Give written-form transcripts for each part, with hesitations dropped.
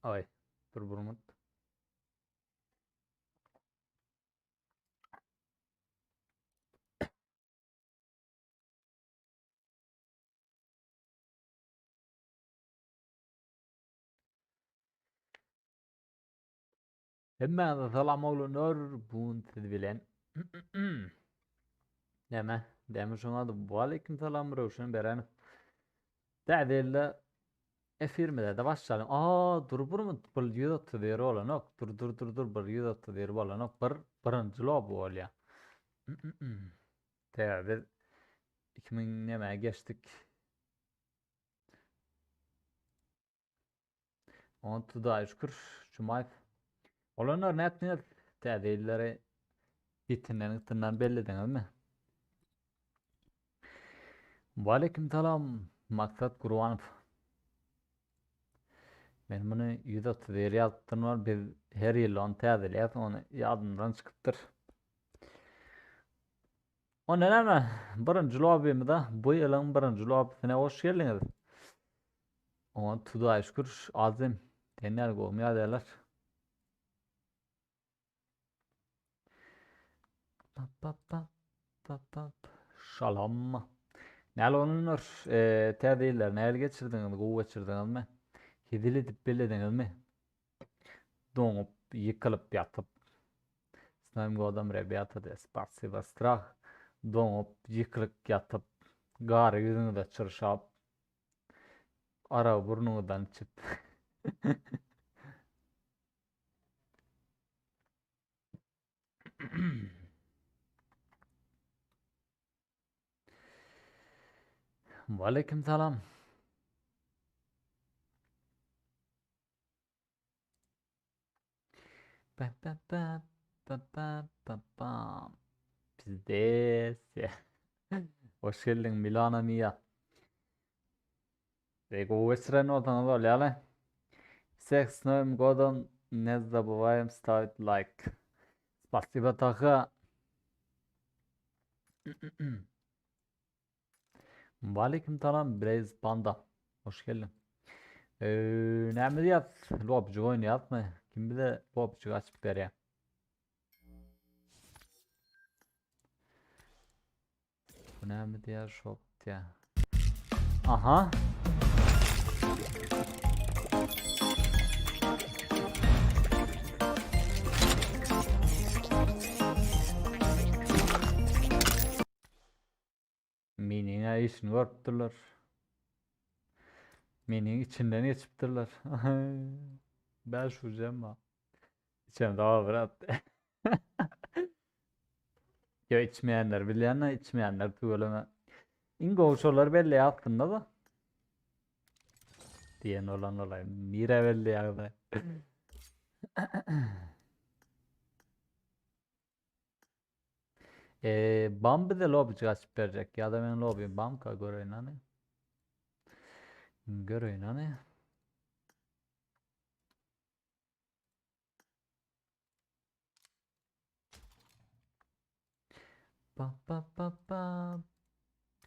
Aý, dur bir minut. Hemmäňize salam oglanlar, bu gün siz bilen Näme? Däme şoň ady. Waleýkim salam Röwşen Berenow. Täze ýylda efirimize-de başlalyň. Aa, dur bir minut, bir 131 bolanok. Dur dur dur dur, bir 131 bolanok. Bir birinji loby bolýar. Täze biz 2000 nämä geçdik. Oňa Hudaýa şükür, Jumaýew. Olanlar nätdiňiz? Täze ýyllary ýetinden gytyndan bellediňizmi? Waleýkim salam, Maksat Gurbanow. Men muny 131 ýazypdyryn ol biz her ýyl ony täzeleýäs, ony ýadymdan çykypdyr. Onda näme? Birinji lobbymize, bu ýylyň birinji lobbysyna hoş geldiňiz. Oňa Hudaýa şükür azym. Sen näle gowumy ýazýarlar? Pa pa pa pa pa. Şalam. Näle olanlar? E, täze ýyllary näle geçirdiňiz? Gowy geçirdiňizmi? Hezil edip bellediňizmi? Doňup, ýykylyp ýatyp. S Novym godom rebýata de spasiba strah. Doňup, ýykylyp ýatyp, gary ýüzüňize çyrşap, Aragy burnuňyzdan içip. Waleýkim salam. Ba ba ba ba ba ba ba. Pizdes. Hoş geldiň Milana Mia. Ve gowy geçiren bolsaňyz bolýaly. Всех с Новым годом. Не забываем ставить лайк. Спасибо, Taha. Waleýkim salam Blaze Panda. Hoş geldiň. Ee, näme diýýäs? Lobjik oýnaýasmy? Kim bize lobjik açyp berýär? Bu näme diýýär? Shop diýýär. Aha. Meniň-ä işini görüpdirler. Meniň içinden geçipdirler. Bäş ujem bar. İçem daha brat. Ýa içmeýänler bilýän-de, içmeýänler tüweleme. Iň gowy şolar belleýär aslynda-da. Diýen bolan bolaýyn. Nirä belleýär-de? Eee bam bize lobbyjyk açyp berjek. Ýa-da meň lobbym bamka göreýin hany. Göreýin hany. Pa pa pa pa.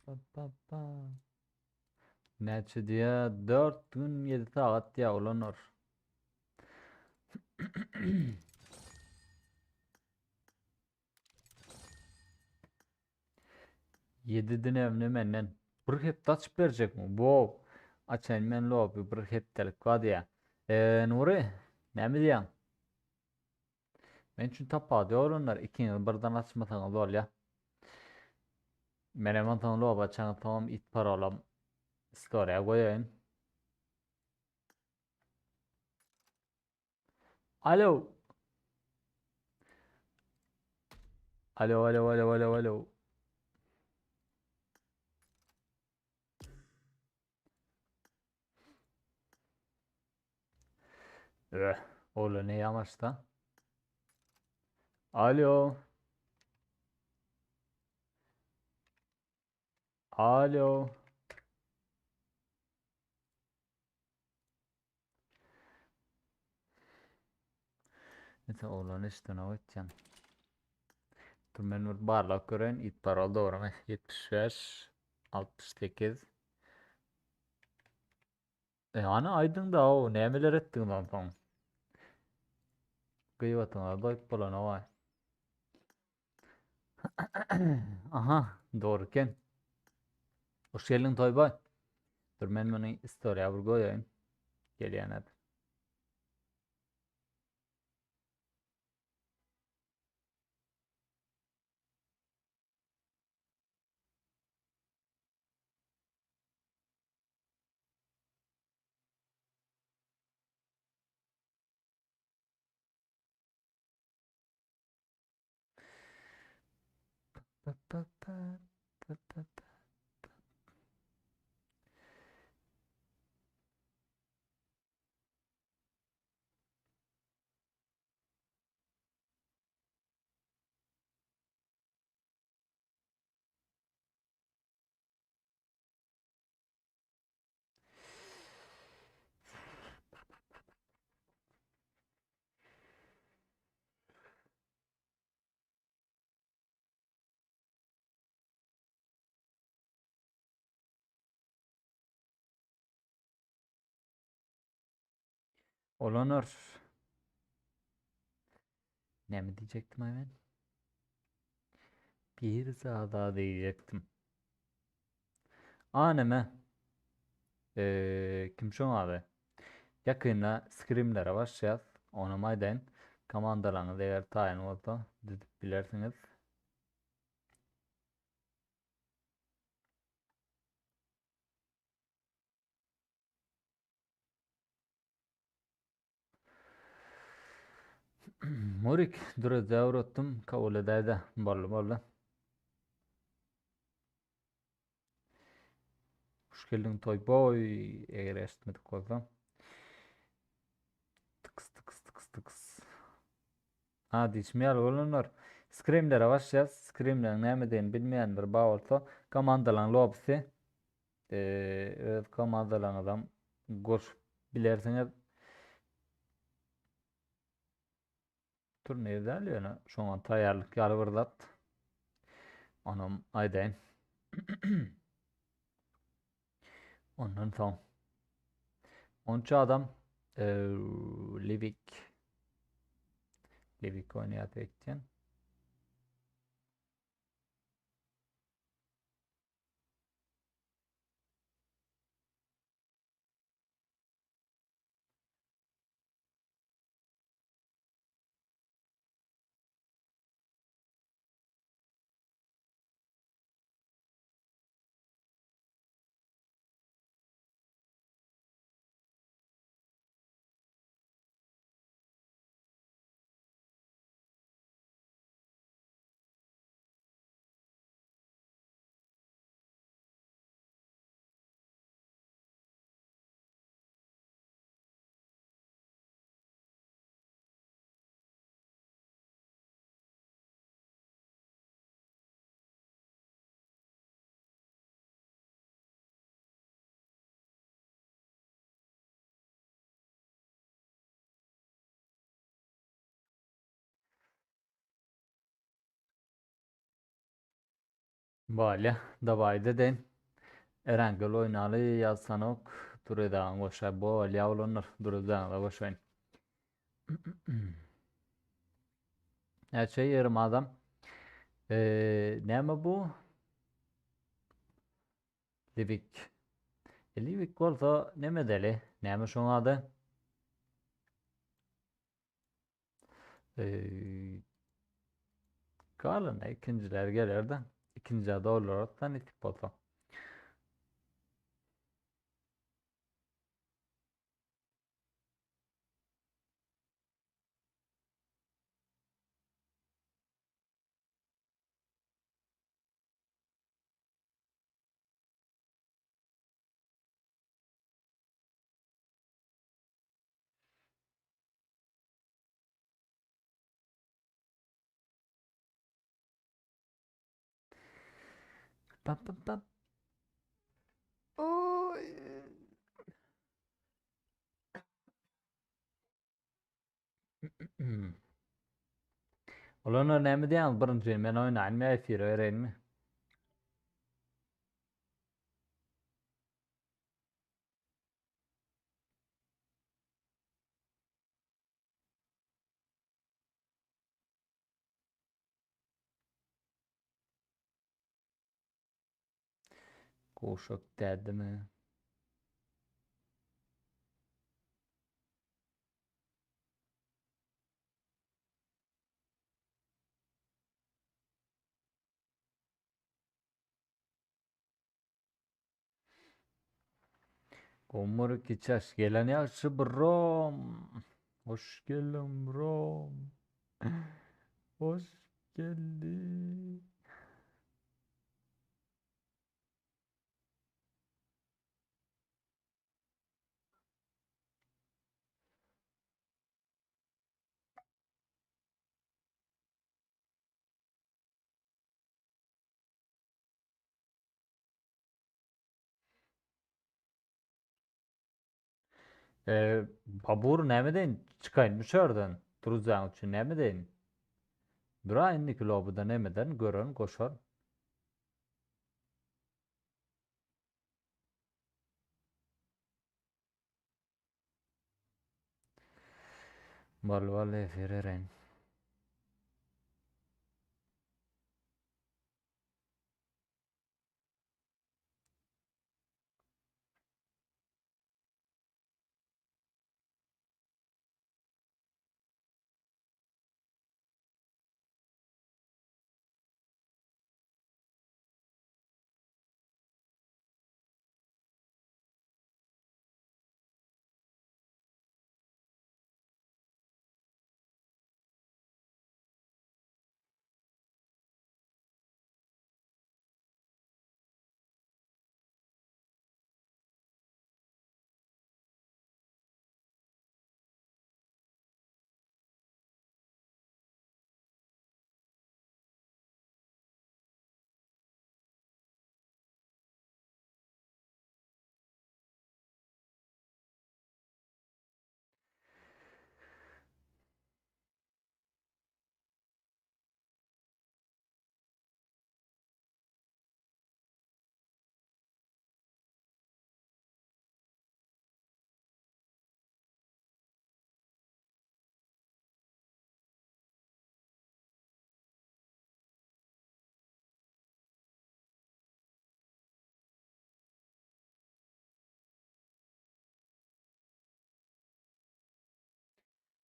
Pa pa pa. Näçe diýä? 4 gün 7 sagat diýä ulanor. Ýedi dnewni menden bir hepde açyp berjekmi? Wow. Açaýyn men lobby bir hepdelik bar diýä. Eee Nury, näme diýýäň? Men üçin tapawudy ýok oglanlar, ikiňiz birden açmasaňyz bolýa. Menem onsoň lobby açansoňam it parolam story'a goýaýyn. Alo. Alo, alo, alo, alo, alo. Öh, ola ne ýamaşda? Alo. Alo. Neyse oglan üstüne ötýän. Dur men bir barlap göreýin. It parol dogrymy? 75 68. E hany aýdyň-da-ow, nämeler etdiňiz onsoň? Gyýbatyňyza doýup bolanok-aý. Aha, dogry eken. Hoş geldiň Toýbaý. Dur men muny istoriýa bir goýaýyn. Gelýän häzir. Olanlar. Näme diýjekdim aý men? Bir zada diýjekdim. A neme? Eee, kim şoň ady? Ýakynda skrimlere başlaýas. Onam aýdaýyn. Komandalaryňyz eger taýyn bolsa düzüp bilersiňiz. Murik, dürezde öwretdim, kabul edäýdä. Boldy, boldy. Hoş geldiň Toýboý, eger eşitmedik bolsa. Tıks tıks tıks tıks. Ha diýşim ýaly bolanlar. Skrimlere başlaýas. Skrimleriň nämedigini bilmeýänler bar bolsa, komandalaryň lobisi öz komandalaryňyzam goşup bilersiňiz. Turnir däl ýöne şoňa taýýarlyk ýaly bir zat. Onam aýdaýyn. Ondan soň 13 adam e, Livik Livik oýnaýar öýtýän. Bolýa, dawaýda den. Erangel oýnaly ýazsanok Duredagyň goşa bolýa oglanlar Duredagyňyza goşaýyn. Näçe ýerim adam. Eee, näme bu? Livik. E, Livik bolsa neme edeli? Näme şoň ady? Eee, galany ikinjiler geler-de. Ikinjä doldurarys-da nesip bolsa. Pap pap pap. Oy. Olanlar näme diýýäňiz? Birinji men oýnaýynmy ýa efire bereýinmi? Gowşak dädimi? Gomur kiçaş gelen ýagşy brom. Hoş geldiň brom. Hoş geldiň. Ee, Babur näme deýin? Çykaýynmy şu ýerden? Druzýaň üçin näme deýin? Dura indiki lobbyda nemeden gören goşar. Bol bol efir eren.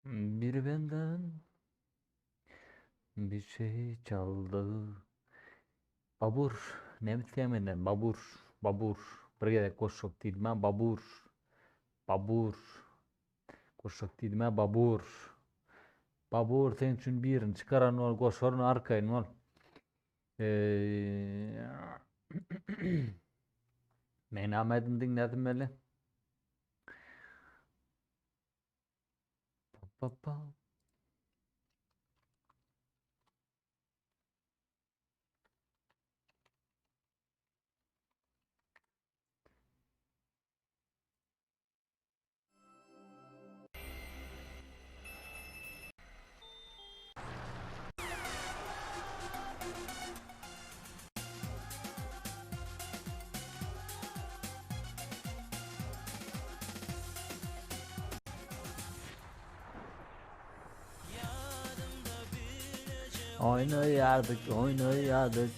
Biri benden bir şey çaldy. Babur, näme isleýäň menden? Babur, Babur. Bir gezek goşjak diýdim-ä, Babur. Babur. Goşjak diýdim-ä, Babur. Babur, seň üçin birini çykaran bol, goşaryn arkaýyn bol. Eee Men näme aýdym diňlädim weli? Pa pa. Oýnaýardyk, oýnaýardyk.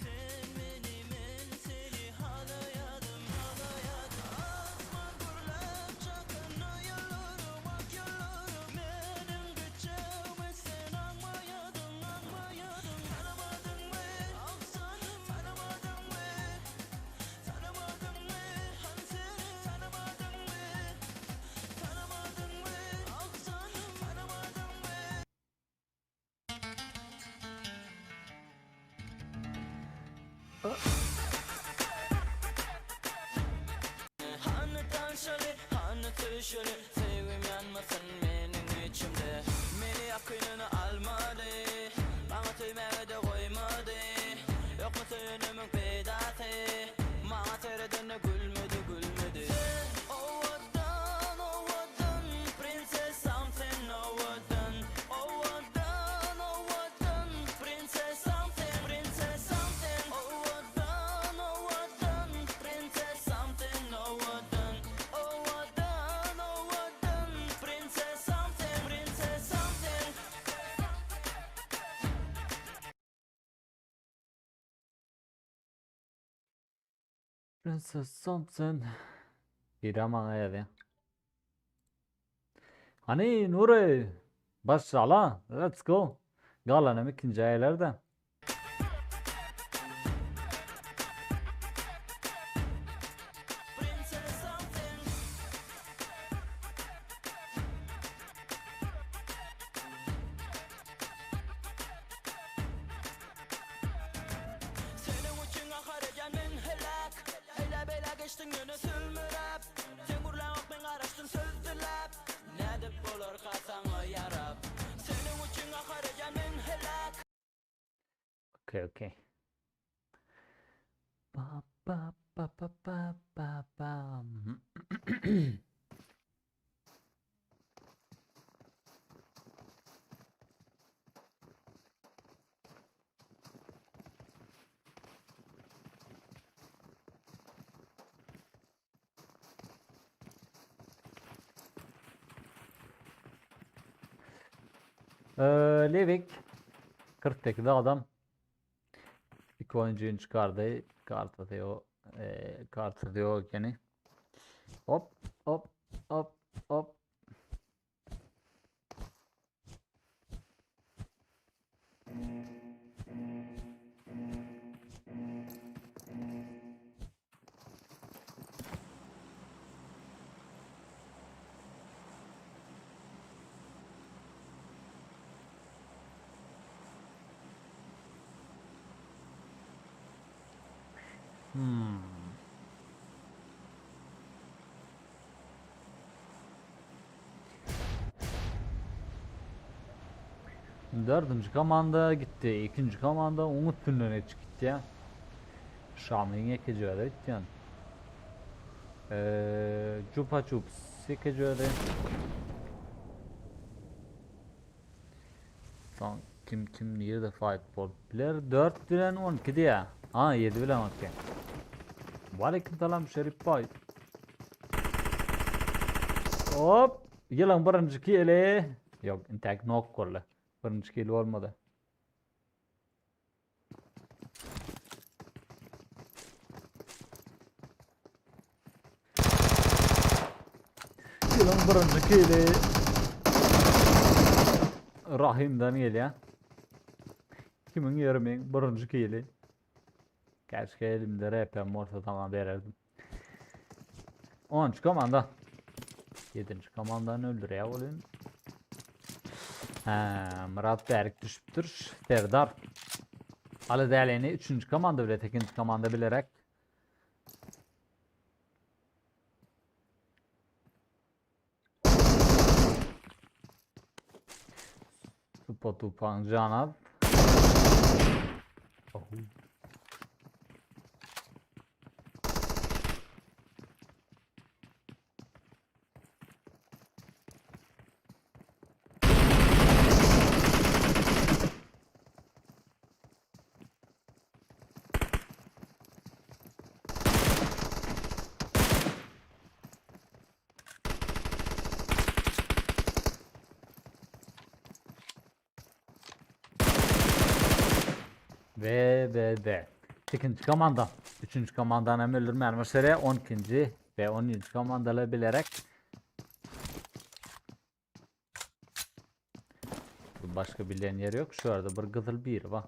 Princess Thompson. Biri maňa ýazýar. Hany Nury, başlala, let's go. Galanam ikinji aýlarda. Seniň üçin gahar edýän men heläk Eýle-beýle geçdiň ýöne sülmüräp Sen gürläňok men garaşdym söz diläp Nädip bolarka saňa ýarap Seniň üçin gahar edýän men heläk. Okey okey. Ba ba ba ba ba ba ba. Lewik 48 adam. İki oyuncuyu çıkardı. Kartası yok. E, kartası yok ekeni. Hop hop hop hop. Hmm. Dördünji komanda gitdi. Ikinji komanda oň üstünden geçip gitdi. Şamyň ekeje özi gitýän. Eee, Chupa Chups ekeje özi. Soň kim kim nirede fight bolup biler? 4 bilen 12 diýä. Ha 7 bilen 12. Waleýkim salam Şerif baý. Hop, ýylyň birinji kili. Ýok, intäk nok boldy. Birinji kili bolmady. Ýylyň birinji kili Rahimden gelýär. 2020 birinji kili. Keşke elimde RP'm bolsa saňa bererdim. 10 komanda. 7. komandany öldürýär bolýan. Hä, Myrat bärik düşüpdir. Serdar. Aly däleni 3. komanda bile 8. komanda bilerek. Tupa tupan canat. Oh. V V V. İkinci komanda. Üçüncü komandan hem öldürmän başarı. 12. ve 13. komandalar bilerek. Başka bilen yer yok. Şu arada bir gyzyl bir var.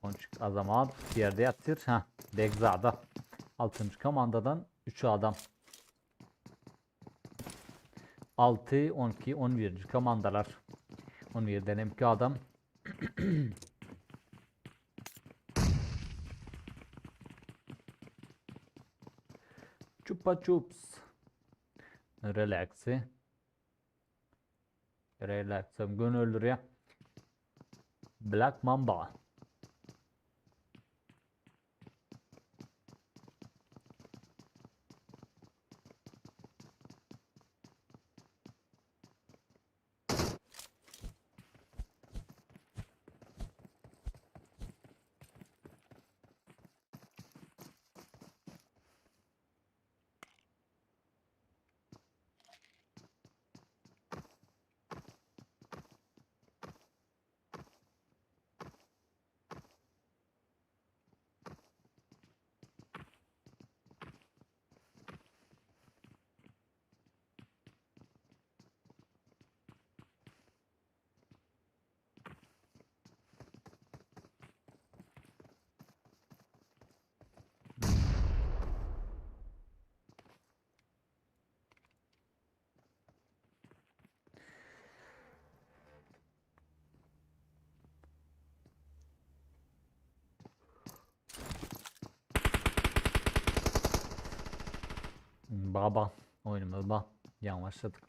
13 azamat yerde yatır. Ha, Begzada. 6. komandadan 3 adam. 6, 12, 11. komandalar. 11'den 2 adam. Chupa chups. Relaxi. Relax'ım gün öldürüyor. Black Mamba. Baba oýnumyz ba. Ýaňy başladyk.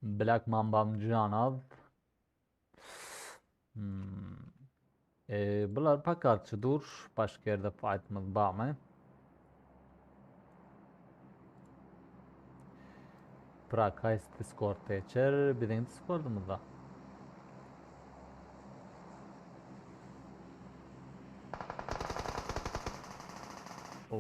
Black Mambam Janaz. Hmm. E, bular pakarçy dur. Başga ýerde fight'ımız barmy? Bırak haýsy Discord'da geçer? Biziň Discord'umyzda. Oh.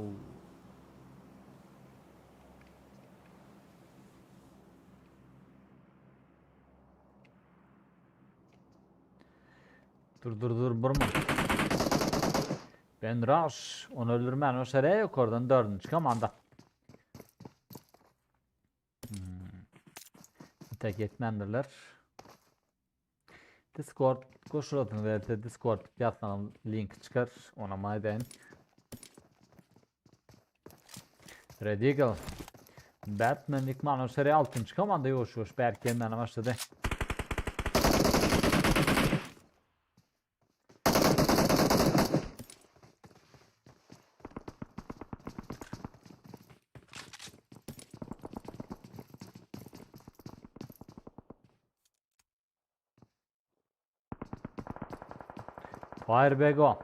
Dur dur dur burma. Ben Rush. Onu öldürmän o şere yukarıdan dördüncü komanda. Hmm. Tek yetmändirler. Discord goşuladyň welse Discord ýazsaňyz link çykar. Ona maýdaýyn. Red Eagle. Batman ýykman şere altynjy komanda ýuwaş-ýuwaş bärik gelmäne başlady. Fire Bego.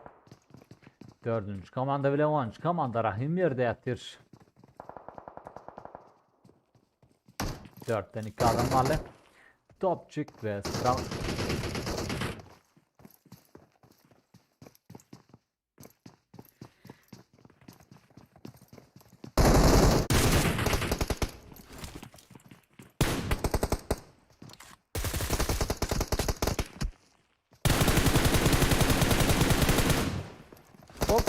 Dördünji komanda bile onuncu komanda Rahim ýerde ýatyr. Dörtden iki adam galdy. Topçik we Stral. Hop.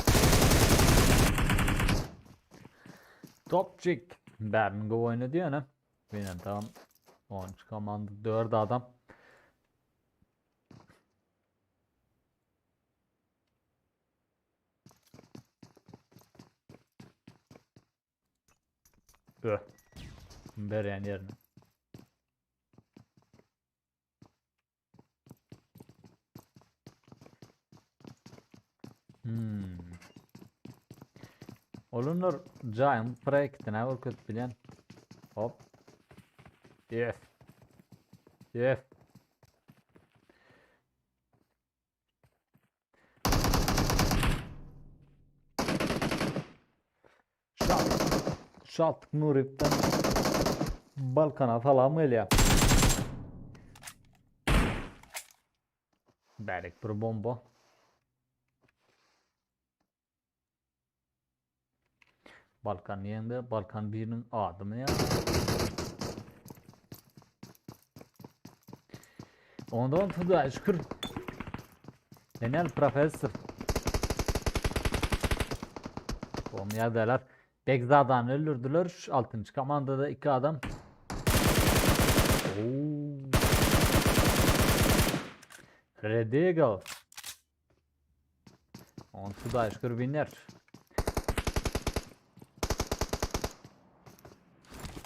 Topçik. Bärin gowy oýnady ýöne. Menem tamam. 10 komanda 4 adam. Öh. Berýän ýerine. Hmm. Olanlar jaýyň proýektine görkezip bilýän. Hop. Yes. Yes. Şalt. Şaltyk Nuripden Balkana salam gelýär. Bärek bir bomba. Balkan diýende Balkan biriniň adymy ýa? Ondan Hudaýa şükür. Enel professor. Oğlum ýagdaýlar. Begzadany öldürdüler. Şu altynjy komandada iki adam. Oo. Red Eagle. Onsuz da şükür winner.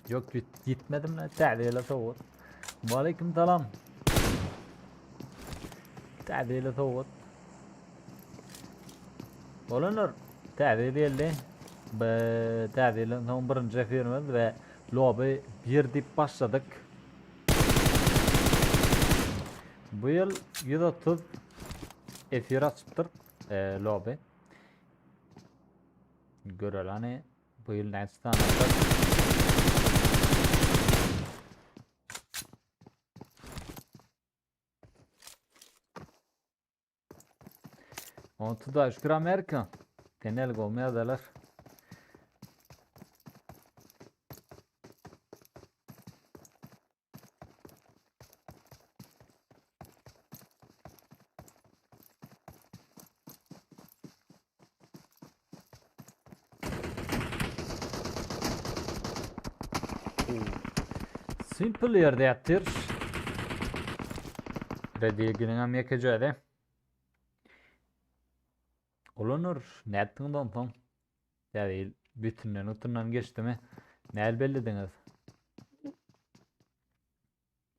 Yok git, gitmedim lan. Täzeýle sowgat. Waleýkim salam. Täzeýle sowgat. Bolanlar täze ýyl geldi. Be täze ýyldan soň birinji efirimiz we lobi 1 diýip başladyk. Bu ýyl 130 efir açypdyr e, lobi. Göreli hani bu ýyl näçe sany açar. Ontu da şükür Amerika. Genel golmaýarlar. Simple ýerde ýatyr. Rediginiň hem ýekeje özi. Olanlar nätdiňiz onsoň? Täze ýyl bütünden utundan geçdimi? Näl bellediňiz?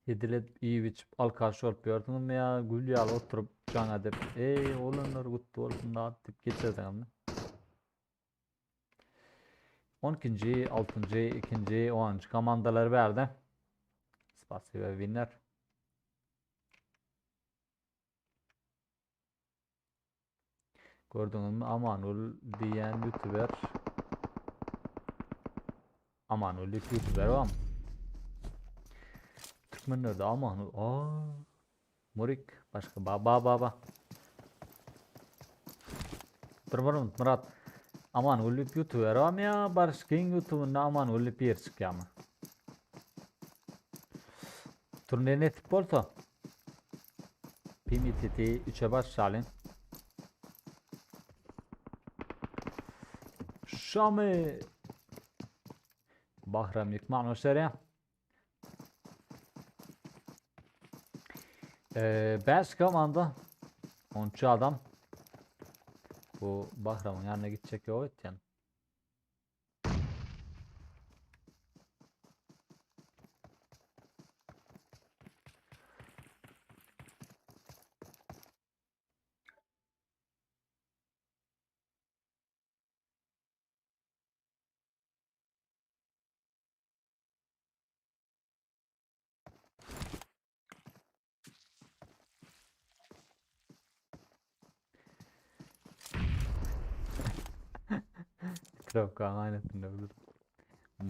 Hezil edip iýip içip alkaş bolup ýörsüňizmi ýa gül ýaly oturyp jaň edip eý oglanlar gutly bolsun zat diýip geçirdiňizmi? 12-nji, 6-njy, 2-nji, 10-njy komandalar bärde. Spasiba winner. Gördüňizmi Amangül diýýän ýutuber. Amangül diýip ýutuber bam. Türkmenlerde Amangül. Aa. Murik başga ba ba ba ba. Dur bir minut Murat. Amangül diýip ýutuber bam ýa Baryş King ýutubynda Amangül diýip ýer çykýarmy? Turnir nesip bolsa. PMTT 3'e başlalyň. Şamy Bahram ýykman başarýar. Ee, 5 komanda 13 adam. Bu Bahram'ın yanına gidecek yok etken. Kropka aýnasynda dur.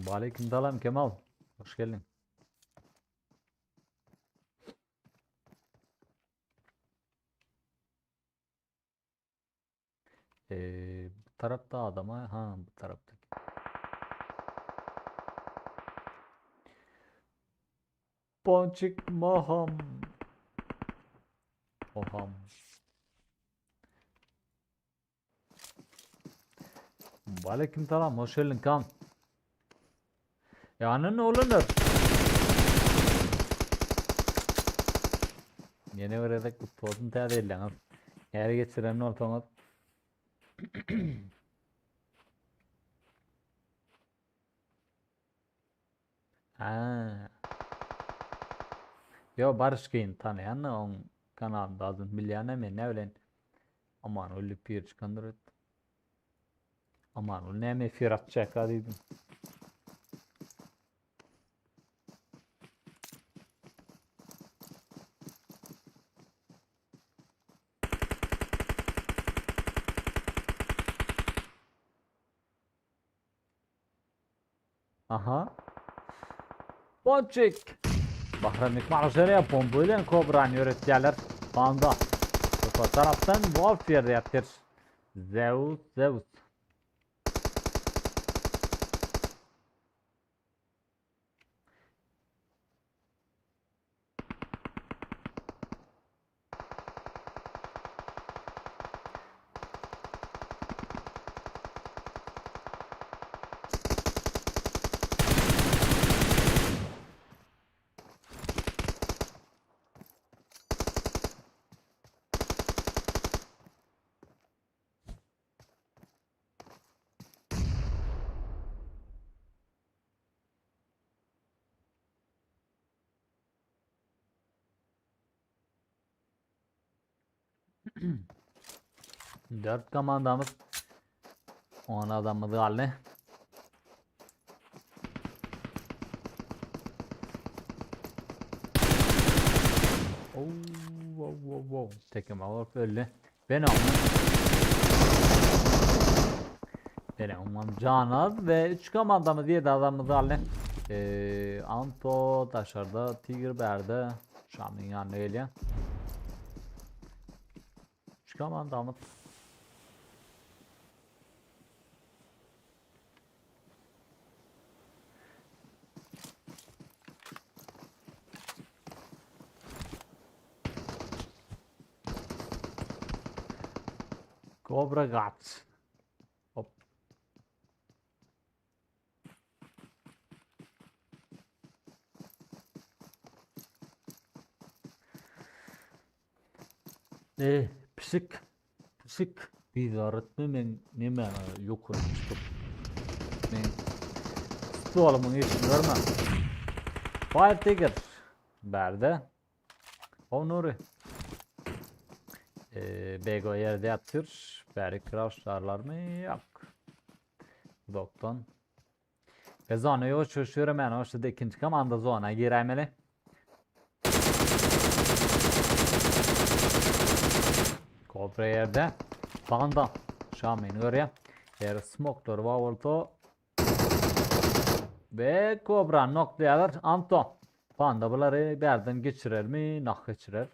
Waleýkim salam Kemal. Hoş geldiň. Ee, bu tarapta adama ha bu tarapta. Ponçik Moham. Oham. Aleyküm selam, hoş geldin kan. Yani ne olunur? Ýene bir gezek kutlu olsun täze ýyllaňyz. Näle geçiren bolsaňyz. Ha. Yo Barış Kyn tanaýan da oň kanalynda adyny bilýän men ne bilen. Aman öli pir çykandyr öt. Aman ol näme efir atjak diýdim. Aha. Ponçik. Bahram Ikmarow bomba bilen Kobrany ýöretýärler. Panda. Bu tarapdan Wolf ýerde ýatyr. Zeus, Zeus. Dört komandamyz 10 adamymyz galdy. Oh, wow, wow, wow. Tekim alyp öldü. Ben aldım. Ben almam canaz ve 3 komandamız 7 adamımız aldı. Ee, Anto daşarda Tiger bärde Şamyň ýanyna gelýär. Üç komandamyz. Kobra Guts. Hop. E, pişik. Pişik. Bizar etme men neme ýokary çykyp. Men stolumyň işini görme. Fire Tiger. Bärde. O Nuri. E, Bego ýerde ýatyr. Bäri kraşlarlarmy? Ýok. Uzakdan. Ve zona ýuwaş ýuwaş ýöremäne başlady. Ikinji komanda zona giräýmeli. Kobra ýerde. Panda Şamini görýär. Eger smoklar bar bolsa ve Kobra noklaýarlar. Anto Panda bulary bärden geçirermi? Nah geçirer.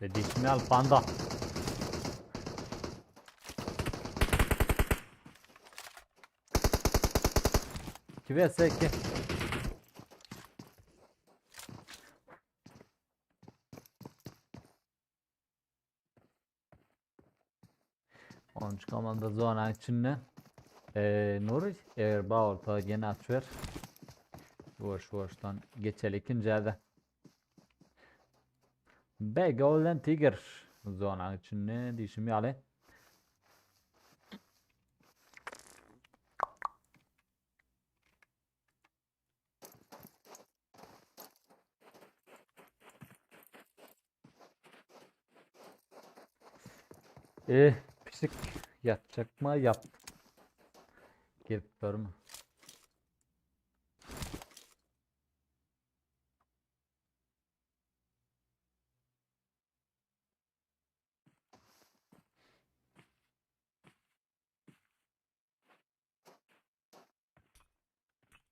Ve dişimi al panda. 2 vs 2. Onuncu komanda zona içinde. Ee, Nuri eğer bağ gene aç ver. Ýuwaş ýuwaşdan geçeli ikinji ýerde. B Golden Tiger zona içinde diýşim ýaly. Eh, pişik ýatjakmy ýat. Gelip durma.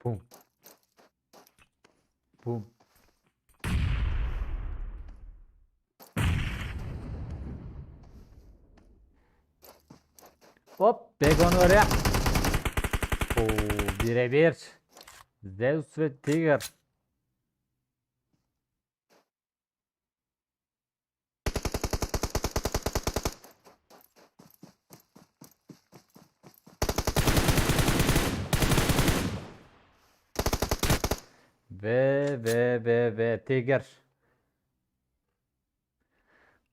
Bum. Bum. Hop, Begon oraya. Oo, birebir. Zeus ve Tiger. V V V V Tiger.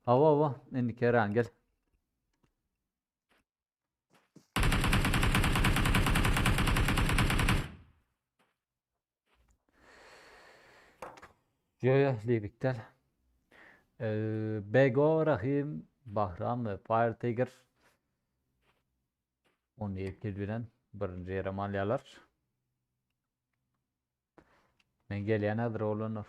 Hawa hawa indiki Erangel. Yo yo Livik däl. Bego, Rahim, Bahram we Fire Tiger 17 kill bilen birinji ýerem alýarlar. Men gelýän häzir oglanlar.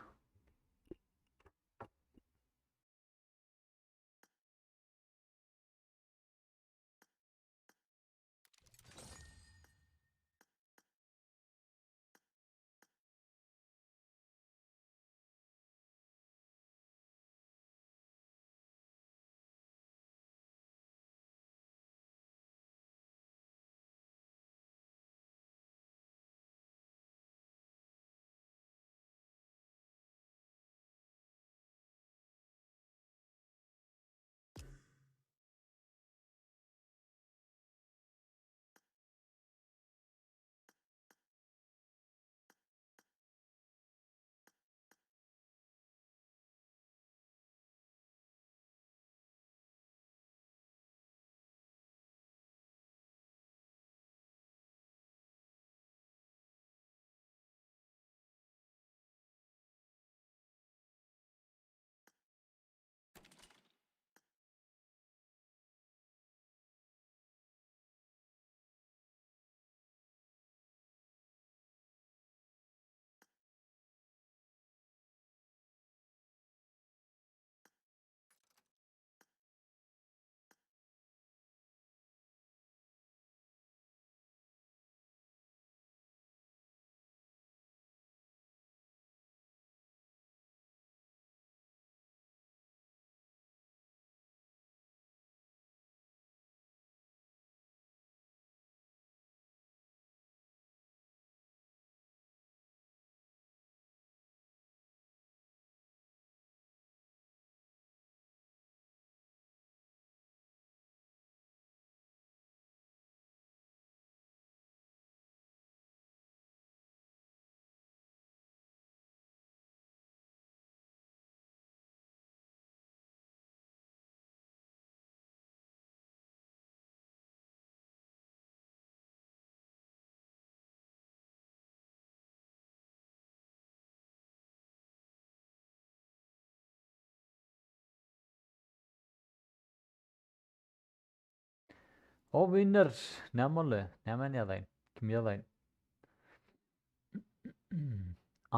O winner näme boldy? Nämäni ýazaýyn? Kim ýazaýyn?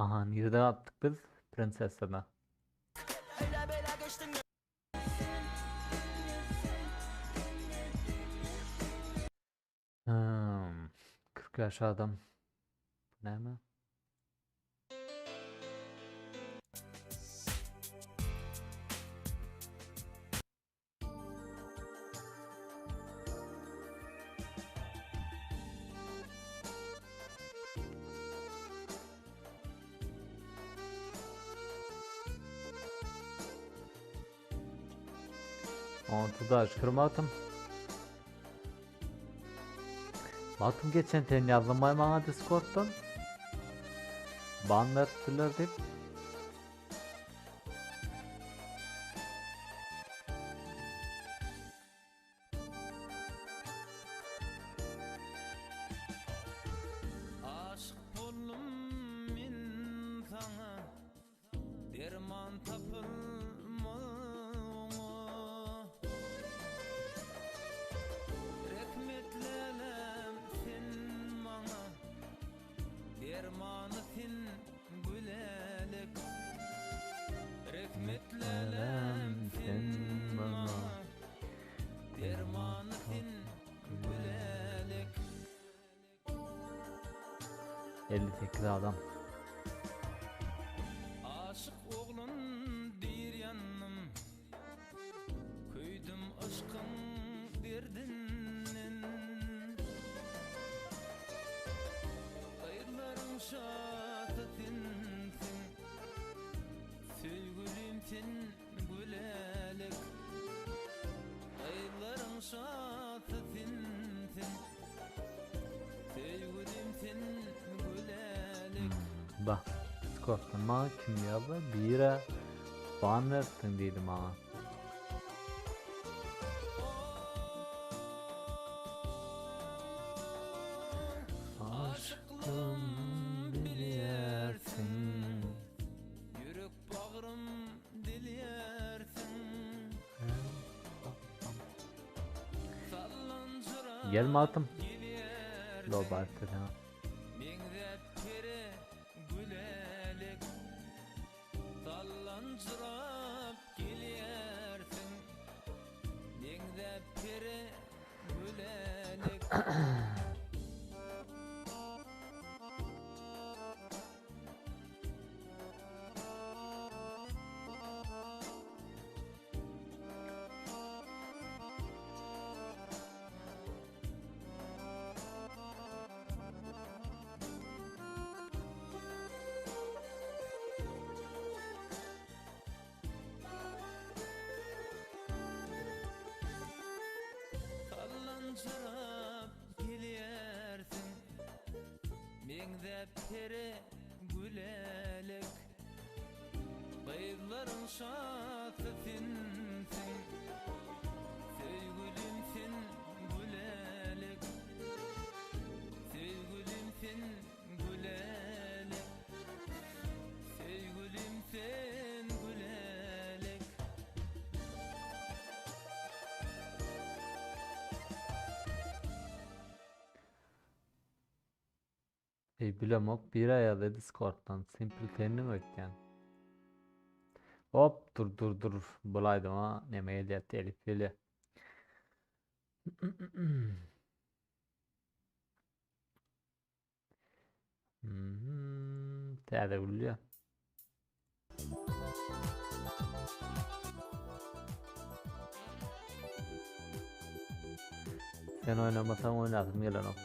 Aha, nirede galypdyk biz? Prinsessada. Hmm, 40 ýaş adam. Bu näme? Ontu da şükür Magtym. Magtym geçen sen ýazdyňmaý maňa Discorddan? Ban beripdirler diýip. Aşyk boldum men saňa Derman tapylmaz oňa Rehmet lälem sen maňa Dermany sen gülälek Rehmet lälem sen maňa Dermany sen gülälek. 58 adam. Aşyk oglan bir ýandym Köýdüm yşkyň derdinden Gyzlaryň şasy sensiň Söýgülim sen gülälek Gyzlaryň şasy sensiň Söýgülim sen gülälek. Bah, Discord'dan maňa kim ýazdy? Bire ban beripsiň diýdi maňa. Aşyklygym bilýärsiň. Ýürek bagrym dilýärsiň. Gel Magtym. Lobarty sana. Meňzäp pere gülälek Sallanjyrap gelýärsiň Meňzäp pere gülälek. Sallanjyrap gelýärsiň Meňzäp pere gülälek Gyzlaryň şasy sensiň Söýgülim sen gülälek Söýgülim sen gülälek Söýgülim sen gülälek. Eý bilemok bir aýaly discorddan simple sendiň öýtýän. Hop dur dur dur bul aýdyma neme gelýär telif gelýär. Täze gülýär. Sen oýnamasaň oýnasym gelenok.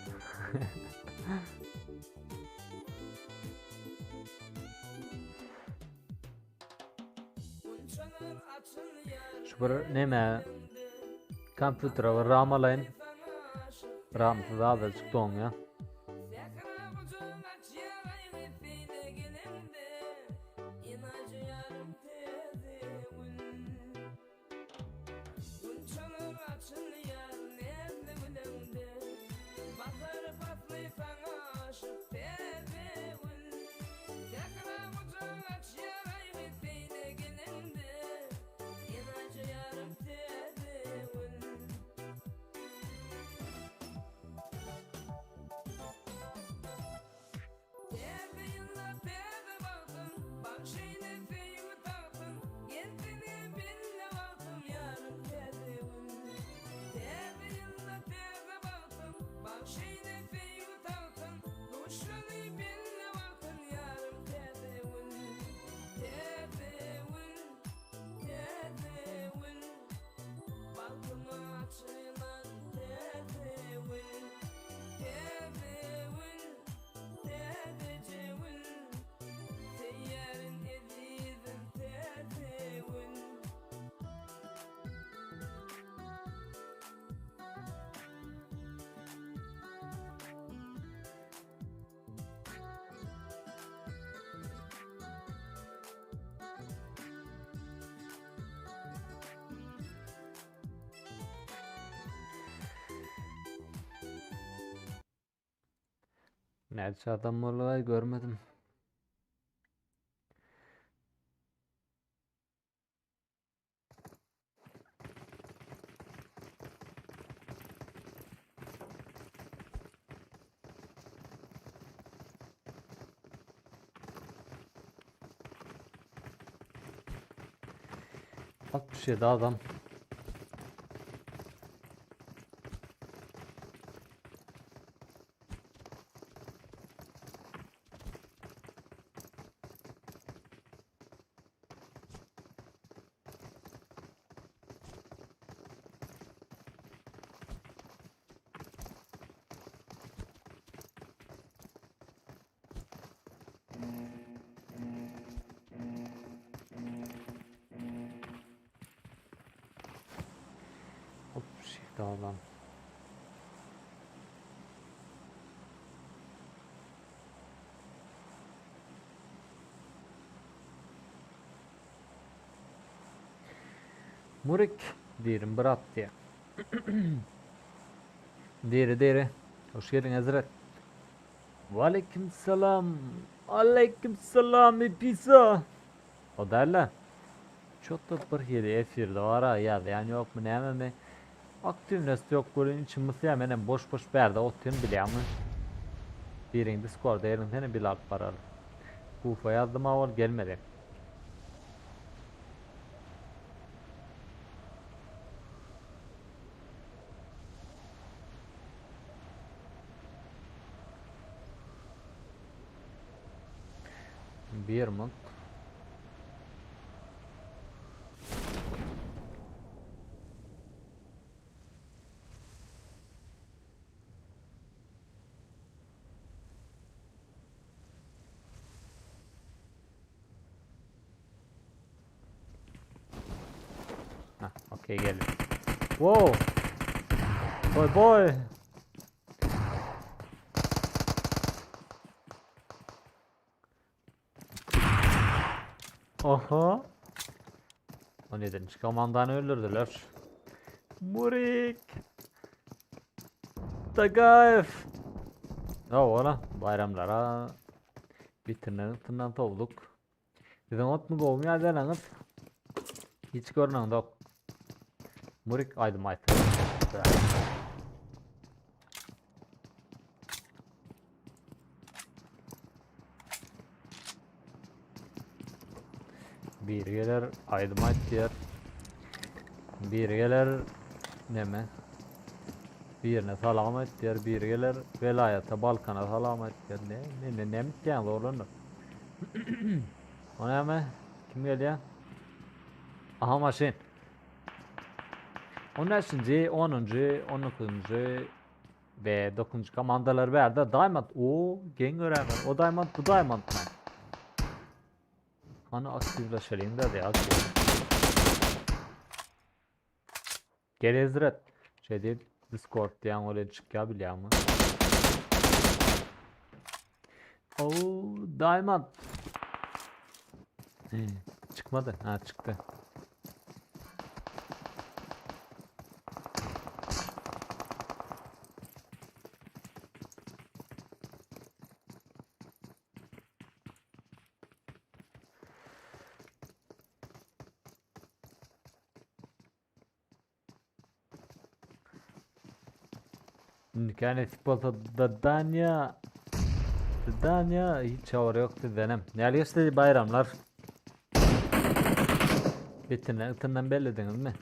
Şu bir neme kompýutere bir ram alaýyn. Ramsyz azajyk doňýar. Näçe adam boldy görmedim. 67 adam. 67 adam. Murik diýrim bir at diýe. Diri diri. Hoş geldin Hazret. Waleýkim salam. Aleýkim salam Episa. O däl-de. Çotda bir hili efirde bar-a, ýazýan ýokmy, nämemi? Aktiwnost ýok welin içim gysýar, menem boş-boş bärde otyryn bilýäňmi? Biriň Discorda ýerinsene bile alyp baraly. Gufa ýazdym-a ol gelmedi. Bir mut. Ha, okey geldi. Wow. Boy boy. Oho. 17. komandany öldürdüler. Murik. Tagaýew. Hawa, baýramlara bitirmegi tyndan sowduk. Siziň otmy gowmy ýazýalaňyz? Hiç görneňzok. Murik aýdym aýtsa. Biri geler aýdym aýt diýer. Biri geler neme? Birine salam aýt diýer, biri geler welaýata, Balkana salam aýt diýer. Ne, ne, ne, näme diýýäňiz oglanlar? O näme? Kim gelýär? Aha maşyn. 15-nji, 10-njy, 19-njy we 9-njy komandalar bärde Diamond. O, geň göräýmän. O Diamond, bu Diamond. Hany aktiwleşeliň de ýa. Gel Ezret. Şeý diýip Discord diýen ol çykýar bilýäňmi? Oh, Diamond. Çykmady. Ha, çykdy. Indiki nesip bolsa Dadanya Dadanya hiç habar yok sizdenem. Näli geçdi baýramlar? Bitinden ıtından bellediňizmi?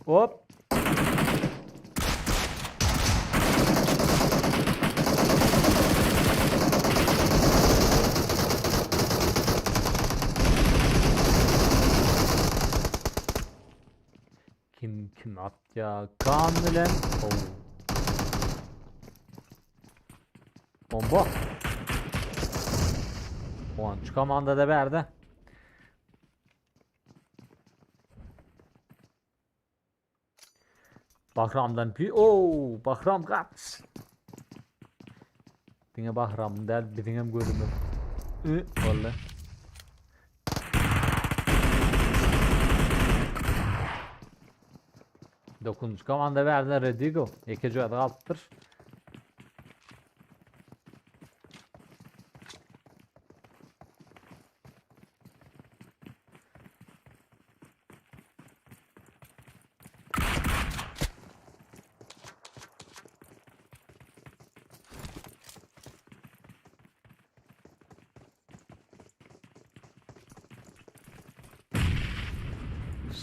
Hop. Kim kim atya? Kan bilen. Oh. Bomba. 10 komanda da berdi. Bahramdan pi Oo, Bahram kaç. Diňe Bahram däl, biziň hem gözümiz. Ü, boldy. Dokuncu komanda berdiler Redigo. Ýeke jöwaz galypdyr.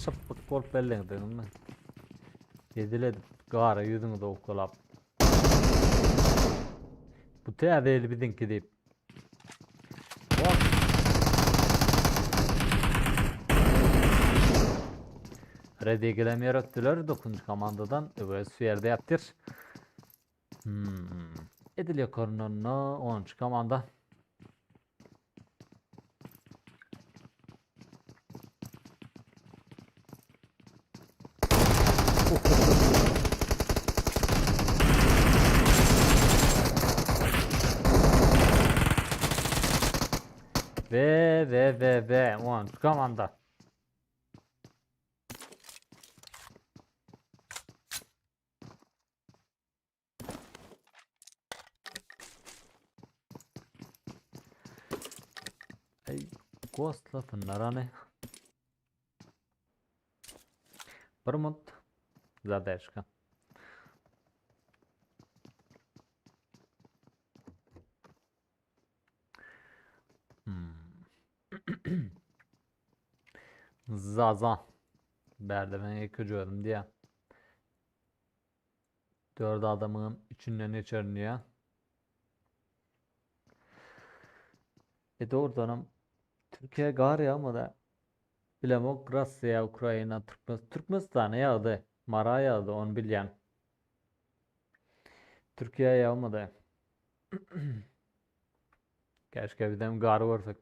Şypbyk bolup belleňdiňizmi? Hezil edip gara ýüzüňizi owkalap. Bu täze ýyl biziňki diýip. Ready gelen ýer ötdüler. 9. komandadan Öwez şu ýerde ýatyr. Hmm. Edil ýokaryndan 10. komanda. Ve ve ve ve one komanda. Ey ghostlasynlar hany. Bir mut zadержка. Hmm. Zaza. Bärde men ýeke özüm diýýär. Dört adamyňam içinden geçerin diýýär. E dogrudanam Türkiýe gar ýagmady. Bilemok Russiýa, Ukraina, Türkmen Türkmenistana ýagdy. Mara ýagdy ony bilýän. Türkiýe ýagmady. Keşke bizem gar görsek.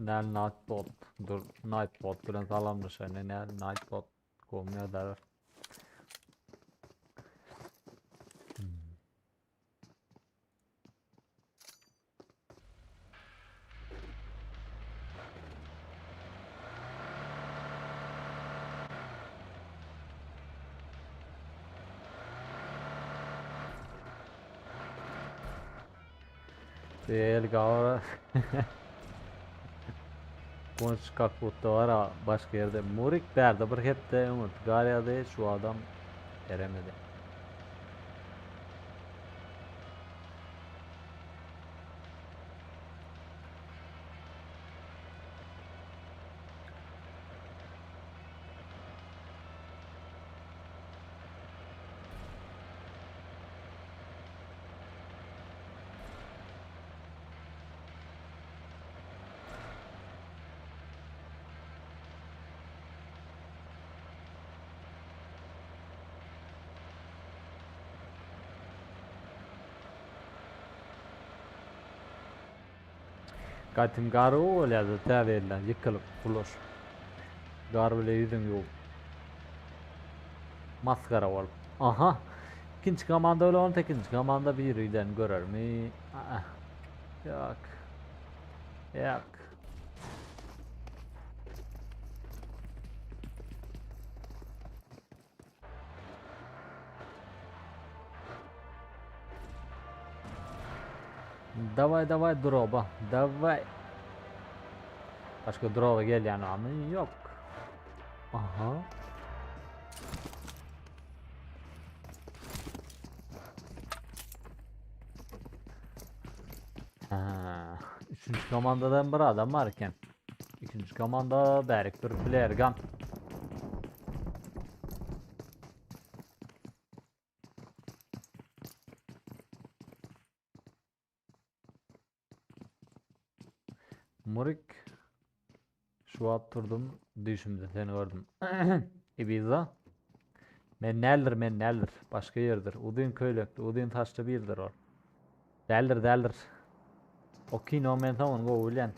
Nel Nightbot. Dur Nightbot bilen salamlaşaýyn. Nel Nightbot. Gowmy ýagdaýlar? El gawara. Gonç kakbutda var ha başga ýerde. Murik bärde bir hepde öňürti gar ýagdy, şu adam eremedi. Gaýtym gar bolýar-da täze ýyldan ýykylyp bulaşyp. Gar bile ýüzüňi ýuwup. Masgara bolup. Aha. Ikinji komanda bilen on sekizinji komanda biri-birini görermi? Aa. Ýok. Ýok. Daway daway droba. Daway. Başga droba gelýän barmy? Ýok. Aha. Ha, üçünji komandadan bir adam bar eken. İkinci komanda bärik bir player gun. Murik. Şu wagt turdum, düýşümde seni gördüm. Ibiza. Men däldir, men däldir. Başga ýerdir. Uzyn köýnekli, uzyn saçly biridir ol. Däldir, däldir. O kino men soňuny gowy bilýän.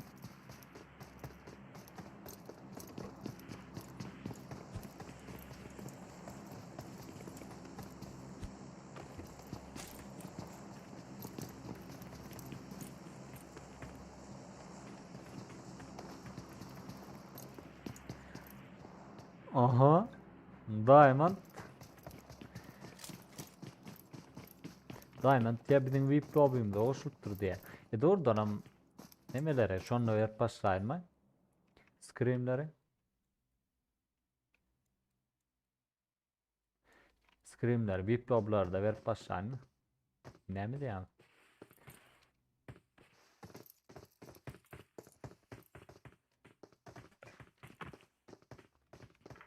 Aha. Diamond. Diamond diýä biziň VIP lobby'mize goşulypdyr diýä. E dogrudanam nemelere şonda berip başlaýynmy? Screamleri. Screamleri VIP lobbylarda berip başlaýynmy? Näme diýýän?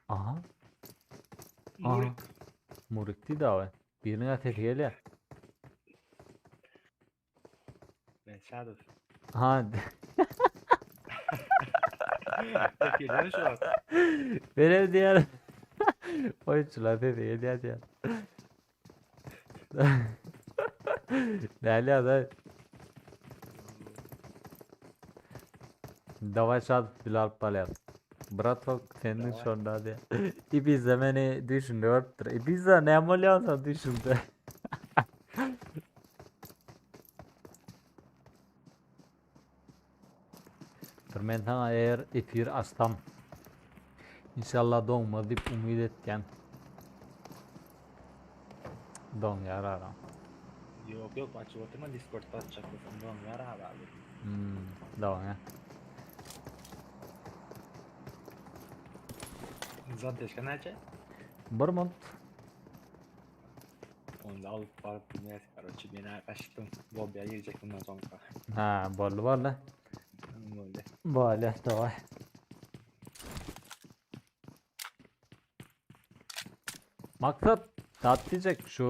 Aha. Aha. Murik. Murik diýdi abi. Biriniň sesi gelýär. Ben Shadow. Ha. Geliyor şu an. Benim diğer oyuncular sesi gelýär diýär. Näle da? Daway şat bile alyp barýar. Bratok seniň Daway. şonda diýär. Ibiza meni düýşümde görüpdir. Ibiza näme bolýar sen düýşüňde? Dur men sana eğer efir açsam İnşallah doňmaz diýip umyt etýän. Doňýar ara. Yok yok açıp oturma Discord'da açacak olsam doňýar abi abi. Hmm, doňýar. Zadeşka näçe? Bir munt. Onu da alıp barıp bilmez. Karoçi beni kaçtım. Lobby'ye girecek bundan sonra. Ha, boldy boldy. Böyle. Boldy, daway. Maksat dat diýjek şu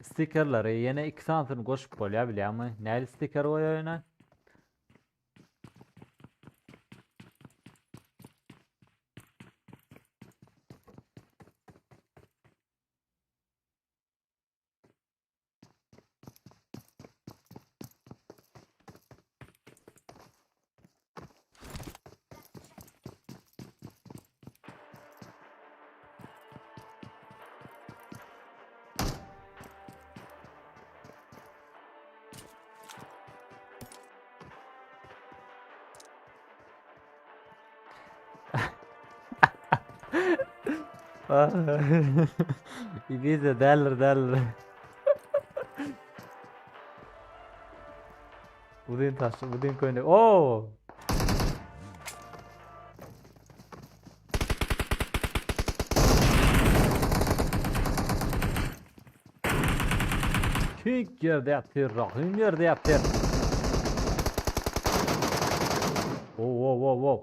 stikerleri ýene iki sanysyny goşup bolýar bilýäňmi? Näli stiker goýaýyn ýene? Ibiza däldir däldir. Uzyn taş, uzyn köýnek. Oo! Tüýk ýerde ýatyr, Rahym ýerde ýatyr. Wow, wow, wow, wow.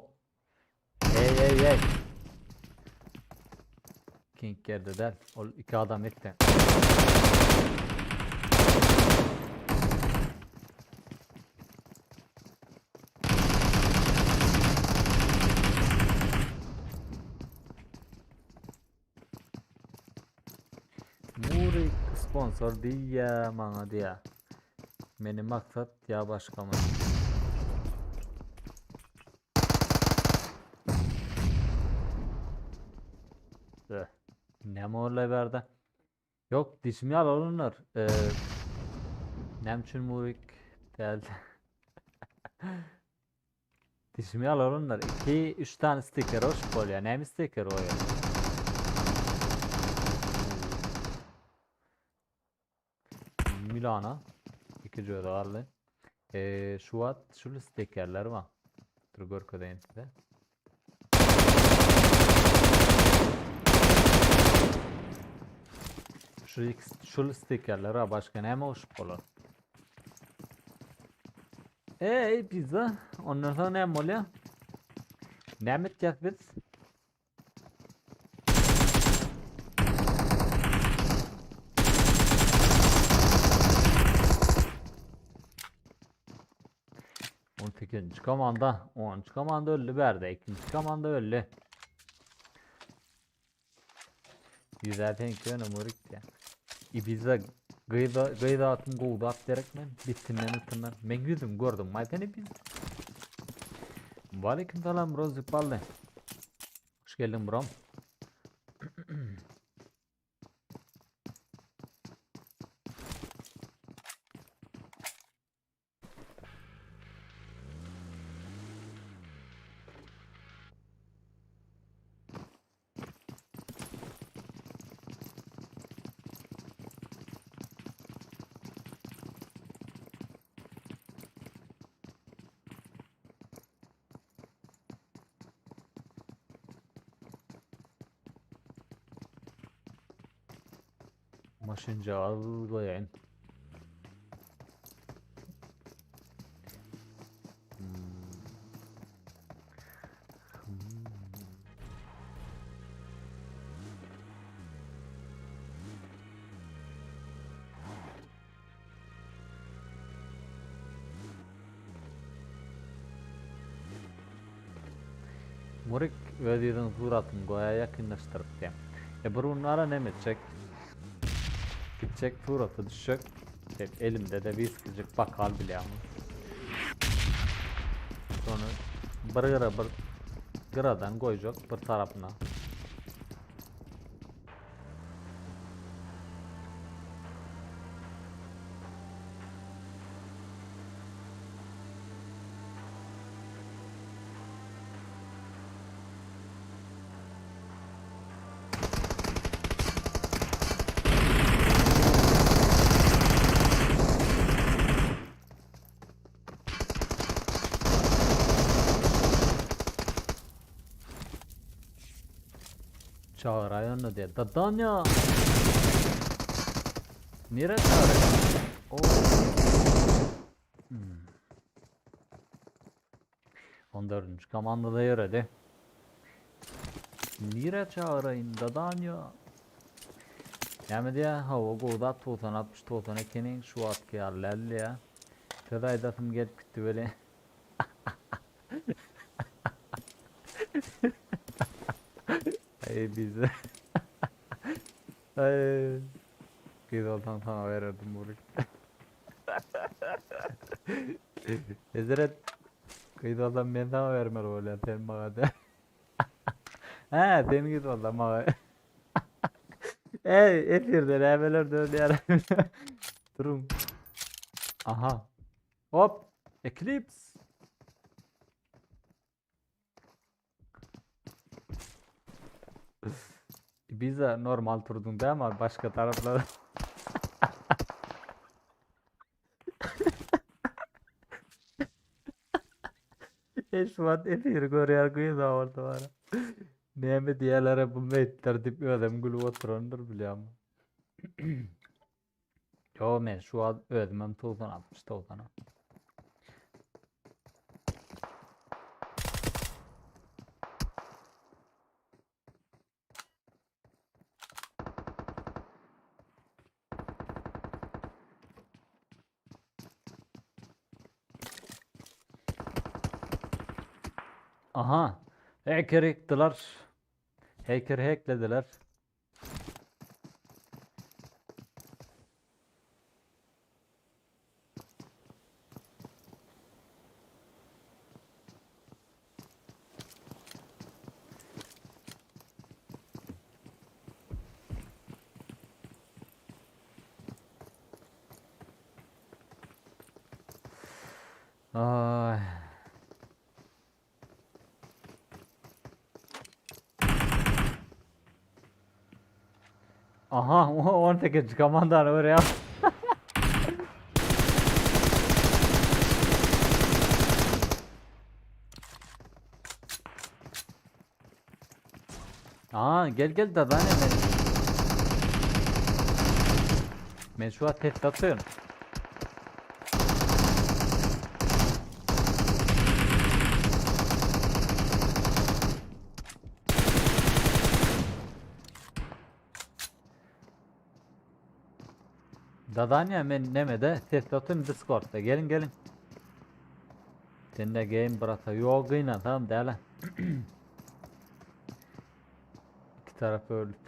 Ey, ey, ey. King ýerde däl. Ol iki adam etdi. Murik sponsor diýýä maňa diýýä. Meni maksat ýa başgamy? Eh, Näme boldy bärde? Ýok, dişim ýaly olanlar. Ee, näme üçin Murik däl? Dişim ýaly olanlar. 2 3 tane stiker goşup bolýar. Näme stiker goýar? Milana iki gözi galdy. Ee, şu wagt şul stikerler bar. Dur görkezeýin size. Şu şul stikerler bar. Başga näme goşup bolar? Ey pizza. Ondan soň näme bolýar? Näme etýäs biz? 18-nji komanda, 10-njy komanda öldi bärde, ikinji komanda öldi. Ýüzä seňki ýöne murik diýä. Ibiza gyza gyz atym gowy zat gerek men bitinden ytyndan. Men ýüzüm gördüm maý sen Ibiza. Waleýkim salam Rozik bally. Hoş geldiň brom. Maşynjagaz goýaýyn. Murik öz ýüzüň suratyny goýa ýakynlaşdyryp diýýär. E bir gün bara neme etjek? Gitjek surata düşjek. Hep elimde de wiskijik bakal bilýäňmi? Şony bir gyra bir gyradan goýjak bir tarapyna. Çagyraý onda diýýär. Dadanya! Nirä çagyraý? Oo. Hmm. 14. komandada ýöredi. Nirä çagyraýyn Dadanya? Näme diýýär? Hawa, gowy zat 90 60 90 ekeniň şu wagtky ýaly däl diýýär. Söz aýdasym gelip gitdi welin. Aý bize. Aý. Gyz bolsaň saňa bererdim bury. Hezret. Gyz bolsam men saňa bermeli bolýan, sen maňa däl. Hä, sen gyz bolsaň maňa. Ey, efirde nämeler dönýär? Duruň. Aha. Hop, Eclipse. Ibiza normal turduň dämi başga taraplar. E şu wagt efiri görýär gyz bolsa bara. Näme diýerler bu meýitler diýip özem gülüp oturandyr bilýärmi? Yo men şu wagt özümem 90 60 90. Aha. Hacker ýykdylar. Hacker hacklediler. Ay. Aha, 18 komandany görýär. Aa gel gel da ben hemen. Men şu an test atıyorum. Dadanya men nemede ses atayım Discord'da. Gelin gelin. Sende game brata ýok gynansam däle. Iki tarap bölüp.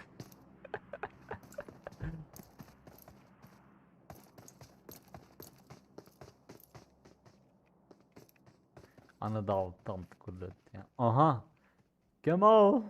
Ana Dawut tam tükürletdi. Aha. Kemal.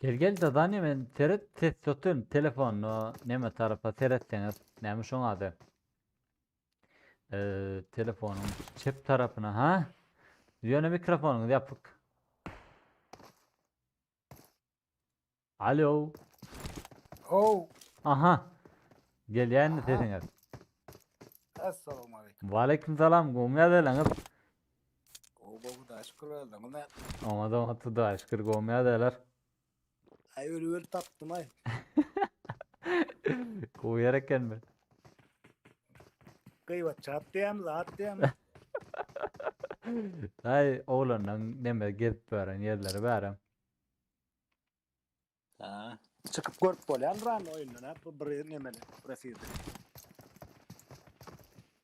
Gel gel dadany men seret ses tutun telefonyny neme tarapa seretseňiz näme şoň ady. Ee, telefonyň çep tarapyna ha? Ýöne mikrofonyňyz ýapyk. Alo. How. Aha. Gelýän sesiňiz. Assalamu alaykum. Waleýkim salam. Gowmy ýagdaýlaryňyz? Gowy gowy Hudaýa şükür özüňiz näme? Oňa da Hudaýa şükür gowmy ýagdaýlar? Aý öli öli tapdym aý. Gowy ýer ekenmi? Gyýbat çat diýýämi zat diýýämi? Aý oglanlaň neme gezip beren ýerleri bärem. Ha. Çykyp görüp bolýan rany oýundan ha bu bir nemeli bir efirde.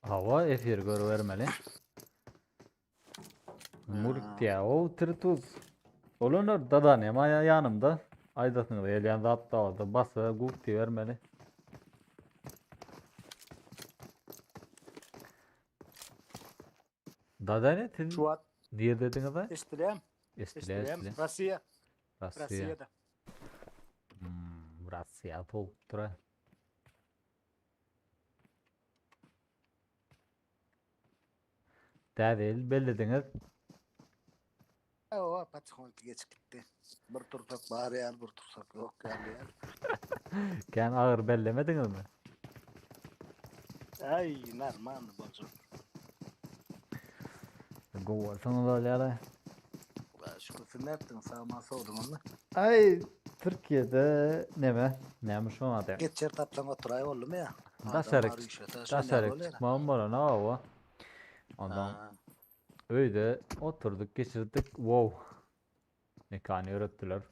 Hawa efir görübermeli. Murik diýä, o trituz. Olanlar dada näme aýa ýanymda. Aýdasyňyz gelýän zat da bolsa basa guk diýibermeli. Dada ne siz Şu wagt nirde diňiz? Eşdilýän. Eşdilýär, eşdilýär. Russiýa. Russiýa. Russiýada. Hmm, Russiýa sowukdyr. Täze ýyl bellediňiz. Owa, потихоньку geçip gitdi. Bir tursak bar ýaly, bir tursak ýok ýaly ýaly. Kän agyr bellemediňizmi? Aý, normalny boljak. Gowy bolsaňyz bolýar-a. Hudaýa şükür, siz nätdiňiz, sag-aman sowduňyzmy? Aý, Türkiýede neme, näme şoň ady? Geçer tapsaň oturaý boldumy ýa? Daşaryk, daşaryk çykmagym bolan hawa. Ondan öýde oturdyk, geçirdik. Wow. Mekany öwretdiler.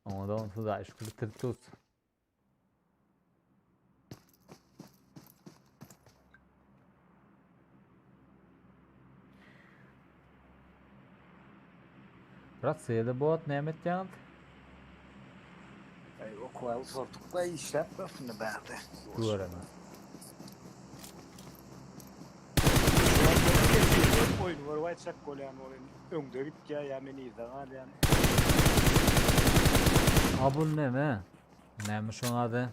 Oňa da onsuz da şükür tirtus. Russiýada bu wagt näme etýäňiz? Aý, okuwa uçurdyk we işläp görsün bärde. Göreme. Oýun görüp aýtjak bolýan oýun öňde gitýär ýa men yzda galýan. A bu neme? Näme şoň ady?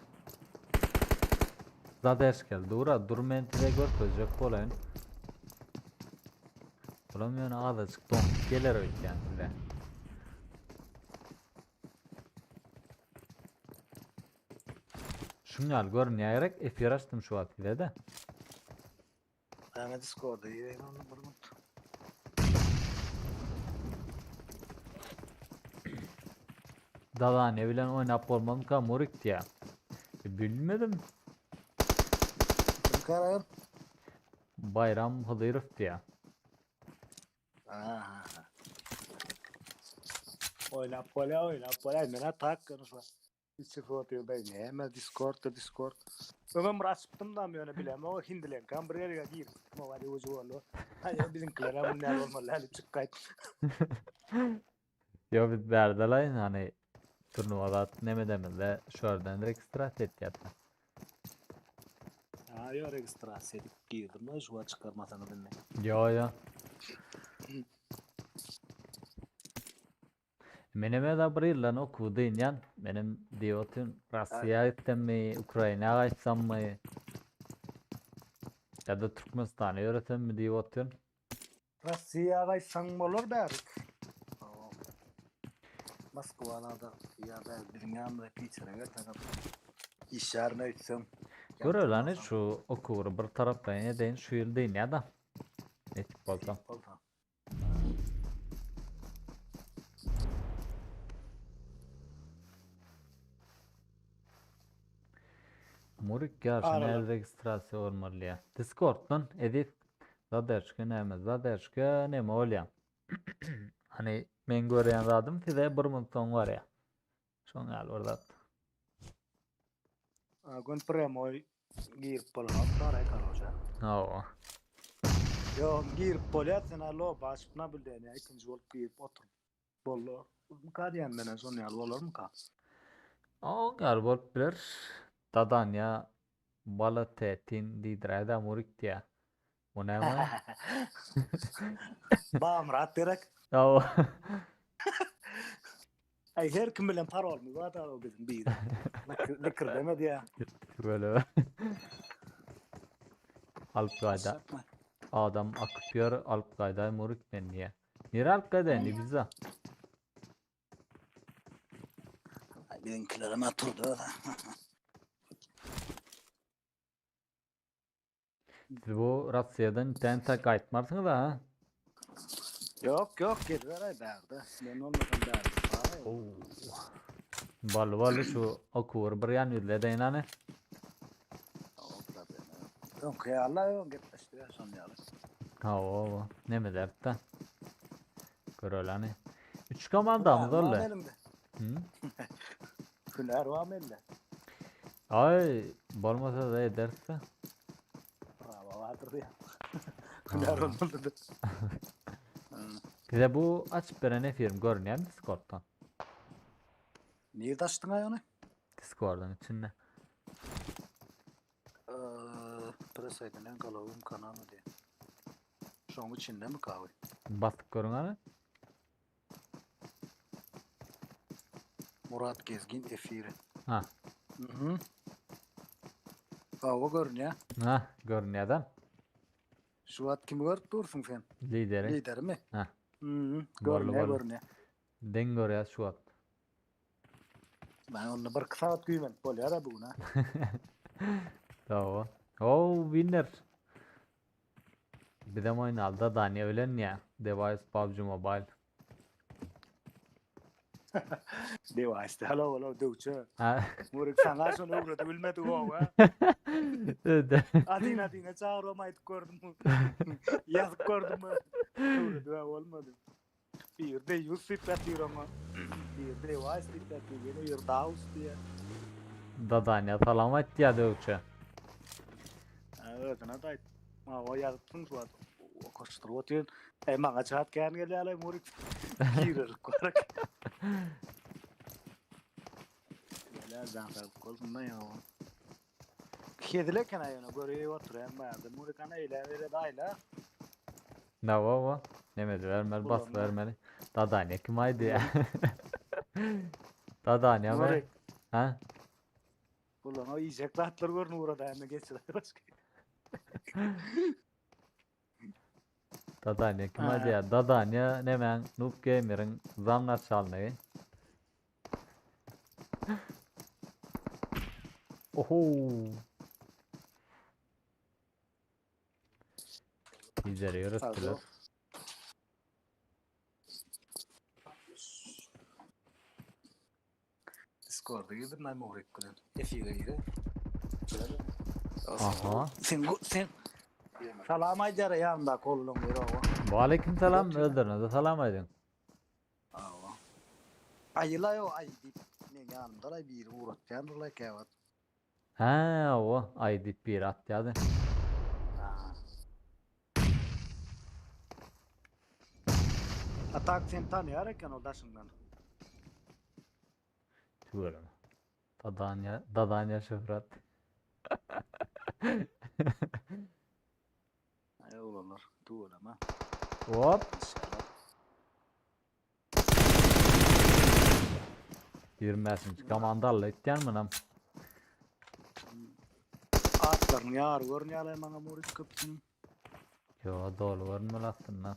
Zadeşkel dur-a dur men size görkezjek bolaýyn. Bulam ýöne azajyk doňup geler öýtýän size. Şuň ýaly görünýär gerek efir açdym şu wagt size-de. Näme Discord'a gireýin onda bir minut. Dadane bilen oýnap bolmazmyka Murik diýä. E, bilmedim. Kim karayım? Bayram Hydyrow diýä. Aha. Oýnap bolýar, oýnap bolýar. Men tak şu. Içi otyr da näme Discord da Discord. Öňem bir açypdym da ýöne bilemok hindileňkam bir ýere girip mowady ucu boldy. Haý biziňkiler hem näme bolmaly hali çyk gaýt. Ýo biz bärde laýyn hany turnuwa zat neme demizde şu ýerden registrasiýa etýärdi. Ha ýo registrasiýa edip girdim şu çykarmasaňyz indi. Ýo ýo. Menem eda bir ýyldan okuw dynýan. Menem diýip otyryn, Russiýa gitsemmi, Ukraina gaýtsammy ýa-da Türkmenistana ýöresemmi diýip otyryn. Rossiýa gaýtsaň bolar bärik. Moskwada ýa da biziň ýanymyza Pitere gelseňem işýärin öýtseň. Görelani şu okuwy bir taraplaýyn edeýin şu ýyl dynýa-da. Nesip bolsa. Bolsa. Murik ýaşy näle registrasiýa bolmaly diýýär. Discorddan Eziz zaderşka näme zaderşka neme bolýar. Hani men görýän zadym size bir minut soň barýar. Şoň ýaly bir zat. Gün premoý girip bolanok baray karoja. Hawa. Yo girip bolýar sen alo başyp na bilden ya ikinji bolup girip otur. Boldy. Mka diýen menen şon ýaly bolarmyka? Oň ýaly bolup biler. Dadanya Balatetin diýdiräýdä Murik diýä. O näme? Bamyrat gerek. Hawa. Aý her kim bilen parolymyz bar da o biziň biri. Zikir diýä. Böyle. Alyp gaýda. Adam akyp ýör, alyp gaýdaý Murik men diýä. Nirä alyp gaýdaýyn Ibiza? Aý biziňkilerem oturdy. Siz bu Russiýadan tä gaýtmarsyňyz ha? Ýok, ýok, geziberäý bärde. Men bolmasam bärde. Bally bally şu okuwy bir ýan ýüzle edeýin hany. Öňki ýaly öň gepleşdik şon ýaly. Hawa, hawa. Neme dertde. Göreli hany. Üç komandamyz boldy. Hünär bar mende. Ay, bolmasa da ederse. Bravo bardyr diýýär. Hünär bolmaly. Bize bu açyp beren efirim görünýärmi Discord'dan? Nirde açdyň aý ony? Discord'un içinde. Press edilen galowym kanaly diýýär. Şoň içindemi kawy? Basyp görüň hany. Murat Gezgin efiri. Ha. Mhm. Hawa görünýär. Ha, görünýär da. Şu wagt kimi görüp dursuň sen? Lideri. Liderimi? Ha. Mhm. Boldy, Görünýär, boldy. görünýär. Deň görýäs şu wagt. Ben onda bir saat güýmenip bolýar ha bu gün ha. Hawa. Oh, winner. Bizem oýnaly da Daniýa bilen ýa. Device PUBG Mobile. Device hello hello döwçe. Ha. Murik sana şony öwredip bilmedi o ha. Adina adina çagyrym aýdyp gördüm. Ýazyp gördüm. Öwredip bolmady. Bir de Yusuf ýatyr oňa. Bir Device diýip ýatyr. Ýene bir Daus diýýär. Dadanya salam aýtýar döwçe. Özüne de aýt. Mawa ýazypsyň şu wagt. Okaşdyryp otyr. Ey maňa çat kän gelýärler Murik. Girerlik barak. Gelýär jan saglyk bolsun da ýa. Hezil eken aýona görüp oturýan bardy. Murik ana eýle bere daýla. Nawa wa. Neme vermeli, bas vermeli. Dadanya kim aýdy ya? Dadanya we. Ha? Ulan o iýjek zatlar görünip ugrady indi geçiler başga. Dadanya kim aýdy ya? Dadanya nemäň Noob Gamer'iň zam naçalnygy. Oho. Lideri ýöretdiler. Discord'a girdim ben Muhrik bilen. Efire gire. Aha. Sen sen Salam aýdar ýanynda koluň bir owa. Waleýkim salam, özlerine-de salam aýdyň. Awa. Aýyla ýo aý diýip men ýanymda aý biri ugratýandyr käwagt. Hä, owa, aý diýip biri atýardy. Atak seni tanýar eken o daşyňdan. Tüweleme. Dadanya, Dadanya şöhrat. Aý oglanlar, tüweleme. Hop. İnşallah. 25-nji komanda alla etýän munam. Atlaryň ýary görünýär maňa Murit köpüsiniň. Ýo, doly görünmeli aslynda.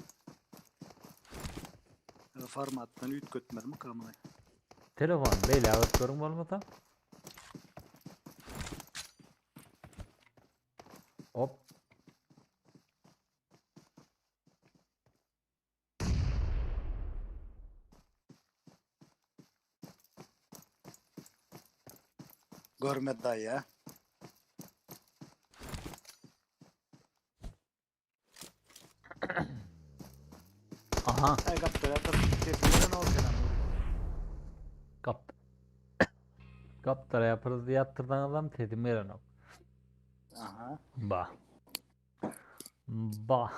Formatdan üýtgetmelimi muny? Telefon beýle alyp görüň bolmasa. Hop. Görmedi daýy ya. Aha. Ay gapdala sesi gelen ol selam. Gap. Gapdala yaparız diye yaptırdanızam sesim gelenok. Aha. Ba. Ba.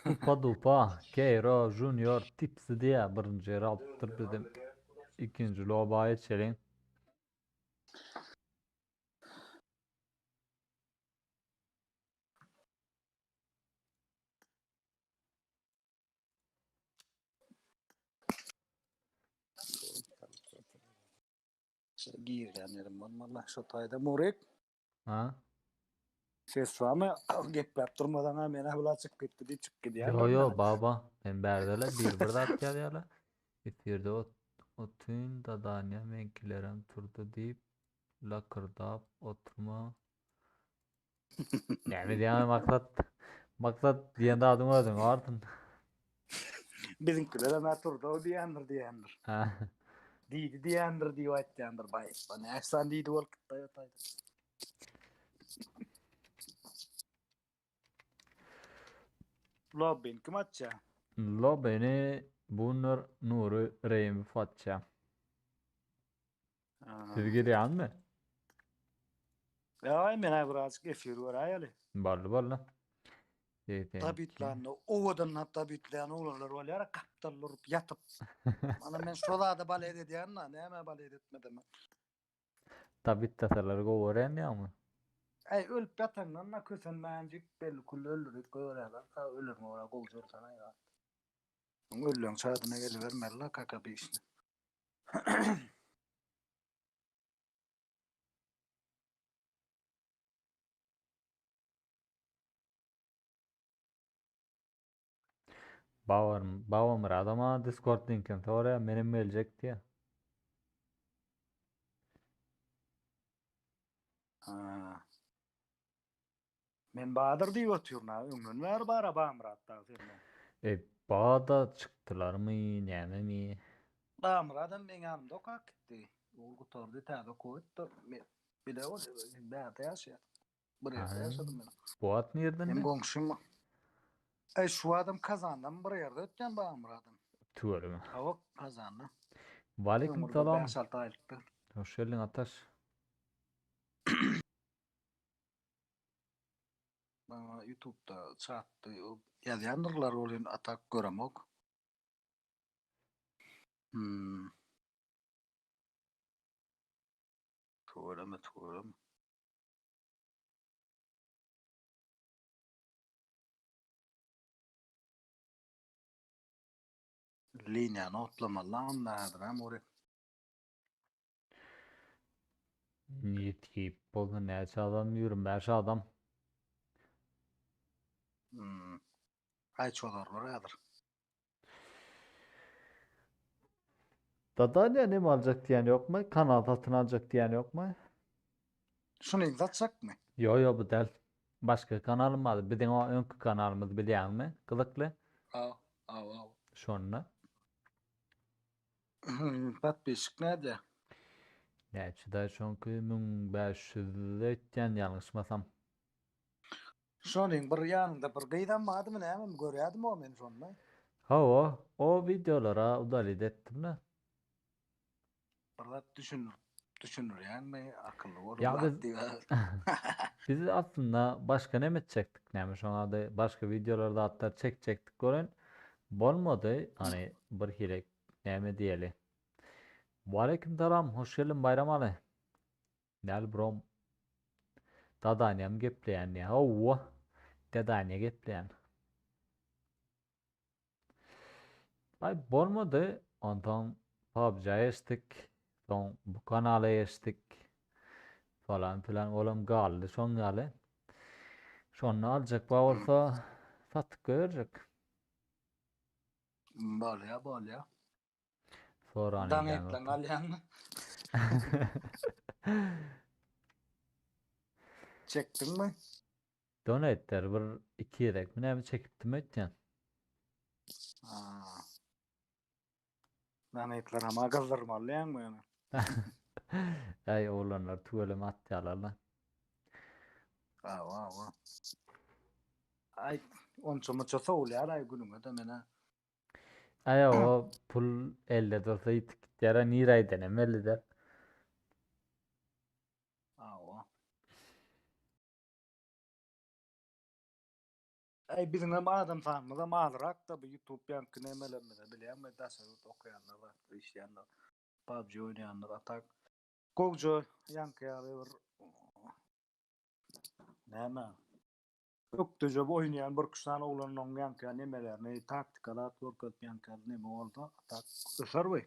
Supa dupa Keýro Junior Tipsy diýä birinji ýeri alypdyr bizem ikinji loba geçeliň. Girýän ýerim bolmaly. Şo taýda Murik. Ha? Ses barmy? Gepläp durmadan ha men abla çykyp gitdi diýip çykyp gidýär. Yo yo baba. Men bärdele bir bir zat ýazýarlar. Efirde ot otyn dadanya meňkilerem turdy diýip lakyrdap oturma. Näme diýýän maksat? Maksat diýen zadyň özüň bardyň. Biziňkiler hem turdy o diýendir diýendir. Ha. Diýdi diýendir diýip aýtýandyr baý. Näçe diýdi bolup gitdi aýtdy. Lobbini kim açýar? Lobbini Bunlar Nury Reýimow açýar. Siz girýäňmi? Ýa men aý birazjyk efir göräýeli. Boldy boldy. Tabitlände owadan tabitlän oglanlar bolýar, gapdal durup ýatyp. Mana men şo zada balet edýän-da, näme balet etmedim. Tabitlasalar gowy görýän ýaňmy? Äý ölüp ýatandan-da kösenmänjik belli külli öldürip goýberýärler. Ta ölüriňe görä gowy jörsen aý zat. Öň ölüň çadyna gelibermeli-la kaka bişni. Babam, Babamyrat ama Discord linkini soraýar, menem geljek diýýär. Ha. Men Badyr diýip otyryn ha, öňden bäri bar-a Bamyrat dagy sende. E, bada çykdylarmy, nämemi? Bamyradam meň ýanymda okap gitdi. Ol gutardy, täze okuwa gitdi. Men bile ol bärde ýaşaýar. Bir ýerde ýaşadym men. Bu at nirden? Hem goňşym. Eý, şu adam Kazandan bir ýerde ötýän Bamyradam. Tüweleme. Hawa, Kazanda. Waleýkim salam. 5-6 aýlykdy. Hoş geldiň Ataş. Maňa YouTube'da çatdy ýazýandyrlar ol ýöne atak göremok. Hmm. Tüweleme tüweleme. Liniýany otlamaly lan onda häzir ha Mury. Niyet boldy näçe adam 25 adam. Hmm. Aý çozarlar häzir. Dadanya neme aljak diýen ýokmy? Kanal satyn aljak diýen ýokmy? Şuny satjakmy? Ýo ýo bu däl. Başga kanalym bar. Biziň o öňki kanalymyz bilýäňmi? Gyzykly. Aw, aw, aw. Şonda. Podpisçik näde? Näçe daý şoňky 1500 öýtýän ýalňyşmasam. Şonuň bir ýanynda bir gyzam bardymy nämemi görýärdim o men şonda. Hawa, o wideolara udalit etdim-de. Bir zat düşündir düşündirýäňmi akylly bol Ya zat biz diýip. biz aslynda başga näme etjekdik näme şoň ady başga wideolar zatlar çekjekdik gören bolmady hani bir hili näme diýeli. Waleýkim salam hoş geldiň Baýramaly. Näl brom. Dadanyam gepleýän diýýär. Hawa. Dadanya gepleýän. Ay bolmady. Ondan PUBG-a geçdik. Soň bu kanala geçdik. Falan filan olam galdy şoň ýaly. Şonda aljak bar bolsa satyp goýberjek. Bolýa, bolýa. Soran Daň edýän etleň bolsa. alýaňmy? Çekdiňmi? Donatler bir iki gezekmi näme çekipdim öýtýän. Aa. Donatler hama gyzdyrmaly diýýäňmi ýöne? Äý oglanlar tüweleme atýarlar-la. Awa, awa. Aý, onça munça sowulýar aý günüňe-de menä. Aý o pul elde dursa ýitip gitýär-ä nirä gidenem belli däl. Awa. Äý biziňem adam sanymyzam azrak-da bu ýutub ýaňky nemelerimize bilýäňmi daşary ýurt okaýanlar zatlar işleýänler PUBG oýnaýanlar a tak gowja ýaňky ýaly bir näme ökdeje oýnaýan bir iki sany oglanyň ýaňky ýaly nemelerini taktika zat görkezip ýaňky ýaly neme bolsa a tak öser bu.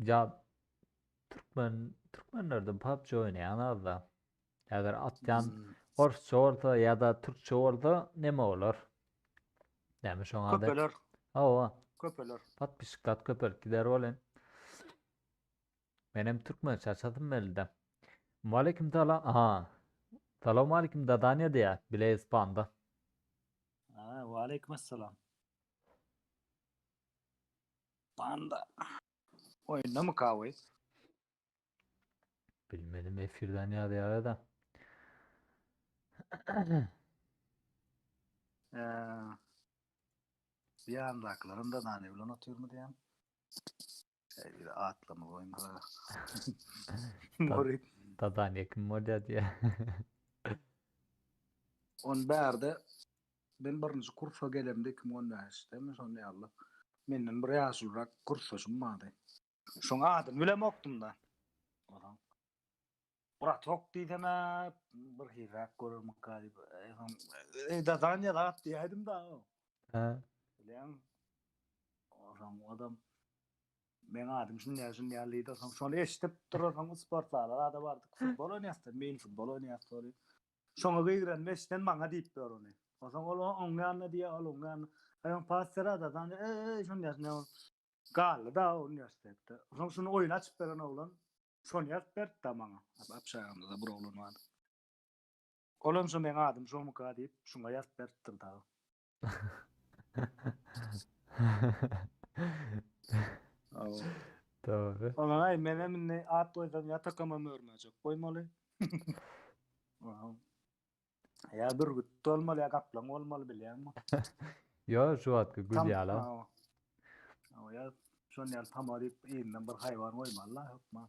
Ýa türkmen türkmenlerde PUBG oýnaýan azda. Häzir atýan Hmm. orsça bolsa ýa-da türkçe bolsa neme bolar? Näme şoň ady? Köpeler. Hawa. Köpeler. Podpiskat köpelip gider welin. Menem türkmençe açasym geldi. Waleýkim salam. Aha. Salam aleýkim Dadanya diýýär. Bile ispanda. Ha, waleýkim assalam. Panda. Oýunda kawy? Bilmedim efirden ýazýar da. Ee, bir ýandakylarym da nane bilen otyrmy diýen. Ey, bir atlama goýma. Morik. Dadanya kim bolýar diýýär. On bärde Ben birinji kursa gelemde 2015-demi şonda ýaly. Menden bir ýaşulurak kursdaşym bardy. Şoň adyny bilemokdym-da. Onsoň Bratok diýsem-ä bir hiliräk görermika diýip, soň Eý Dadanya zat diýäýdim-de. Hä. Bilýäňmi? Onsoň adam meň adym şunýa şunýa diýdi. Soň şony eşidip durasoň sport zala zada bardyk. Futbol oýnaýasda, mini futbol oýnaýas. Şoňa gygyran meşden maňa diýip ýör ony. Onsoň ol oň ýanyna diýýär, ol oň ýanyna. Aý oň pastora da, dan eý şony ýaz, näme Galdy da uniwersitetde. Soň şuny oýun açyp beren oglan şony ýazyp berdi da maňa. Apşagamyzda bir oglan bardy. Olam şo meň adym şomyka diýip, şuňa ýazyp beripdir dagy. Dogry. Oňa aý menem indi at goýsam ýatakamam örmejek goýmaly. Ýa bürgüt bolmaly ýa gaplaň bolmaly bilýäňmi? Ýo şu wagtky gül ýaly. Ýa şon ýaly tama diýip yzyndan bir haýwan goýmaly la hökman.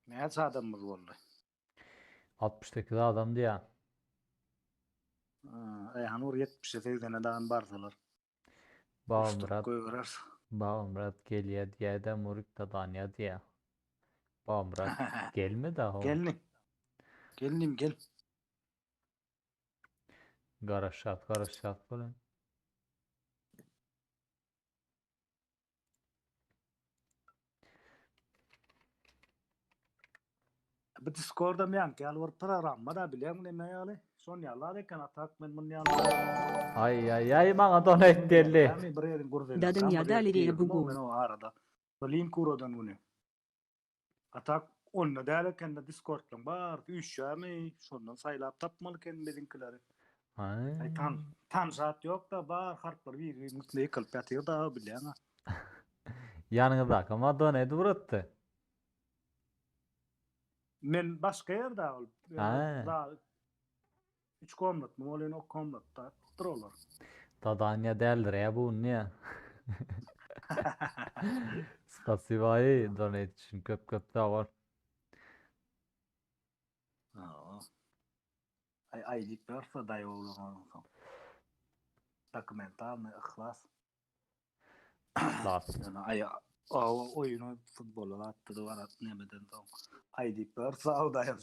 Näçe adamymyz boldy? 68 adam diýýär. Reýhan bir 70-e 80-e dagan barsalar. Bagmyrat Bagmyrat gelýär diýýär-de Murik dadanýar diýýär. Bagmyrat gelmedi ho. Gelni. Gelnim gel. Garaşýas, garaşýas bolan. Bu Discord'am ýaňky ýaly bir programma da bilýäňmi näme ýaly? Şon ýaly eken atak men muny ýaly. Aý aý aý maňa donate geldi. Bir ýeriň gurdy. Dadan ýa däli bu. Men o arada. Bu link uradan güni. Atak onda däl eken-de Discordlaň barysy üýşýärmi? Şondan saýlap tapmaly eken biziňkileri. Aý. Tan tanyş at ýok-da, bar harplar bir-biriniň üstüne ýykylyp ýatyr-da, bilýäň-ä. Ýanyňyzdaky Madonna edip uratdy. Men başga ýerde ol. Ha. Üç komnatmy bolýan o komnatda dur olar. Dadanya däldir ya bu niye? Spasibaýy donate üçin köp köp sag bol. Aý aý diýip berse daýy oglan onsoň. Dokumentalny yhlas. Yhlas. Ýöne aý o oýuny futbola atdy da barat nemeden soň. Aý diýip berse o daýy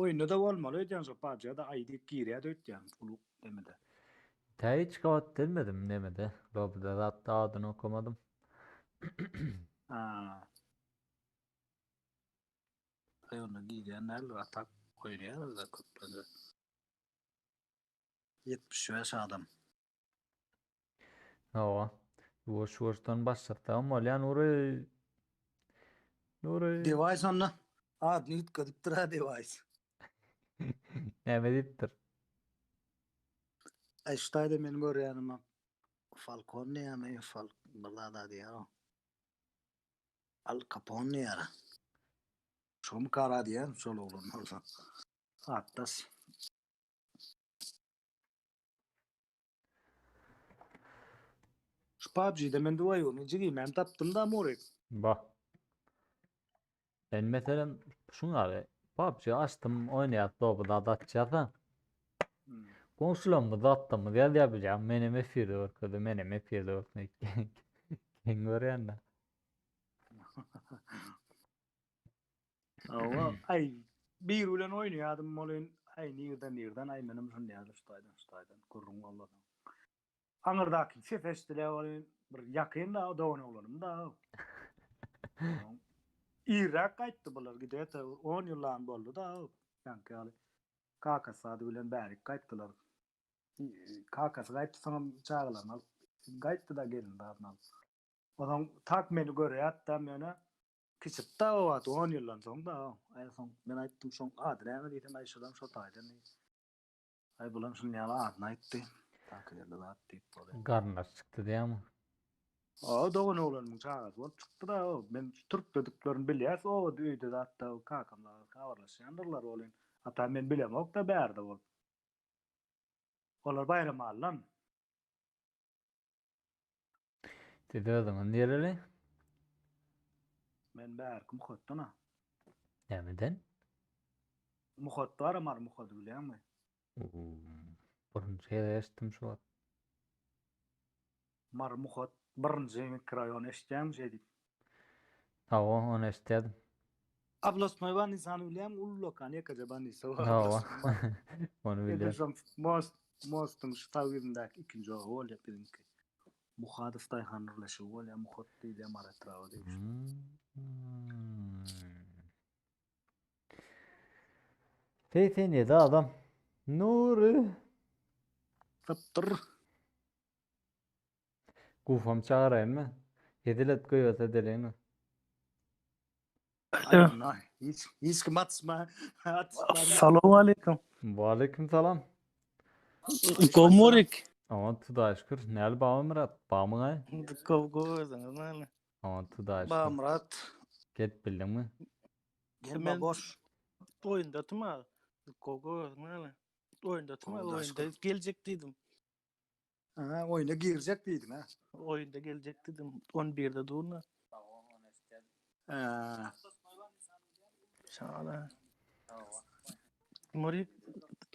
Oýunda da bolmaly öýdýän şo PUBG-da aý diýip girýär öýtýän uly demede. Tä hiç gabat gelmedim nemede. Lobbyda zatda adyny okamadym. Ha. Aý onda girýän däldir, a tak oýnaýarlar-da köplenç. 75 adam. Hawa. Ýuwaş ýuwaşdan başlasagam bolýar Nury. Nury. Device onda adyny üýtgedipdir ha Device. Näme diýipdir? Aý şu taýda men görýänim Falcon diýýärmi, Fal bir zat diýýär o. Al Capone diýýär. Şomy kara diýýän şol oglan bolsa. Atdaş. Şu PUBG-de men duaýuny jigimem tapdym da Murik. Ba. Men meselem şuň ýaly PUBG açdym oýnaýas doby zat atýasa. Hmm. Goňşularymyz zatdymyz ýazýar bilýän menem efirde görkezdi menem efirde görkezdi. Geň görýän-de. Hawa, aý bir bilen oýnaýadym welin, aý nirden nirden aý menem şuny ýaly şu taýdan şu taýdan gürrüň boldy. Aňyrdaky ses eşidilýär welin bir ýakyn da dogan oglanym da. Irräk gaýtdy bular gidete 10 ýyllan boldy da ýaňky ýaly. Kakasy ady bilen bärik gaýtdylar. Kakasy gaýtdy soňam çagalaryny alyp gaýtdy da gelin zadyny alyp. Ozaň tak meni görýärdi-da ýöne Kiçikda o wagt on ýyldan soň da aý soň men aýtdym şoň ady näme diýsem aý şolam şo taýdan diýdi. Aý bulam şuny ýaly adyny aýtdy. Taky ýerde zat diýip bolýar. Garyndaş çykdy diýýäňmi? O dogan oglanymyň çagasy bolup çykdy da o men şu türkdediklerini bilýäs obada öýde zatda kakamlar habarlaşýandyrlar welin ata men bilemok da bärde bolup. Olar Baýramalydan. Siz özüňiz nireli? Men bärki Muhatdan-a. Nämeden? Muhat bar Mary Muhady bilýäňmi? Birinji gezek eşitdim şu wagt. Mary Muhat birinji mikroraýon eşitýäňmi şeý diýip? Hawa, ony eşitýärdim. Oblastnoý bolnisany bilýäňmi? Ullakan ýekeje bolnisa bar. Hawa. Ony bilýän. Edil şoň most mostuň şu sag ýüzündäki ikinji oba bolýar biziňki. Muhadow daýhan birleşigi bolýar, Muhat diýilýär Mary etraby degişli. Hmm. 87 adam. Nury. Sypdyr. Gufam çagyrayynmy? Hezil et goýberse edeliňmi? Alo. Hiç hiç kim atma. Atma. Salam aleyküm. Waleýkim salam. Gomurik. Aman Hudaýa şükür. Näl Babamyrat? Bamyňaý? Gowy gowy özüňiz näme? Aman Hudaýa şükür. Babamyrat. Gelip bildiňmi? Gel Men baboş. oýunda tuma. Gowy gowy özüň näme? Oýunda tuma Hudaýa oýunda şükür. geljek diýdim. Ha, oýuna girjek diýdiň ha. Oýunda geljek diýdim. 11-de durna. Ha. Şala. Murik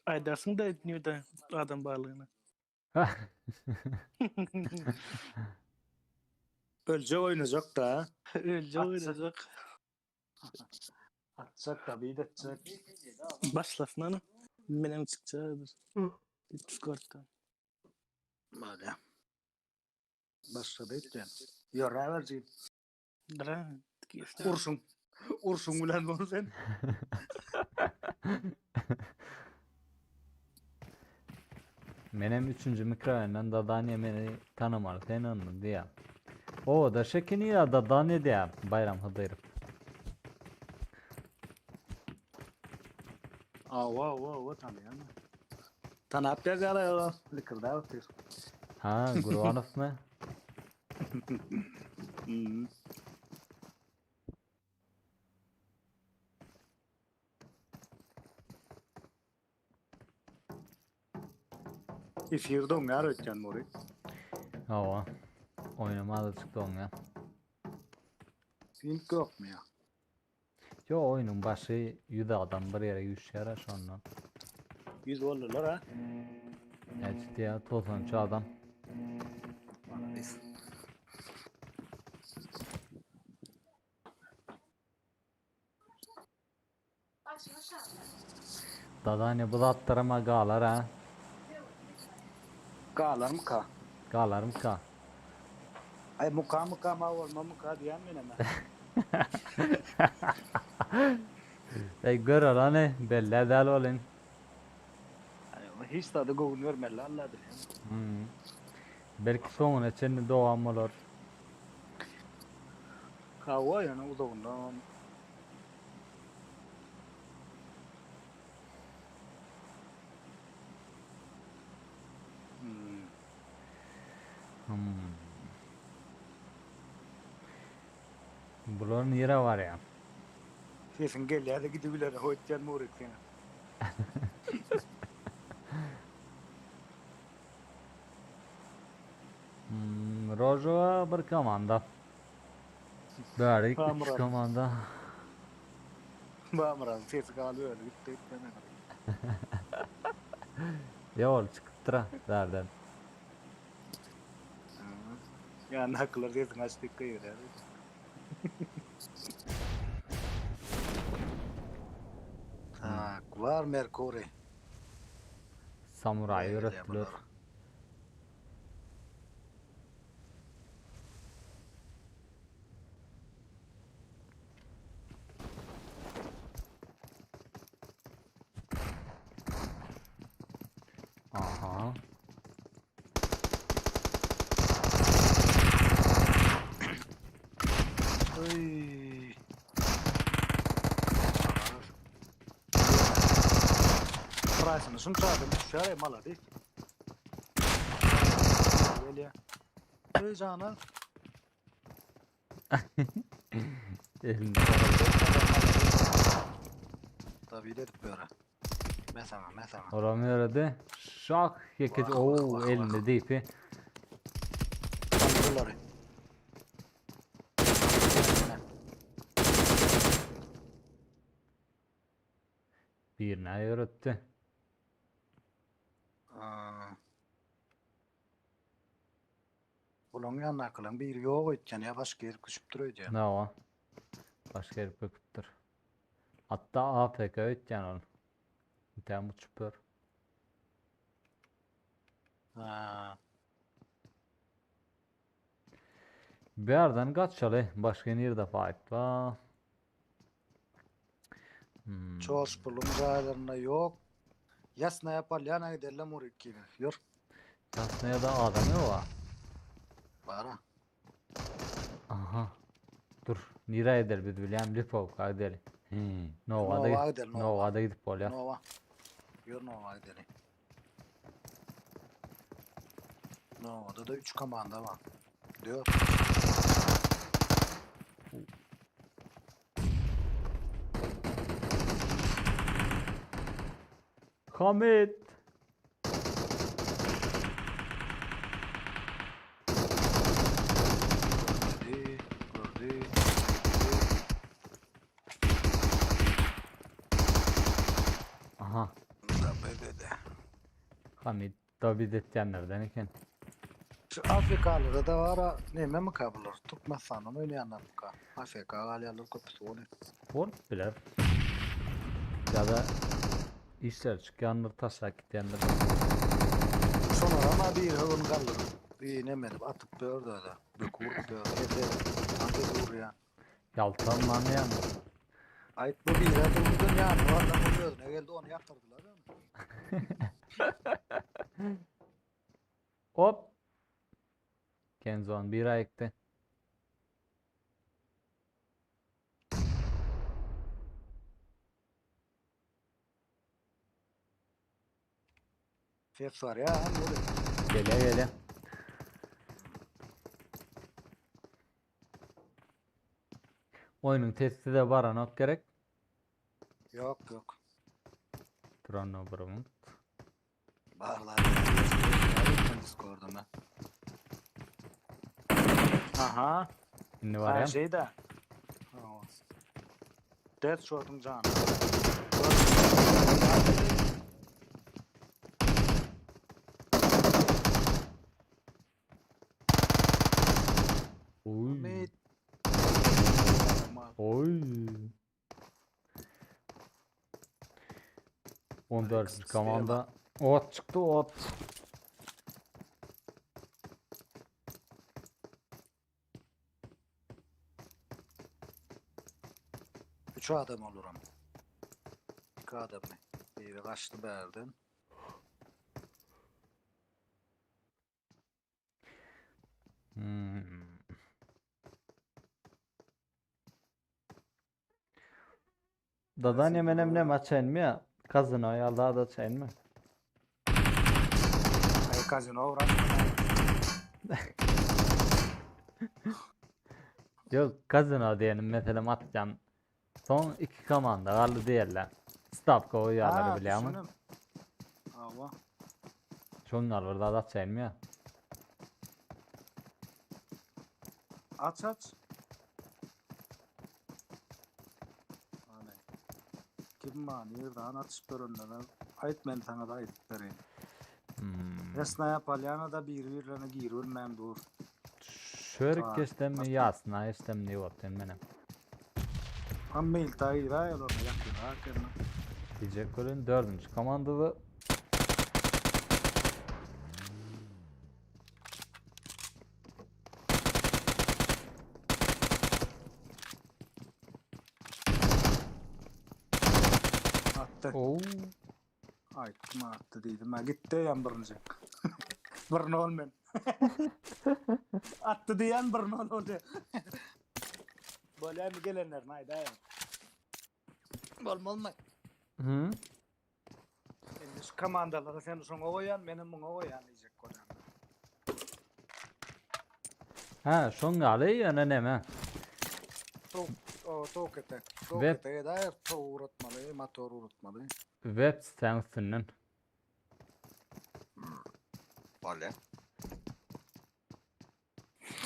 aýdarsyň da nirde adam barlygyny. Öljek oýnajak da. Öljek oýnajak. Atjak da bir etjek. Başlasyn ana. Menem çykjak. Discord'dan. Bolýa. Başlady öýtýän. Ýöräber jigim. Dra. Urşuň. Urşuň bilen bol sen. Menem üçünji mikroraýondan Dadaniýa meni tanamaly sen onda diýýär. Oda şekini ýa Dadaniýa diýýär Baýram Hydyrow. Awa, awa, awa tanaýan. Tanap ýazýar ýa likirdäp otyr. Ha, Gurbanowmy? Hmm. Efir doňýar öýtýän Mury. Hawa. Oýnamada çykdy oňa. Pink ýokmy ýa? Ýo oýnuň başy 100 adam bir ýere üýşýär şondan. 100 boldular ha. Näçe diýýär? 93 adam. Malades. Dadanya bu zatlarama galar ha. Galarmyka? Galarmyka? Aý muka muka ma bolmamyka diýýän menem. Eý göreli hany bellä däl bolyn. Hiç zada göwün bermeli Alla bilýän. Hmm. Belki soňuna çenli dowam bolar. Hawa ýöne uzagyndan. Hmm. Hmm. Bular nirä barýar? Sesiň gelýär-de gidibiler hoýtýan Murik seni. Hmm, Rožowa bir komanda. Bärik üç komanda. Bamyradyň sesi galyp öli gitdi öýtmän. Ýol çykypdyr-a bärden. Ýandakylar sesiňi aç diýip gygyrýar. Tak, var Merkuri. Samuraý öwretdiler. Aha. Oý. Price'ını şunça adam düşýär ey malady. Gelýär. Öý jana. Elinde. Tabii edip böyle. Mesela mesela. Oram ýöredi. Şak ýekeje Wah, oo wah, wah, elinde diýpi. Bunları. Birine ýöretdi. Bulaň ýandakylaň biri ýok öýtýän ýa başga ýere köçüpdir öýdýän. Nawa. Başga ýere böküpdir. Hatda AFK öýtýän ol. Täm uçup ýör. Ha. Bu ýerden gaçaly. Başga nirde fight bar? Hmm. Çoşpuluň jaýlarynda ýok. Ýasnaýa polýana giderle Murik gibi. Ýör. Ýasnaýada adam ýok a. Bara. Aha. Dur. Nirä gider biz bilýän Lipovka gideli. Hmm. Nowada Nowa gidelim, Nowa. Nowada gidip bolýar. Nova. Ýör Nova gideli. Nova'da da 3 komanda bar. 4. Hamit. Gördü, gördü. Aha. Gördü. Hamit David etýänlerden eken. Şu Afrikalyda da var ha, neme mi bular? Türkmenistan'dan oynayanlar mı ka? Afrika galýarlar köpüsi ony. Bolup biler. Ýa-da işler çykýandyr, taşlap gidýändir. Şolar ama bir höwün galdyr. Bir neme edip atyp bördü öyle. Bök vurup bördü. Evde tank vurýar. Ýaltanman ýa. Aýt bu bir vurdun yani. O adam onun özüne geldi onu yatırdılar. Hop. Kenzon bir aýykdy. Ses var ya. Hem böyle. Gele gele. Oýnuň testi de baranok gerek. Yok yok. Duran bir minut. Barlar. Discord'da ben. Aha. Indi Ha barýan. şeyde. Tamam. Deathshot'un canı. Oy. Ahmet. Oy. 14. komanda. Ot çykdy, ot. Üç adam oluram. Iki adammy? Biri gaçdy bärden. Hmm. Dadan menem ne açaýynmy ýa? Kazino ýa zat açaýynmy? Ay kazino uğraş. Yok kazino diýenim meselem atýan. Son iki komanda galdy diýerler. Stavka goýýarlar bilýärmi? düşündim. Hawa. Şonlar bir zat açaýynmy ýa? Aç aç. Hany. Kim bar, nirden atyşyp dörenlere aýt men sana da aýdyp bereýin. Hmm. Ýasnaýa Polýanada biri-birlerine giribilmän dur. Şörik Ha, geçdemmi başka. ýasna geçdem diýip otyryn menem. Ham mail ta giräýel onda ýakynrak ýerine. Diýjek welin dördünji komandada Atdy. Oo. Aýtdym atdy diýdim. Ha gitdi ýan birinji. Bir nol men. Atdy diýen bir nol boldy. Bolýarmy gelenlerini aýdaýyn. Bolmazmy? Hı? Indi şu komandalara sen şoňa goýan, menem muňa goýan diýjek bolýan. Ha, şoň ýaly ýöne neme? Tok, o tok etek. Tok Web- etege dair tok uğratmaly, motor uğratmaly. Web siteň üstünden. Bolýar.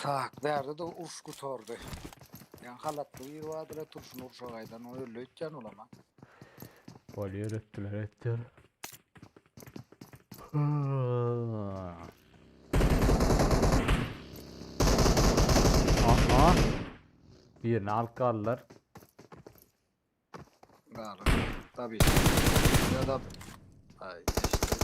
Tak, bärde de uruş gutardy. Yani halatly bir bardyr, turşun uruşa gaýdan o öldü ötýän olama. Bolýar ötdüler ötdüler. Aha. Birini alyp galdylar. Galy. Tabii. Ya da Ay işte.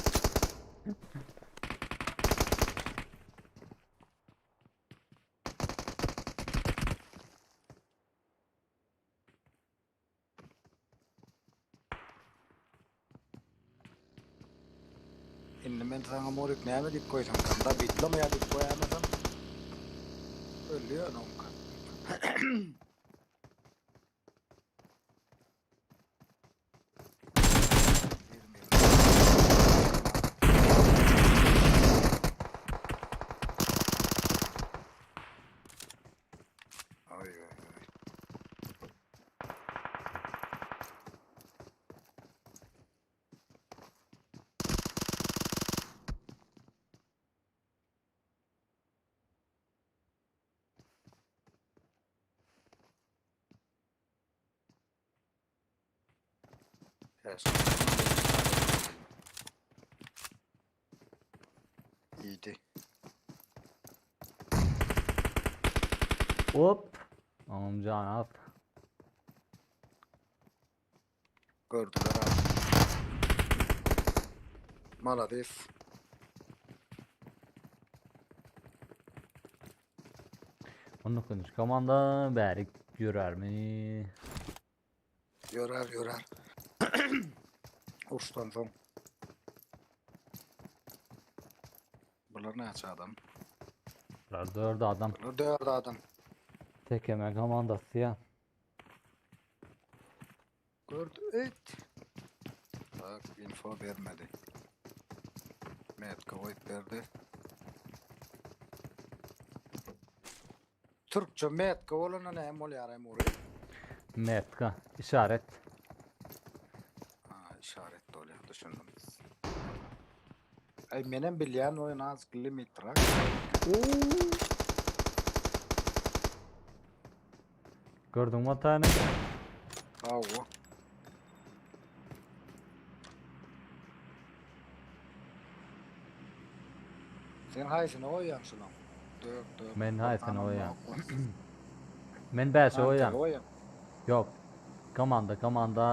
Indi men sana morik näme diýip goýsam, da bitleme ýa diýip goýamasam. Ölüyor onka. Ay ay ay. Yes. İyiydi. Hop. Amcan al. Gördüler abi. Malades. 19. komanda bärik ýörärmi? Yorar yorar. Uruşdan soň. Bular näçe adam? Bular 4 adam. Bular 4 adam. Tekeme komandasy ya. Gördü. Evet. Bak info vermedi. Metka koyup verdi. Türkçe metka bolanda näme bolýar hem ury? Metka işaret. Ha, işaret bolýar düşündim. Ay menem bilýän oýun az limitrak. Gördüňmi hatany? Hawa. Sen haýsyny goýýaň şunuň? Dört, dört. Men haýsyny Anam goýýan? ýok. Men 5 Antep goýýan. goýýan. Ýok. Komanda komanda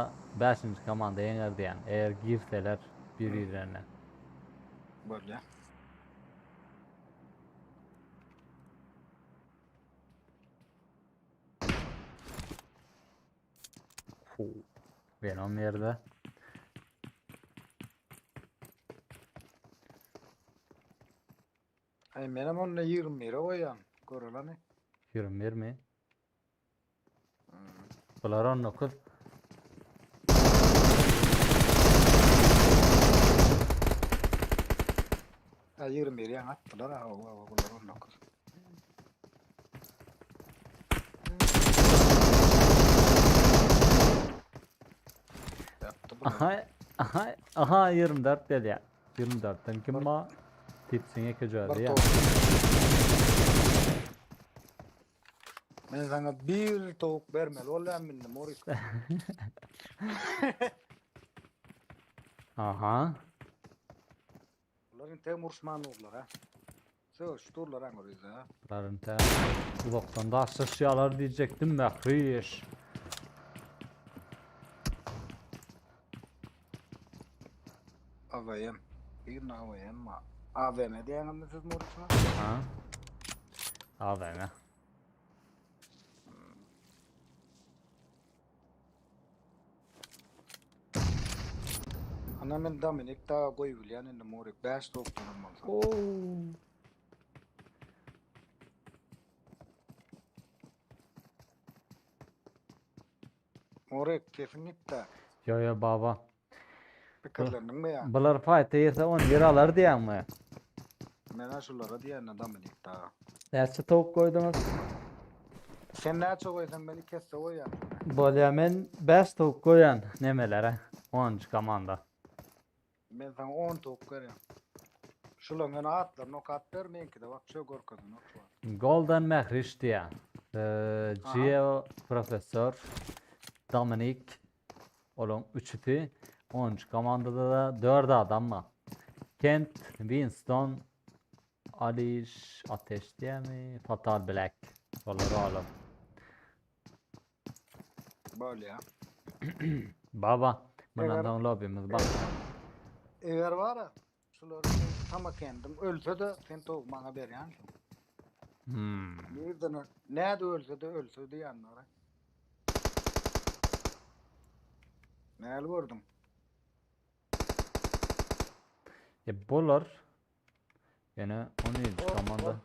5-nji komanda ýeňer diýen. Eger girseler bir-birlerine. Bolýar. Venom ýerde. Ay menem onda 21'e goýýan. Görelani. 21 mi? Bular 19. Ha 21 ýaň atdylar ha o o bular 19. Yaptı bular. Aha, aha, aha 24 gelýär. 24-den kim bar? Tipsiň eke Bir özi ya. towuk. Men sana bir towuk bermeli bolýan indi Morik. Aha. Bular inte uruşman durlar ha. Söz durlar ha görüz ha. Bular inte uzakdan daşlaşýarlar diýjekdim Mähriş. AVM. Bir AVM ma. AVM diýeňizmi siz Morik'e? Ha. AVM. Ana men Dominik daga goýup bilýän indi Morik 5 towukdanam bolsa. Oo. Morik sesiň gitdi. Yo yo baba. Pikirlendiňmi ýa? Bular fayta ýese 11 alar diýýäňmi? Men şulara diýen Dominik daga. Näçe towuk goýduňyz? Sen näçe goýsaň men iki esse goýýan. Bolýa men 5 towuk goýan nemelere. 10 komanda. Men sana 10 towuk berýän. Şularyň ýöne atlaryny okap ber, meňkide wapşe görkezenok şu wagt. Golden Mehriş diýýär. Ee, Aha. Geo Professor Dominik olaryň üçüsi 10 komandada da 4 adam bar. Kent, Winston, Aliş, Ateş diýemi, Fatal Black. Olar alalım. Bolýa. Baba, bundan Eger- soň lobbymiz bar. Eger bar şular tama kendim ölse de sen towuk maňa berýänsiň. Hmm. Nirden öl- näde ölse de ölse diýenler. Näli gördüň? E bular ýene 17 Or- komanda.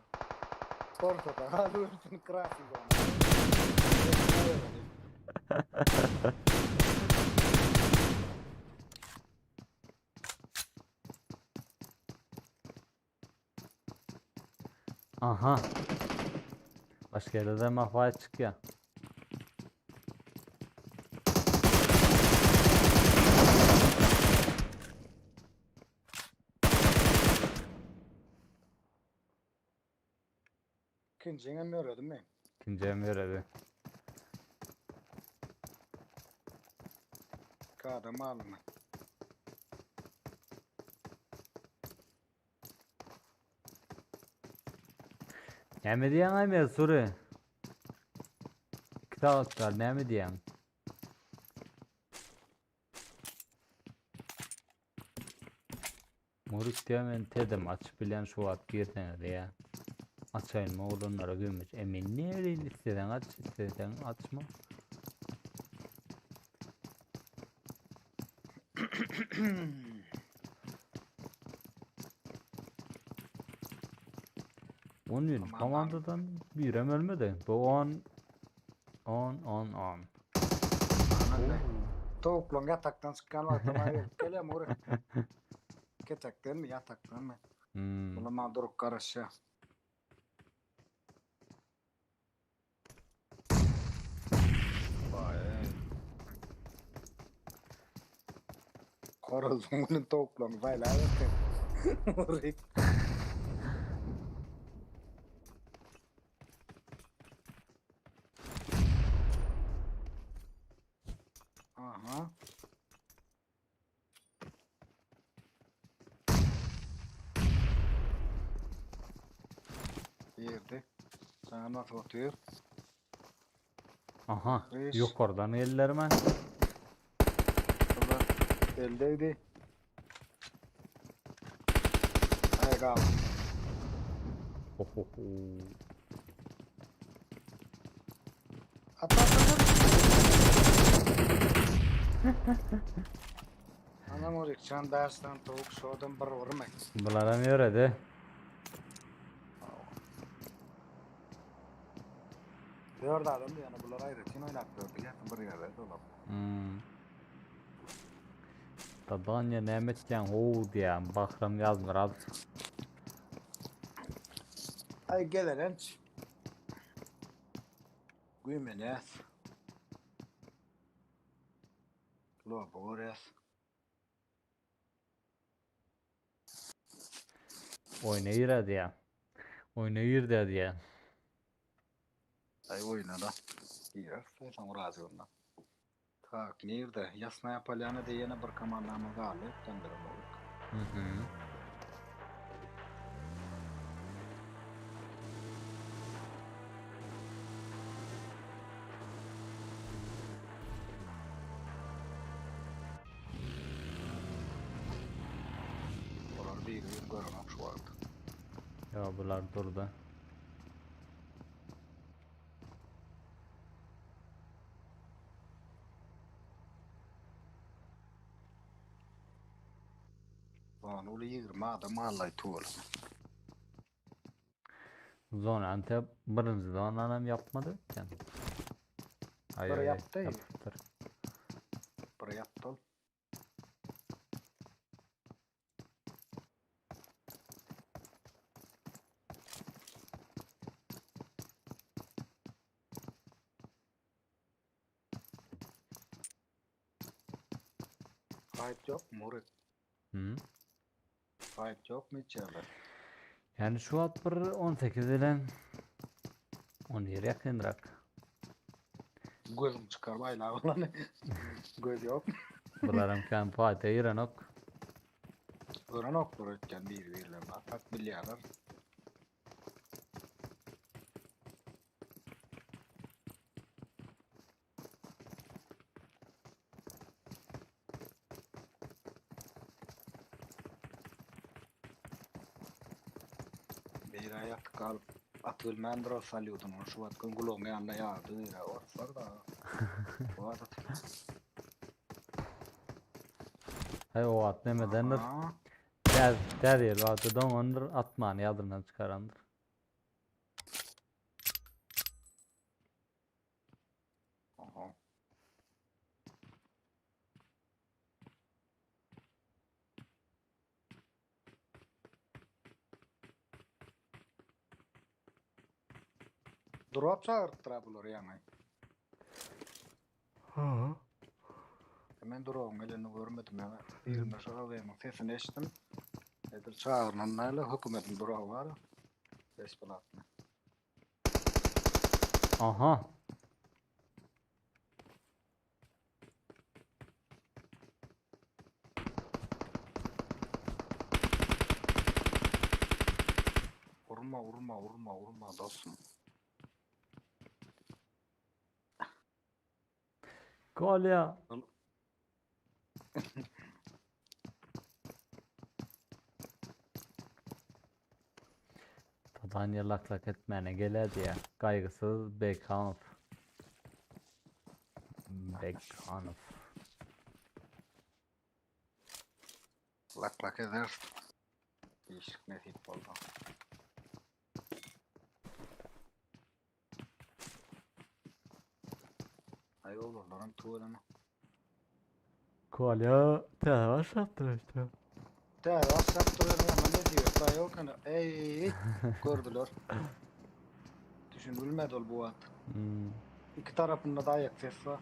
Ortada hadi ölsün krasy zona. Aha. Başka yerde de mafya çıkıyor. İkinciňem ýöredim men. İkinci hem görevi. Kadam alma. Näme diýen ay Mensuri? İki saat var näme diýen? Moruk diýen men tedim açyp bilen şu wagt girseňiz diýä. Açaýyn mı oglanlara güýmeç. E men näle istesen aç, istesen açma. On bir Aman komandadan birem ölmedi. Bu 10 10 10 10. Towuklaryň ýatakdan çykýan wagty maňa gelip gelýär Morik. Ketekden mi ýatakdan mı? Hmm. Bular maňa durup garaşýar. Vay. Horozyň günü towuklaryny saýlap eken. Morik. Aha. Girdi. Sana nasıl otuyor? Aha. Reis. Yukarıdan ellerime. Burada eldeydi. Ay gal. Ohoho. At at at. at. Anam orikçan 5 sany towuk şodan bir vurma. Bularam ýöredi. Dört adam yani bular aýratyn oýnap durdy. Hepsi bir ýerde dolap. Hmm. Dadanya näme etýäň how diýýän Bahram Ýazmyrat. Ay gezelenç. Güýmenýäs. Loba görýäs. Oýna girä diýýän. Oýna girdi diýýän. Ay oýna da. Girer. Soň razy bolma. Tak, nirde? Ýasnaýa Polýanada ýene bir komandamyz galdy. Ötdendirim olduk. Mhm. Olar bir-bir görenok şu wagt. Ýa bular durdy. Lan uly 20 adam galdy tuwalama. Zona Antep birinji zonanam ýapmady ötken. Aý, Bir aý, aý, ýapdy. ýapypdyr. Bir ýapdy ol. Fight yok mu Murat? Hı? Fight yok mu içeride? Yani şu at bir 18 bilen 17 yakınrak. Gözüm çıkar bayla lan. Göz yok. Bularam kan Fatih İranok. Gören oklar ötken bir birlerine atak bilýärler. Bir ayak kalıp atılmandır o salıyordun onu şu atkın kulağın yanına yağdı ya orslar da. Bu arada. Hay o at nemedendir. Aha. Täz täz ýer wagty doňandyr atmany ýadyndan çykarandyr. Aha. Drop çağırttıra bular yani. Hemen drop'un elini görmedim ya. Birinde şu AVM'in sesini eşittim. Nedir çağırmanlarla hükümetin drop'u var. Bespelatını. Aha. Vurma vurma vurma vurma dostum. Kolya. Tadanya lak lak etmäne geledi ya. Gaýgysyz Bekanov. Bekanov. Lak lak eder. Değişik nesip oldu. Ay olur lan tuvalene. Kolya täze başlapdyr işte. Täze başlap duran ama ne diyor? Daha yok hani. Ey gördüler. Düşünülmedi ol bu at. Hmm. İki tarafında da ayak ses var.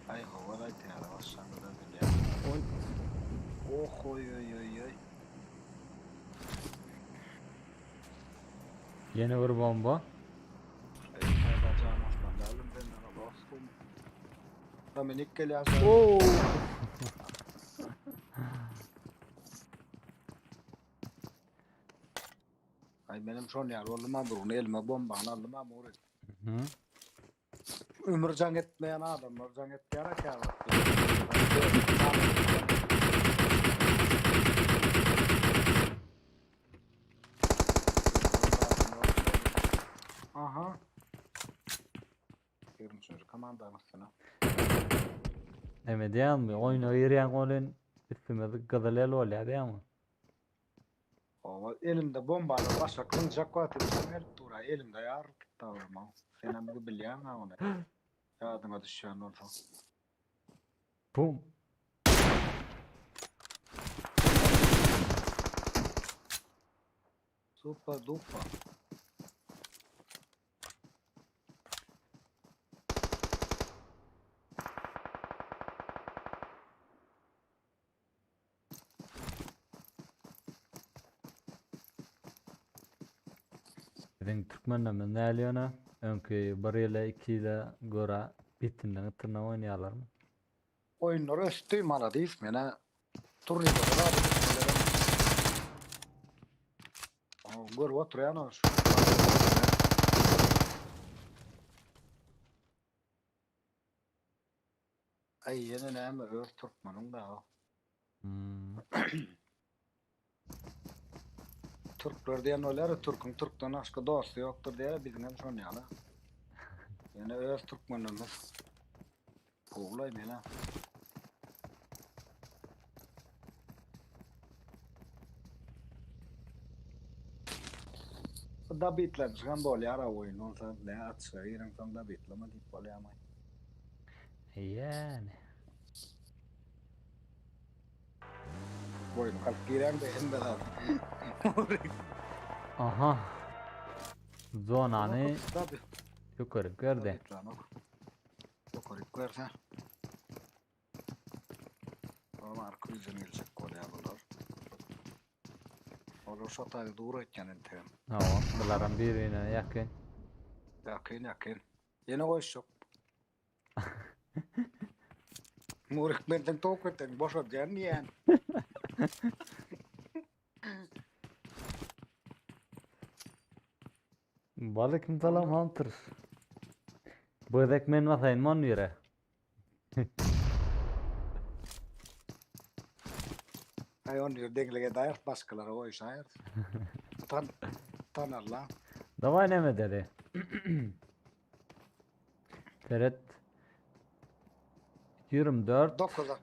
Ay hava da täze başlandı da bilýär. Oy. Oh oy oy oy oy. Ýene bir bomba. Ay bacağım aslan derdim ben de dostum. Dominik geliyor. Oo. Ay benim şon yer oldum ha bunu elime bomba aldım ha moruk. Hı. Ömür can etmeyen adamlar can etmeyerek ya. Aha. 23. komanda mısın? Neme diýýäňmi? Oýna girýäň welin üstümiz gyzyl el bolýar diýýäňmi? Owa, elimde bombalar başga kynjak wagty bilen gelip dur-a, elimde ýarylyp gitdi oglum-ow. Senem bilýäň-ä ony. Ýadyňa düşýän bolsa. Bum. Super dupa. Biziň türkmenlerimiz näli ýöne? Öňki bir ýyla, iki ýyla görä bitinden gytyndan oýnaýarlarmy? Oýunlar ösdi, maladis, menä turnirlere zady gitmelerem. Görüp oturýan şu. Aý ýene näme öz türkmeniň da. Hmm. Türkler diýen bolýar, türküň türkden başga dosty ýokdur diýär, biziň hem şon ýaly. Ýene öz türkmenlerimiz. Gowulaý mena. Dabitlenişigem bolýar a oýun bolsa ne açyga gireňsoň dabitleme diýip bolýarmy? Ýäni. Boýun kalyp gireňde hemme zat. Aha. Zonany ýokaryk berdi. Ýokaryk berse. Olam arka ýüzden geljek bolýar bular. Olar şo taýda dur aýtýan entegem. Hawa, bularam bir-birine ýakyn. Ýakyn, ýakyn. Ýene goýuşjak. Murik menden towuk eten boşadýan diýýän. Waleýkim salam Hunter. Bu gezek men basaýyn on bire. Aý on bir deňlige daýar başgalara goýşaýar. Tan tanarla. Daway neme edeli. Seret. 24. 9-a.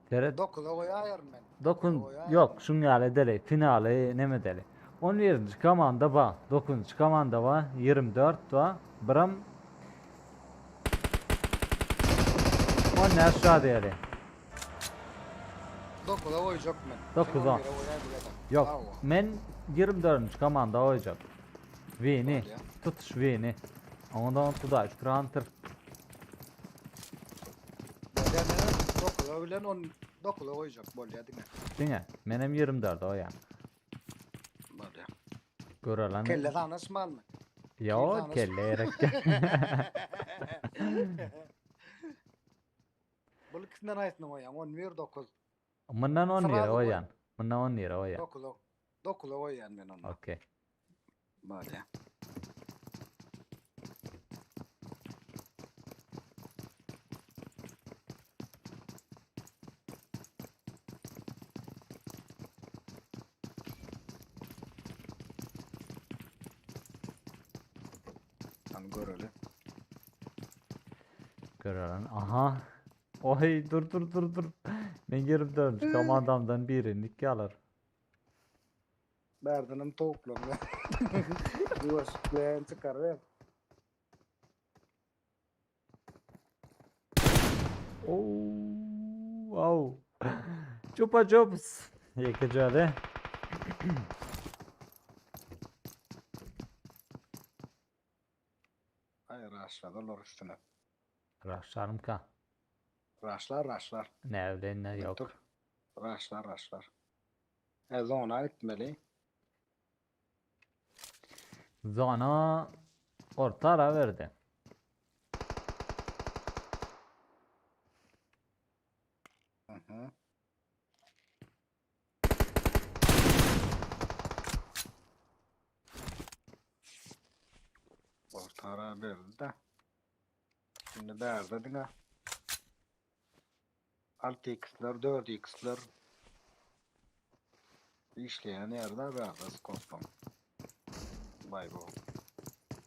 Seret. 9-a goýaýaryn men. 9 ýok, şuň ýaly edeli. Finaly neme edeli. 11-nji komanda ba, 9-njy komanda ba, 24 ba, biram 15 ba diýeli. 9-a goýjak men. 9-a. Ýok, men 24-nji komanda goýjak. Wini, tutuş Wini. Ondan tuda şükür Hunter. Bolýa menem 9-a bilen 10 9-a goýjak bolýa diňe. Diňe. Menem 24-e goýýan. Bolýa. Görelim. Kelle sanaşmalymy? Ýok, kelle gerek. Bul ikisinden haýsyny goýýaň? 11 9. Mundan 11 goýýan. Mundan 11 goýýan. 9-a. 9-a goýýan men onda. Okey. Bolýa. Hany göreli. Göreli. Aha. Oy dur dur dur dur. Men girip dördüncü komandamdan birini alar. Bärdenem towuklaryň ýuwaşlyk bilen çykaryber. Oo, au. Chupa chups. Ýekeje Aý raşlady olar üstüne. Raşlarmyka? Raşlar raşlar. Ne bilen ne ýok. Raşlar raşlar. E zona gitmeli. Zona orta ara berdi. Hı Orta ara berdi de. Şimdi bärde diňe 6x'ler, 4x'ler işleýän ýerde bärde skopam. Baý bu.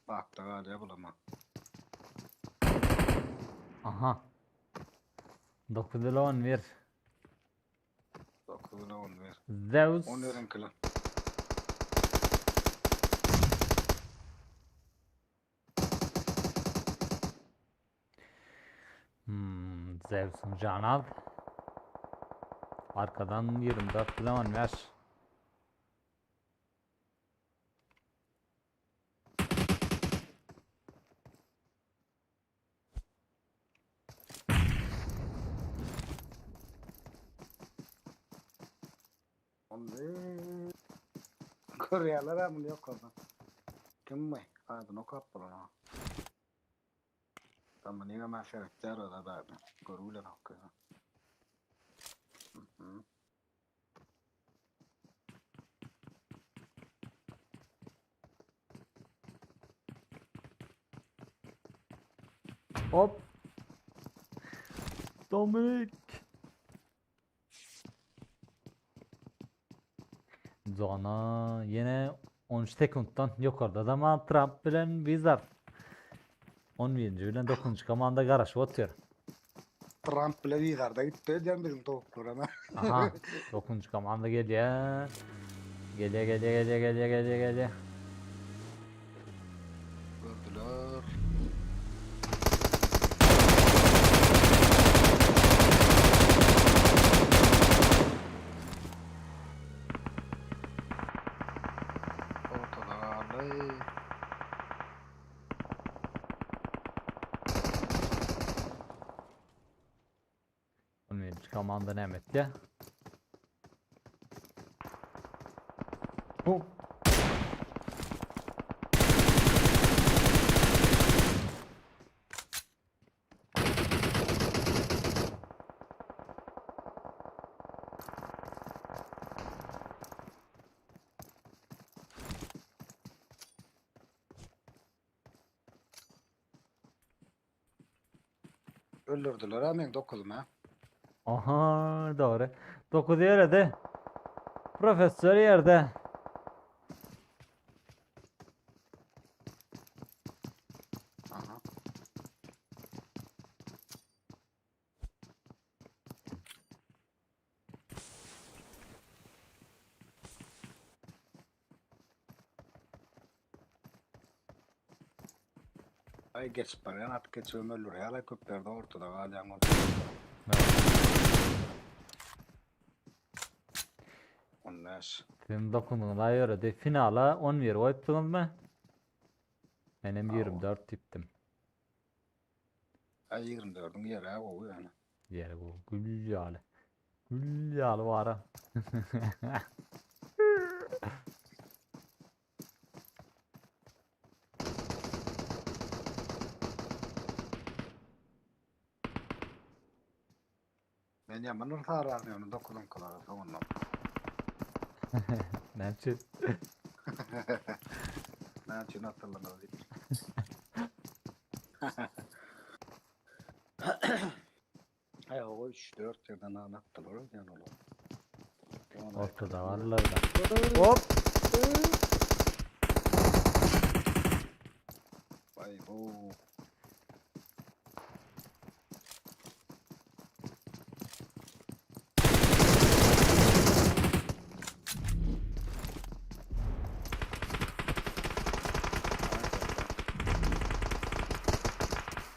Bakda galýar bulama. Aha. 9 ile 11. 9 ile 11. Zeus. 11-iňkiler. Hmm, Zeus'un canı az. Arkadan 24 ile 15. Onda Görýärler ha muny ýokardan. Kim bu? Adyny okap bolan. Tamam, niye ben seretýär o da bärde. Görülen okýar. Mhm. Hop. Dominik. Zona ýene 13 sekunddan ýokarda da Trump bilen Wizard. 11. bilen 9. komanda garaşyp otyr. Trump bile Wizard'a gitti edýän biziň towuklar ama. Aha, 9. komanda gelýär. Gelýär, gelýär, gelýär, gelýär, gelýär, gelýär. Gördüler. Ortada galdy. 11. komanda näme etdi? Bu. Öldürdüler ha men 9'um ha. Aha doğru. 9 ýerde. Professor ýerde. Aha. Ay geçip barýan at geçibem öldürýärler köplerde ortada galýan ol. 15. Siziň dokunyňyza ýöredi. Finala 11 goýupdyňyzmy? Menem Hawa. 24 diýipdim. Ay 24-üň ýeri ha gowy ýöne. Ýeri gowy. Gül ýaly. Gül ýaly bara. Men ýaman bir sararyn ýöne dokuzyňkylara soňundan. Näme üçin? Näme üçin hatyrlamaz diýip. Ay o 3-4 ýerden atdylar öýdýän olar. Ortada barlar da. Hop! Vay bu.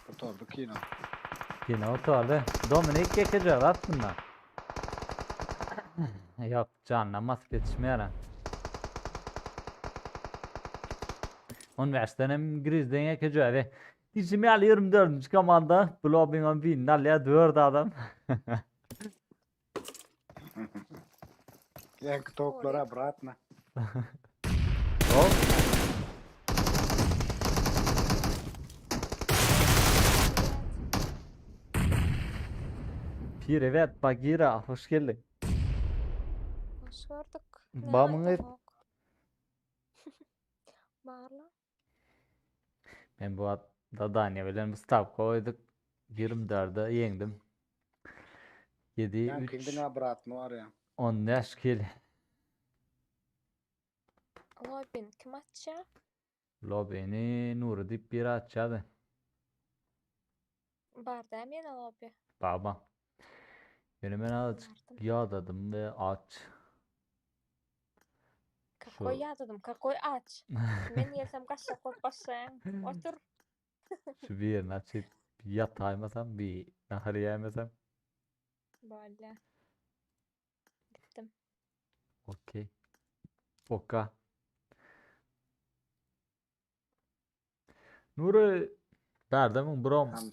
Gutardyk kino. Kino gutardy. Dominik ýekeje aslynda. Ýok, janyna basyp ýetişmeýär. 15-den hem Grizden ýekeje özi. Diýşim ýaly 24-nji komanda Blobingan birini alýar 4 adam. Ýaňky towuklara bratna. Hop. Privet Bagira, hoş geldiň. Hoş gördük. Näme Bamyň aýdamok. Barla. Men bu wagt zadaniýa bilen bir stawka goýduk. 24-e ýeňdim. 7 Ýaňky 3 diňe bratny bar ýa. 15 kill. Lobbyny kim açýar? Lobbyny Nury diýip biri açýardy. Bar dämi ýene lobby? Baba. Ýöne men azajyk Bardym. ýadadym we aç. Kakoý Şu ýadadym, kakoý aç. Men gelsem gaçjak bolup başlaýaň. Otur. Şu birini açyp ýataýmasam, bir nahar iýäýmesem. Bolýa. Gitdim. Okey. Poka. Nury bärdemiň brom? Tam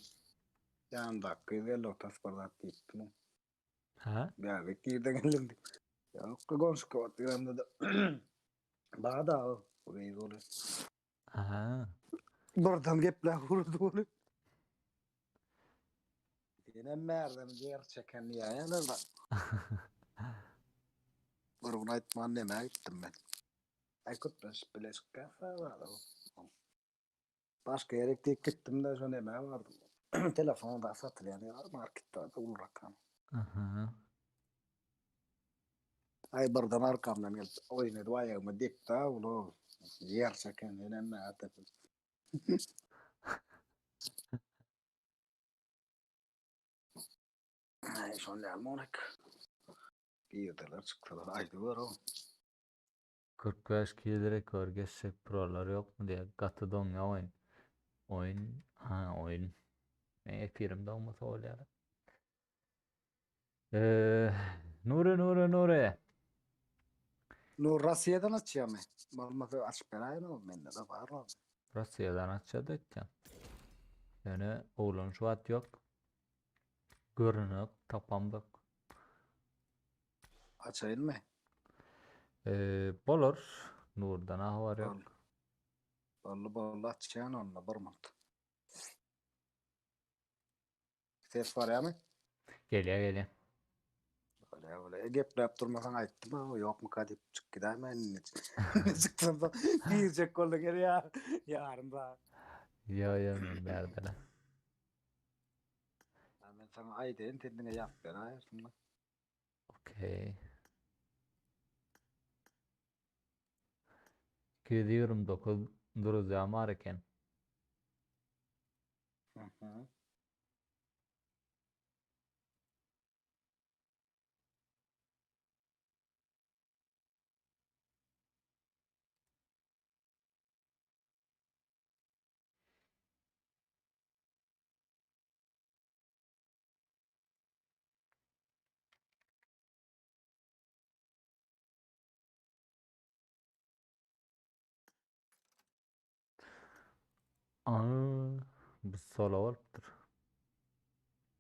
ýandaky gyz geldi, tas bir zat diýipdi. Hä? Bäbek nirden geldiň diýip. Ýok, goňşy kwartiramda-da bar-da o gyz ol. Aha. Birden gepläp urdy ony. Senem merdem ýer çeken diýýärler-de. Bir gün aýtman nämä gitdim men. Aý köplenç bileşik käse bar. Başga ýere diýip gitdim-de şo nämä bardym. Telefon da satylýan ýer bar marketde ulurakam. Aha. Aý birden arkamdan gelip oýun edip aýagyma depdi-ä uly ýer çeken senem merdem. Aý şol ýaly monek. Girdiler çykdylar aýdyber-ow. 45 kill rekor geçjek prolar ýokmy diýýär. Gaty doňýa oýun. Oýun, ha oýun. Men efirim doňmasa bolýar. Eee, Nury Nury Nury. Nur Rossiýadan açýarmy? Bolmasa açyp beräýin o mende de bar o. Rossiýadan açýar öýtýän. Ýöne oglan şu wagt ýok. Görünok, tapamzok. Açaýynmy? Eee, bolar. Nurdan habar ýok. Boldy boldy açýan onda bir minut. Ses barýarmy? Gelýär gelýär. Bolýar bolýar. E, gepläp durmasaň aýtdym ha ýokmyka diýip çyk gidäýme indi. Çykdym da girjek boldy gel ýa ýarym sagat. Ýo ýo men bärde. Men saňa aýdaýyn sen diňe ýap beräýersiň. Okey. 229 druzýam bar eken. Mhm. Aa, bu solo bolupdyr.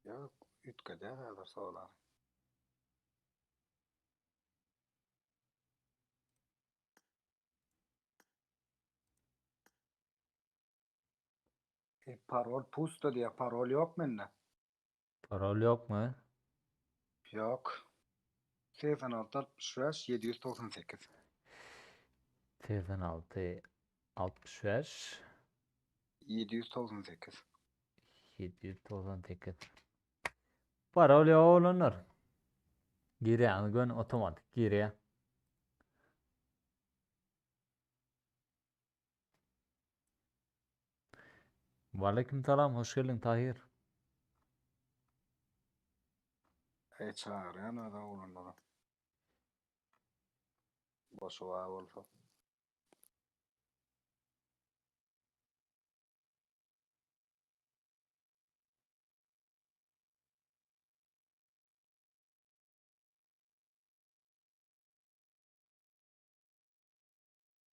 Ýok, üýtgedýär häzir solany. E, parol pusto diýýär, parol ýok mende. Parol ýokmy? Ýok. 86 65 798. 86 65 798. 798. Parol ýok oglanlar. Girýäňiz göni otomatik girýär. Waleýkim salam, hoş geldiň Tahir. Eý çagyrýan öz oglanlary. Boşy bar bolsa.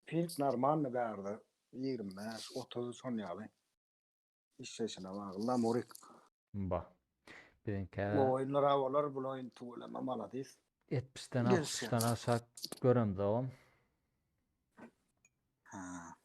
Pink normalny bärde 25, 30 şon ýaly. Işleýşine bagly la murik. Ba. Biziňkä Bu oýunlar ha bolar, bu oýun tüweleme maladis. 70-den Gelişýär. 60-dan aşak göremzogam. Ha.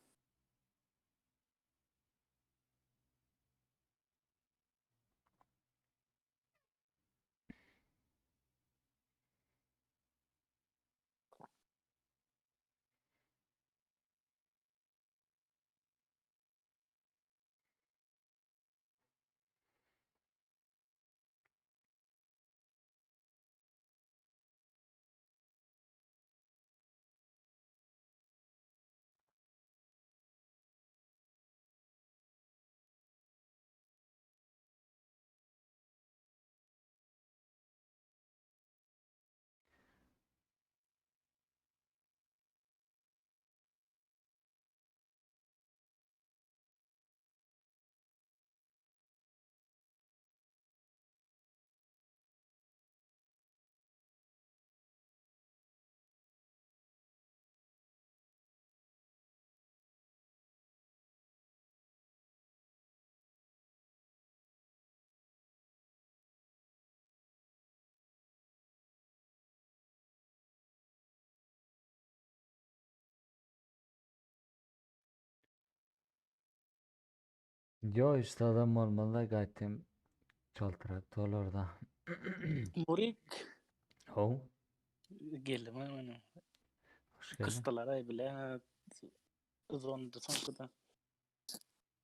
Ýo işte adam bolmaz-da gaýtym çaltrak dolarda. Murik. How. Geldim ha mena. Hoş geldin. Kysdylar ay bile. Zonda soňkuda.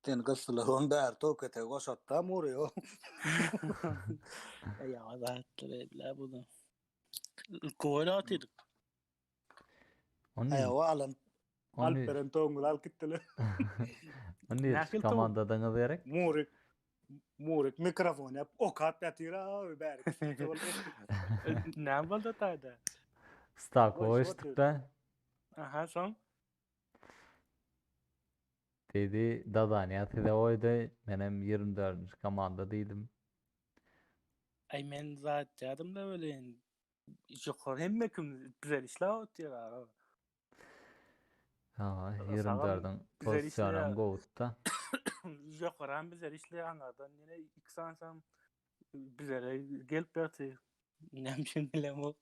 Sen gysdylar on bäri tok ete goşatda Muri o. Ya zatlar bile bu da. Gol atydyk. Onu Aýawa alan Alyp beren toňuny alyp gitdiler. Onu Nähili towuk? komandadaňyz gerek? Murik Murik mikrofon ýap okap ýatyr a bäri. Näme boldy taýda? Stak Goý, goýuşdyk-da. Aha, soň Diýdi, Dadanya size goýdy, menem 24-nji komanda diýdim. Aý men zat ýadymda welin ýokary hemme kim güzel işläp otyr aga. Ha, Sagam 24-iň güzel pozisyonam işleýär. gowutda. Ýokaram bizer işleýär aňardan ýene iki sansam bizere gelip ýatyr. Näme üçin bilemok.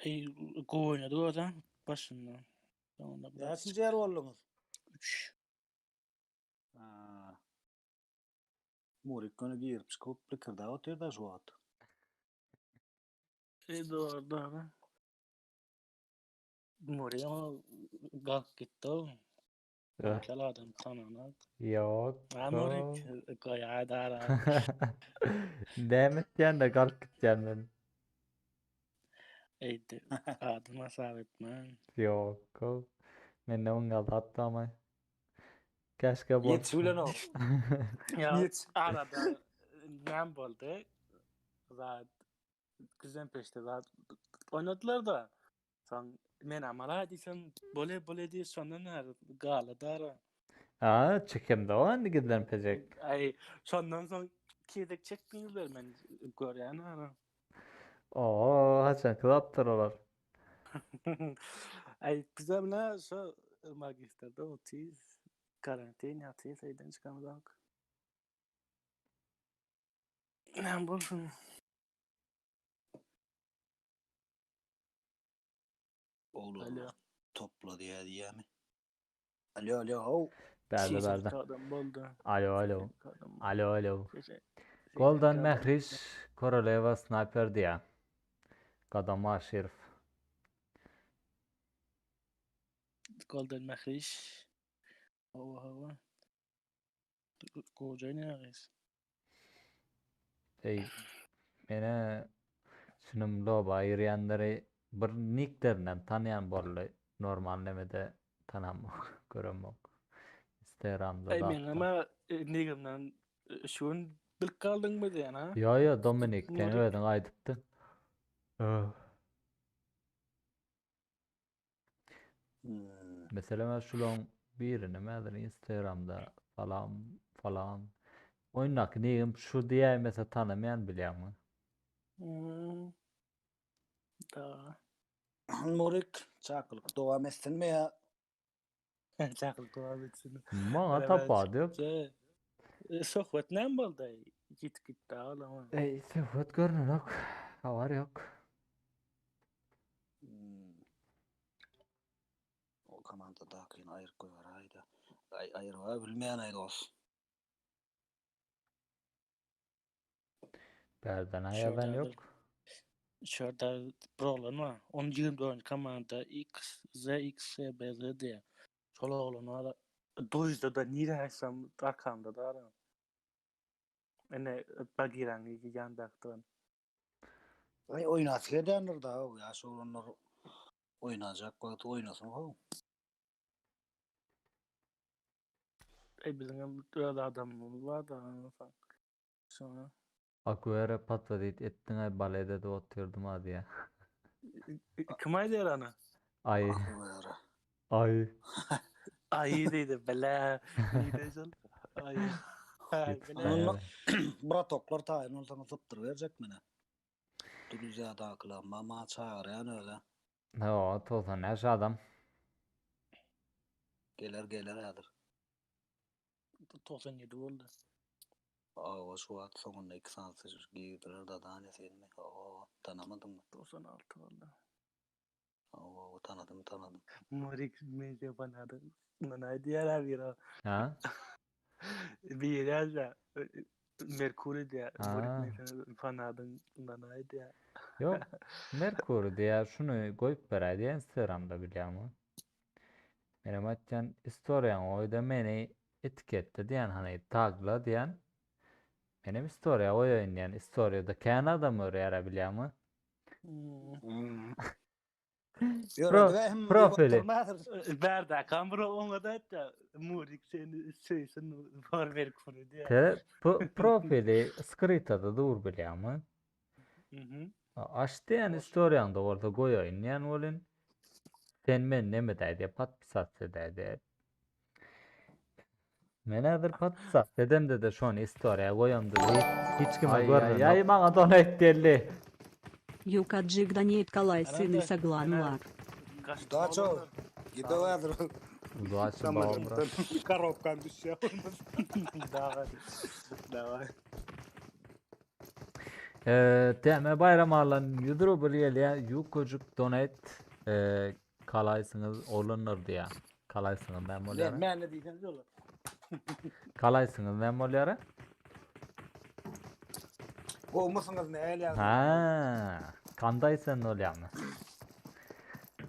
Ey gowy oýnady görseň başynda. Soňunda biraz Näçinji ýer bolduňyz? 3. Ha. Murik göni girip çykyp likirdäp otyrda şu wagt. Ey doğru doğru. Murik ama galk gitdi o. Eh, Kel adam tananat. Ýok. Ha Murik goýaý dara. Näme etýän de galyp gitýän men. Ey adam hasap etmän. Ýok. Mende oňa zat barmy? Käşge bolsa. Ýetişi bilenok. Ya Ýetiş. arada näme boldy? Zat güzel peşte zat oynadylar da. Soň men amala diýsem bole bole diýip şondan bäri gala dara. Ha, çekemde o indi gizlen pejek. Ay şondan soň kedek çekdiňizler men görýän ara. Oo, haçan kızaptır olar. Ay bize bile şu magistrde otyz karantin ýatyz eýden çykamyzok. Näme bolsun? Oglanlar Alo. topla diýä diýämi? Alo alo how. Bärde bärde. Adam boldy. Alo alo. Adam. Alo alo. Golden Mehriş Koroleva Sniper diýä. Gadam Aşyrow. Golden Mehriş. Hawa hawa. Goja oýnaýar. Eý, mene şunuň loba girýänleri bir niklerinden tanýan boldy. Normal nemede tanamok, göremok. Instagramda Ey men zatda. ama nigimden şu gün bilip galdyňmy diýen ha? Ýo ýo Dominik sen Murik. özüň aýdypdyň. Hmm. Meselem ben şulaň birini häzir Instagramda salam falan oýundaky nigim şu diýäýmese tanamaýan bilýäňmi? Hmm. Da. Murik çakylyk dowam etsinmi ýa? Çakylyk dowam etsin. Maňa Beraber tapady ýok. çykça. E, Söhbet näme boldy? Git gitdi ağlama. Ey söhbet görnenok. Habar ýok. Hmm. O komandadakyny aýryp goýberäýdi. Aý aýryba bilmeýän aý dos. Bärden Şurada aýadan bir- ýok. Şurada problem var. Onu 24 komanda X, Z, X, S, B, Z diye. Şol oglan var. Dojda da nire haysam arkamda da ara. Ene bagiran ýandakdan. Aý oýnasy gelýändir da o ýaş oglanlar oýnajak wagty oýnasyn how. Ey bizim hem öz adamymyz var da. Şona. Aguero patladit etdiň ay balede de otyrdym ha diýä. Kim aýdar ana? Ay Aguero. ay. Aý diýdi bile. Diýdi şol. Aý. Ay bile. Ondan bratoklar taýyn bolsaň sypdyr berjek mene. Druzýadakylar mama çagyrýan öyle. Ha, 95 adam. Geler geler häzir. 97 boldy. Awa şu wagt soňunda iki sany girdiler da dany senmi? Awa tanamadyň mı? 96 boldy. Awa tanadym. Tanadym, tanadym. Murik men fanady. Muny aýdýar bir. Ha? Bir ýerde Merkury diýýär. Murik Ha. men seni fanadyň mundan aýdýar. Ýok, Merkury diýýär, şuny goýup beräý diýýär Instagramda bilýäňmi? Menem aýtýan, istoriýaňy goýda meni etiketde diýýän, hany tagla diýýän. Menem istoriýa goýaýyn diýýän. Istoriýada kän adam görýär-ä bilýäňmi? Hmm. Pro, profili. Bärde kamera oňa da aýtdy. Murik seni söýsün bar Merkury diýýär. Te, profili skrytada dur bilýäňmi? Mhm. Aç diýen istoriýaňda bolsa goýaýyn diýen welin sen men neme diýdi, podpisat edäý diýip. Men häzir podpisat edemde-de şony istoriýa goýamda diýip hiç kime görnenok. Aý maňa donate geldi. Ýukajyk donate kalaýsyny saglanlar. Udaço. Gidew häzir. Udaço bawra. Korobkam düşýär. Daway. Daway. Eee, TM Baýram alan 100 rubl gelýär. Ýukajyk donate eee kalaýsyňyz oglanlar diýýär. Kalaýsyňyz näme bolýar? Men ne diýsem şol. Kalaýsyňyz näme bolýar? Gowmysyňyz näl ýa? Ha, kandaý sen bolýarmy?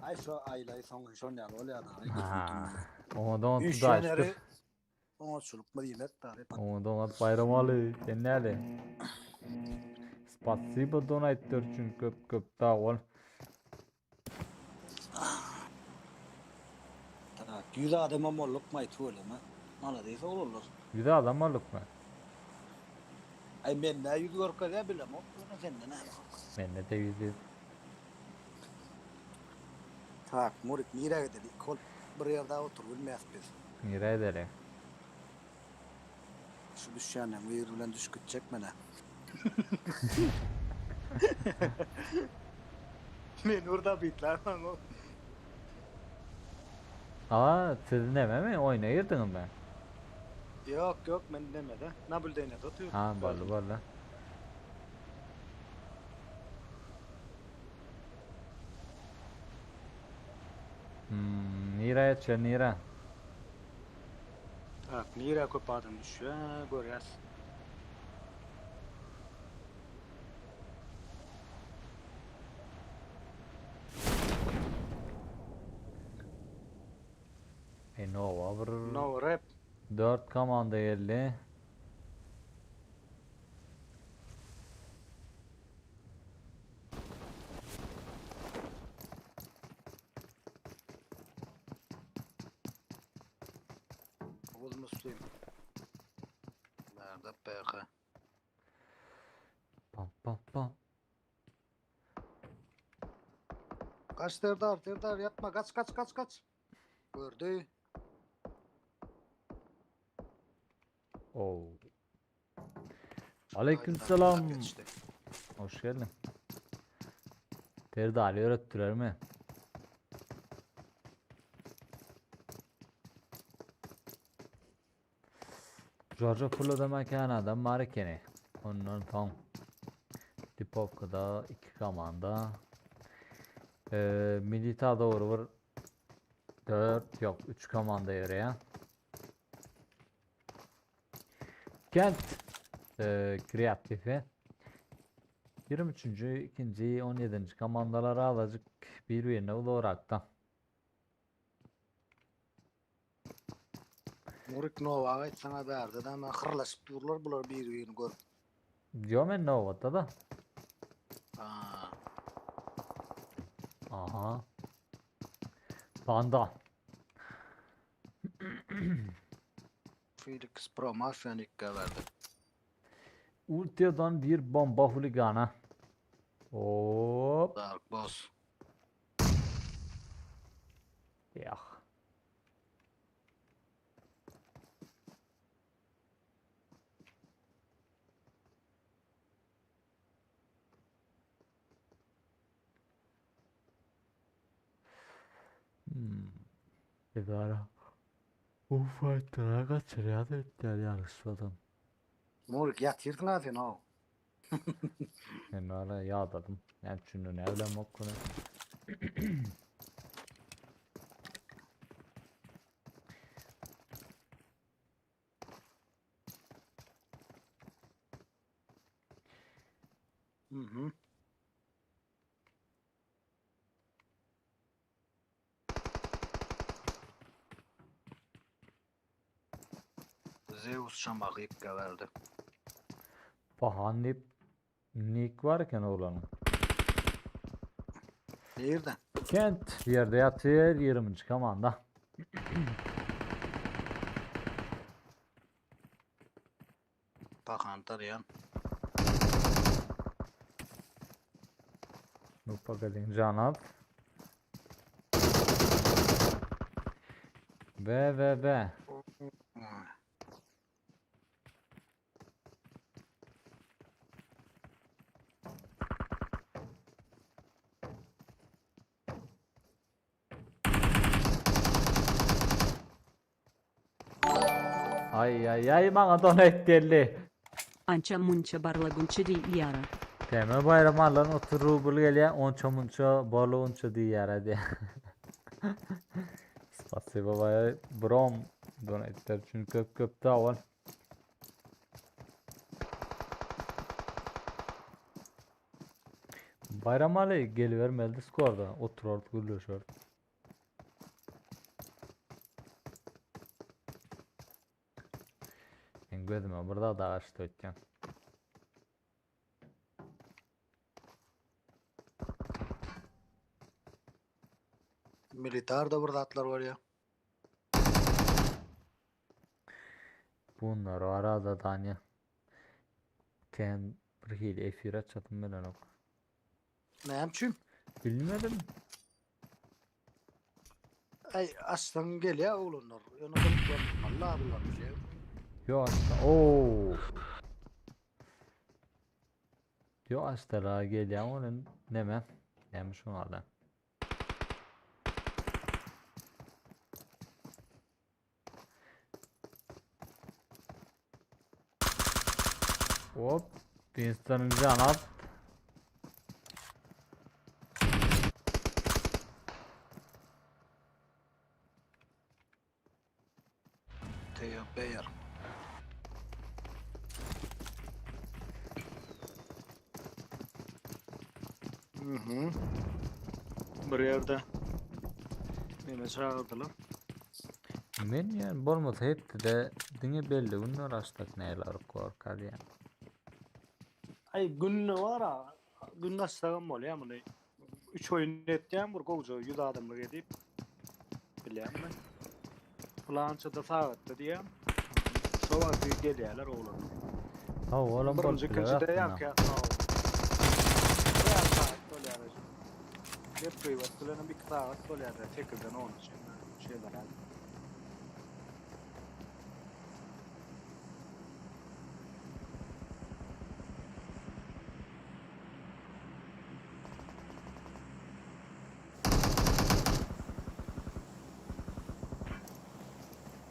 Aý şo aýlaý soň şon ýaly bolýar da. Ha. Oňa da şükür. Oňatçylykmy diýmek da. Oňa doňat Baýramaly, sen näle? Spasibo donaýtlar üçin köp köp sag bol. Tak, 100 adamam boldukmy tüweleme. Malades oglanlar. 100 adam boldukmy? Aý mende 100 görkezýär bilemok, ýöne sende näme? Mende de 100 100. Tak, Murik nirä gideli? Iki bolup bir ýerde oturyp bilmeýäs biz. Nirä gideli? Şu düşýänleň biri bilen düşüp gitjek menä. Men urda bitler maňa. Aa, siz nememi oýna girdiňizmi? Ýok, ýok, men nemede, nablýudeniýada otyr. Ha, boldy, boldy. Hmm, nirä ýetişer, nirä? Tak, nirä köp adam düşýär, görýäs. E, Nova bir No rap. 4 komanda geldi. Oguz Müslim. Nerede PK? Pam pam pam. Kaç Serdar, Serdar yapma. Kaç kaç kaç kaç. Gördü. Oo. Aleykümselam. Hoş geldin. Ferdi Ali öğrettiler mi? Jorja pulada mekan adam bar ekeni. Ondan soň Lipovkada 2 komanda. Ee, Milita dogry bir 4 yok 3 komanda ýöreýär. Kent e, kreatifi 23-nji, 2-nji, 17-nji komandalar azajyk bir-birine uzagyrakda. Murik Nowak aýtsaňa bärde de hemen hyrlaşyp durlar bular bir-birini görüp. Ýo men Nowatda da. Ha. Aha. Panda. Felix Pro Mafia nikka verdi. Ultiyadan bir bomba huligana. Hop. Dark Boss. Yah. Hmm. Edara. Bu fightlara kaçırýar diýipdir ýalňyşmadym. Murik ýatyrdyň ha sen o. Men hala ýadadym. Näme üçindir näme bilemok muny. Mhm. Zeus şamagy ýykga berdi. Pahan diýip nik bar eken oglanyň. Nirde? Kent ýerde ýatyr 20-nji komanda. Pahan tarýan. Nu pagadyň janat. B B B. Ay ay ay maňa donate geldi. Ança munça barlagunça diýýär. Teme bayram alan 30 rubl gelýär, onça munça bolunça diýýär hadi. Spasibo baý brom donate'ler üçin köp köp sag bol. Bayram Ali gelibermeli Discord'a oturardyk gürleşerdik. Men gözüme bir zat agaçdy ötýän. Militarda bir zatlar var ya. Bunlar var arada Danya. Ken bir hili efir açasym gelenok. Näme üçin? Bilmedim. Ay açsaň gelýär oglanlar. Ýöne gyzyklanmaly bular bilen. Yo açsa. Oo. Yo açdara gelýär onuň neme? Näme şoňa Hop. Winston'ın can at. Teo Beyer. Mhm. Bir ýerde meni çagyrdylar. Men yani bolmasa hepde diňe belli günler açsak näler korkar yani. Ay günde var ha. Günde açsagam bolýar muny. 3 oýun etýän bir gowja 100 adamlyk edip. Bilýänmi? Plançada sagatda diýýän. Şo wagt gelýärler oglan. Ha olam bolup Birinji, biler ikinji de aslynda. ýa Bir saat bolýar. Gep gyýbat bilenem 2 sagat bolýar, 8-den 10 çenli şeýle.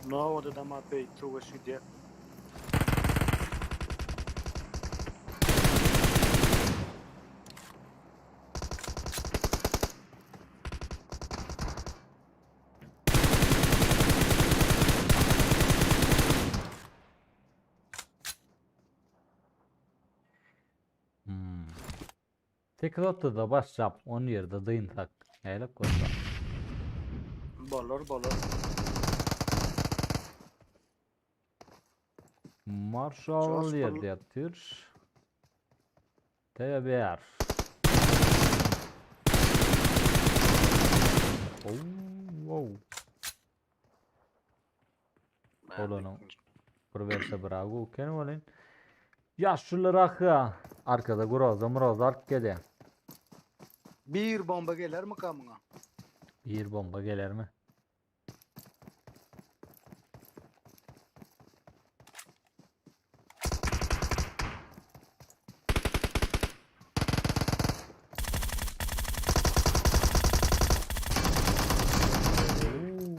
Nowada da ma beýt söweş gidýär. Hmm. 8.30-da başlap 10 ýerde dynsak. Nälik bolsa. Bolar bolar. Marshall Josh ýerde ýatyr. TBR. Oh, wow. Olanyň bir verse bravo eken bolyn. Ýaşulylar ahy. Arkada groza mroza alyp gelýär. Bir bomba geler mi kamına? Bir bomba geler mi? Oo.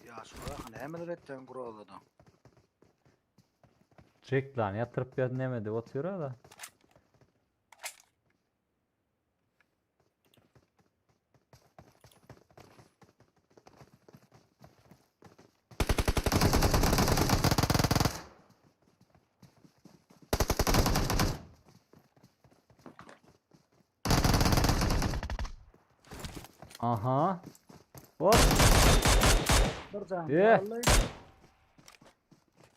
Ya şuraya hemen etden kuraladı. Çek lan yatırıp yat nemedi otuyor da. Aha. Hop. Bir can Eh. galdy.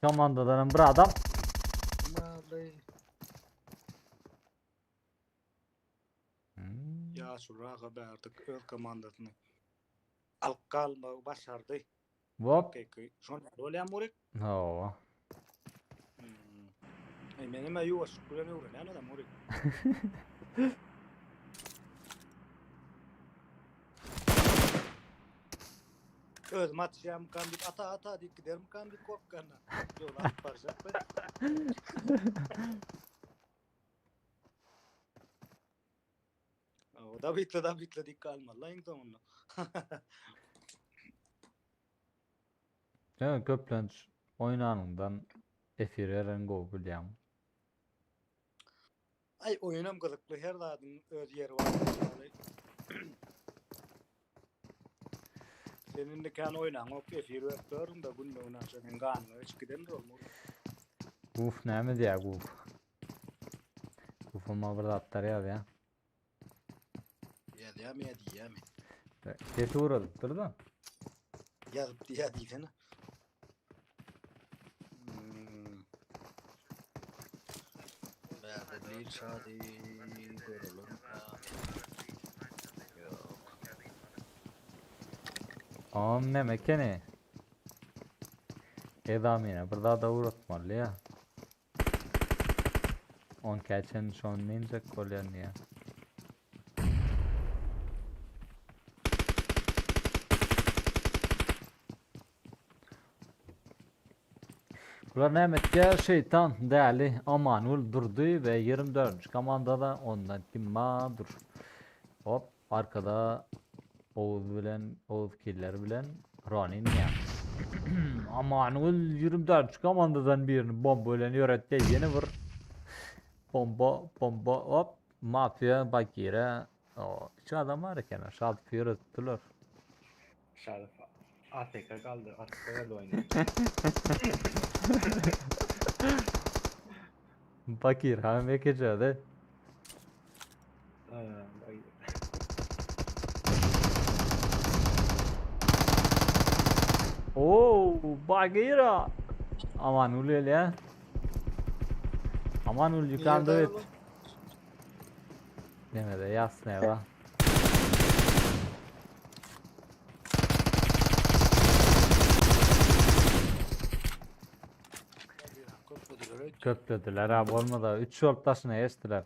Komandadan bir adam. Malay. Hmm. Ýaşuly bärdik öz komandasyny alyp galmagy başardy. Hop. Peki, şon bolýan Murik. Hawa. Hmm. Ey, menem ýuwaşlyk bilen öwrenýän adam Murik. Özüm atýamkam diýip ata ata diýip gidermikam diýip korkganda. Ýol alyp barjak be. O da bitli da bitli diýip galmaly iň soňunda. Ýöne köplenç oýnanyňdan efir beren gowy bilýäň. Ay oýunam gyzykly her zadyň öz ýeri bar. Ýaly. Sen indi kän oýnaňok efir berip ýörüň-de günde günaşa seň ganyňa geçip gidendir ol. Guf näme diýýär Guf? Guf amma bir zatlar ýazýar. Ýazýarmy ýa diýýärmi? Sesi ugradypdyr-da. Ýazyp diýýär diýsene. Hmm. Bärde Lil Şady görelim. Yok. Om näme ekeni? Edamine bir zada ugratmaly ya. On keçen şony injek bolýan diýýär. Bular näme etýär? Şeýtan, däli, Amanul durdy we 24-nji komandada ondan kim dur. Hop, arkada Oguz bilen, Oguz killer bilen Ronin ýa. Amanul 24-nji komandadan birini bomba bilen ýöretdi. Ýene bir bomba, bomba, hop, mafiýa Bagire. O, üç adam bar eken, şadyp ýöretdiler. Şadyp AFK galdy. AFK galdy oýny. Bakir ha mekejede. Oo, Bagira. Aman ul ya. Aman ul you can do it. Demede yaz ne var? Köplediler abi olmadı. 3 yol taşına geçtiler.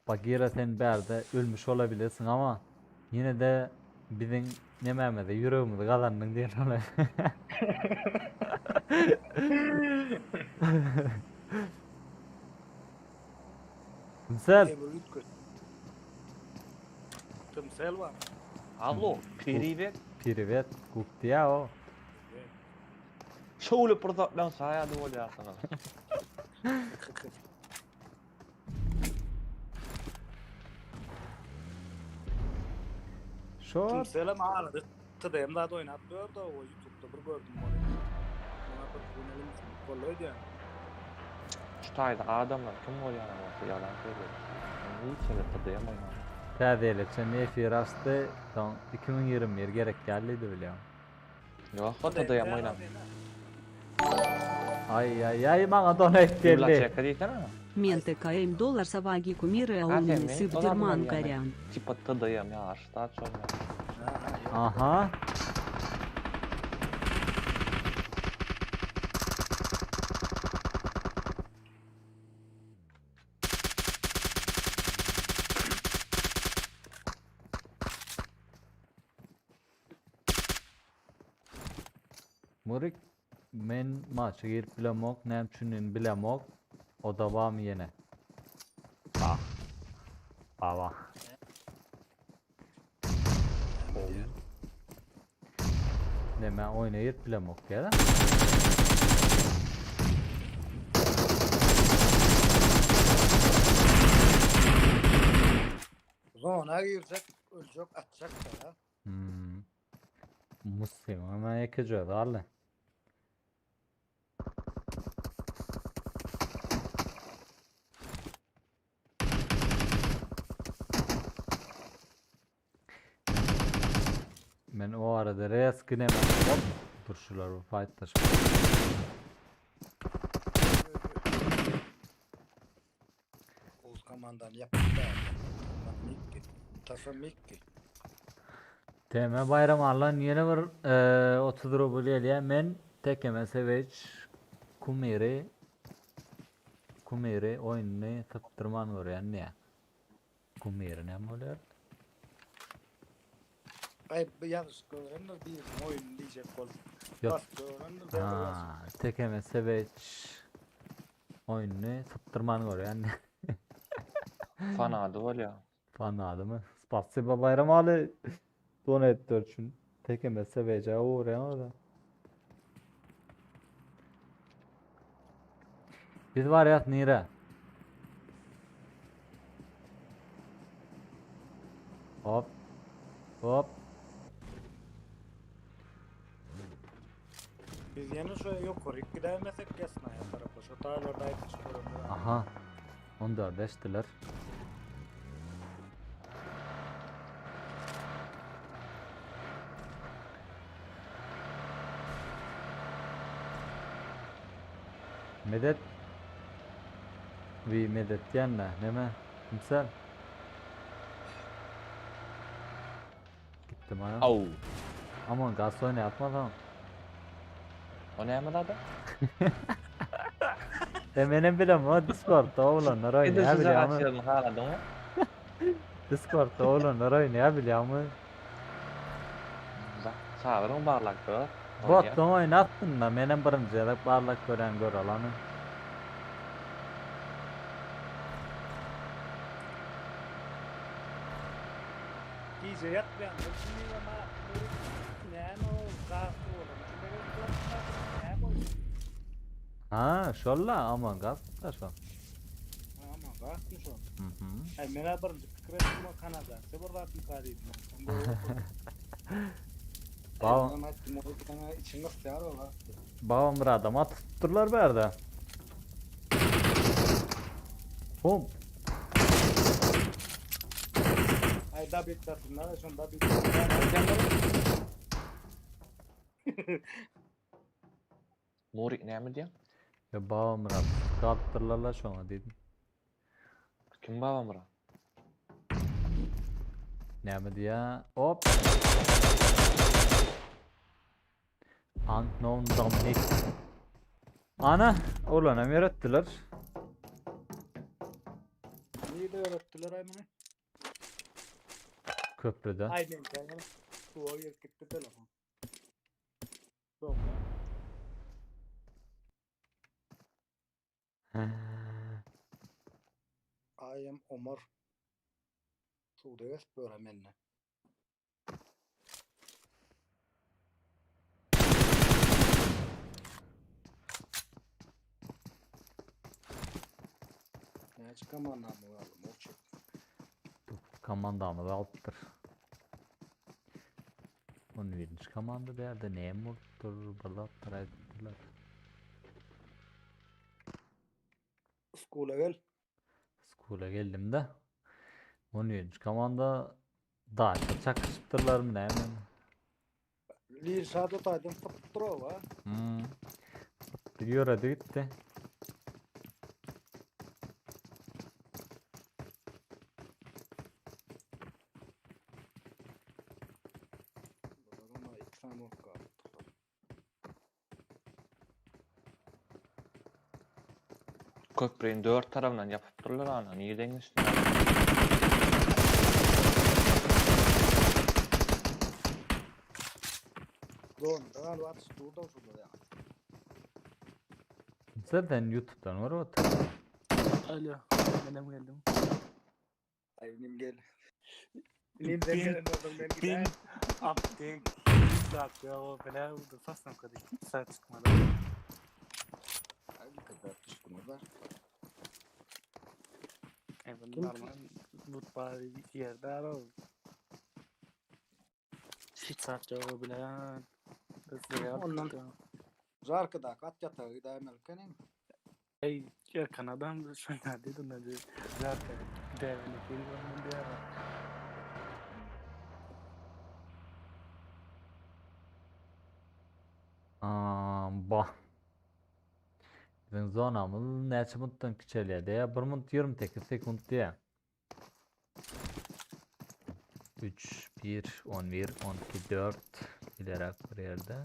Bagira sen bärde ölmüş olabilirsin ama yine de bizim nememizi yüreğimizi kazandın diye ona. Tümsel. Tümsel var. Allo, privet. Privet, gupdiýa o. Şowly pursatlaň şaýady bolýarsyňyz. Şo Tümselem ağladı. TDM zat oýnap ýördi o YouTube'da bir gördüm ony. Ona bir günelim gollaý diýen. Şu taýda adamlar kim bolýan bolsa ýalan söýleýär. Hiç ýerde TDM oýnamady. Täze ýyla çenli efir açdy, soň 2021 gerek däldi bilýän. Ýok, o TDM oýnap. Aý aý aý maňa donate geldi. Biblioteka diýsene. Men TKM dollar sawagi kumire Ha sen aunini men sypdirman garyan. Tipa TDM ýaryşda çozma. Aha. Murik men maça girip bilemok, näme üçinini bilemok. O da barmy ýene? Bah. Baba. Neme oýna girip bilemok diýýär. Zona girjek, öljek, atjak da. Hmm. Muslim ama ýekeje galdy. Men o arada reski neme hop dur şular bir fightlaşıp. Oğuz komandany ýapyp Mikki. Tasa Mikki. TM Bayram Allan ýene bir 30 rubl gelýär. Men tekeme seweç kumiri kumiri oýnuny sypdyrman görýän diýýär. Kumiri näme bolýar? Aý bu ýazyş görendir biriniň oýnuny diýjek bolup. Ýok. Basyp görendir dogry ýazyş. Ha, tekeme seweç oýnuny sypdyrman görýän. Fanady bolýar. Fanadymy? Spasiba Bayram Ali donetler üçin. Tekeme sevece uğrayan da. Biz barýas nire? Hop. Hop. Biz ýene şu ýokaryk gidäýmesek Ýasnaýa tarapa. Şo taýlarda aýdyşyp görenler. Aha. 14 eşdiler. Medet. Vi medet diýende neme? Kimsel? Gitdim aýa. Au. Aman gaz oýnatma O näme zady? E menem bilem o Discordda oglanlar Edil oýnaýar şu bilýärmi? jagaç ýerini haladyňmy? Discordda oglanlar oýnaýar bilýärmi? Bak, çagyryň barlak gör. Botdan oýnapdym da menem birinji gezek barlak görýän gör alany. Gije ýatmaýan şimdi ama näme o gaz oğlum. Näme o? Ha, şolla Among Us da şo. Aman gazmy şo? Mhm. Ay men birinji pikir etdim o Kanada. Se bir zat mı diýdim. Baba, Ben aýtdym, o sana içiň gysýar ola. babam bir adam atyp durlar bu ýerde. Hop. Ay da bitlasynlar, şonda da bit. Murik näme diýen? Ya babam bir adam galypdyrlar şoňa diýdim. Kim babamyra? Näme diýä? Hop. Unknown Dominic. Ana, oglanam ýöretdiler. Nirede öğrettiler ay bunu? Köprüde. Ay men kendim. Suwa girip gitti telefon. Soňra. I am Omar. Suwda gezip ýör mende. Näçe komandamyz galdy? Murçuk. Komandamyz alypdyr. 11. komanda bärde näme bolupdyr? Bir zatlar aýdypdyrlar. Skula gel. Skula geldim de. 11. komanda daşa çakyşypdyrlarmy näme? Lil Shadow taýdan sypyp dur Hmm. Ýöredi gitdi. Bular ama iki sany bolup galypdyr. Köprüniň dört tarapyndan ýapyp durlar ana, nirden geçdi? Don, galiba atyş durdu şurada ya. Zaten YouTube'dan var otur. Alo. Menem geldim. Ay benim gel. Nim Bin- gelen oldum ben Bin gider. update. Saat ya o bela oldu. Faslam kadar hiç saat çıkmadı. Ay bir kadar düştüm var. Yani ben Kim- normal mutfağı yerde ara Hiç saat yok o bile ya. Ondan- Jarkada kat yatağı gidermeli kenin. Ey ya Kanada'm şu neredeydi ne diyor. Zaten devlet bir ara. Ba. Biziň zonamyz näçe minutdan kiçelýär diýýär. 1 minut 28 sekunt diýýär. 3, 1, 11, 12, 4 ileräk bir ýerde.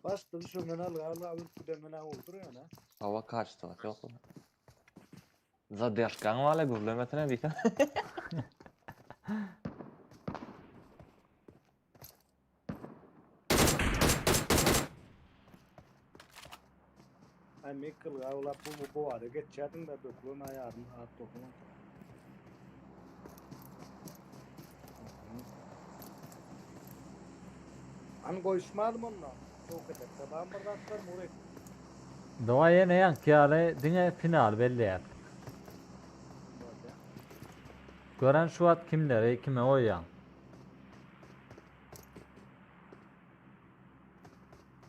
Başda düşenden alga alga ölüp gidenden ha oldur ýöne. Hawa kaçtı yok. Zadержkaň wala gürlemesene diýsen. Ay Mikkel gawlap bu bu bu ara geçýärdiň da dökülen aýaryn at dokuma. An goýuşmadym onda. Çok edekde bam bir zatlar murik. Doğa ýene ýaňky ýaly diňe final belleýär. Gören şu wagt kimleri kime goýýaň?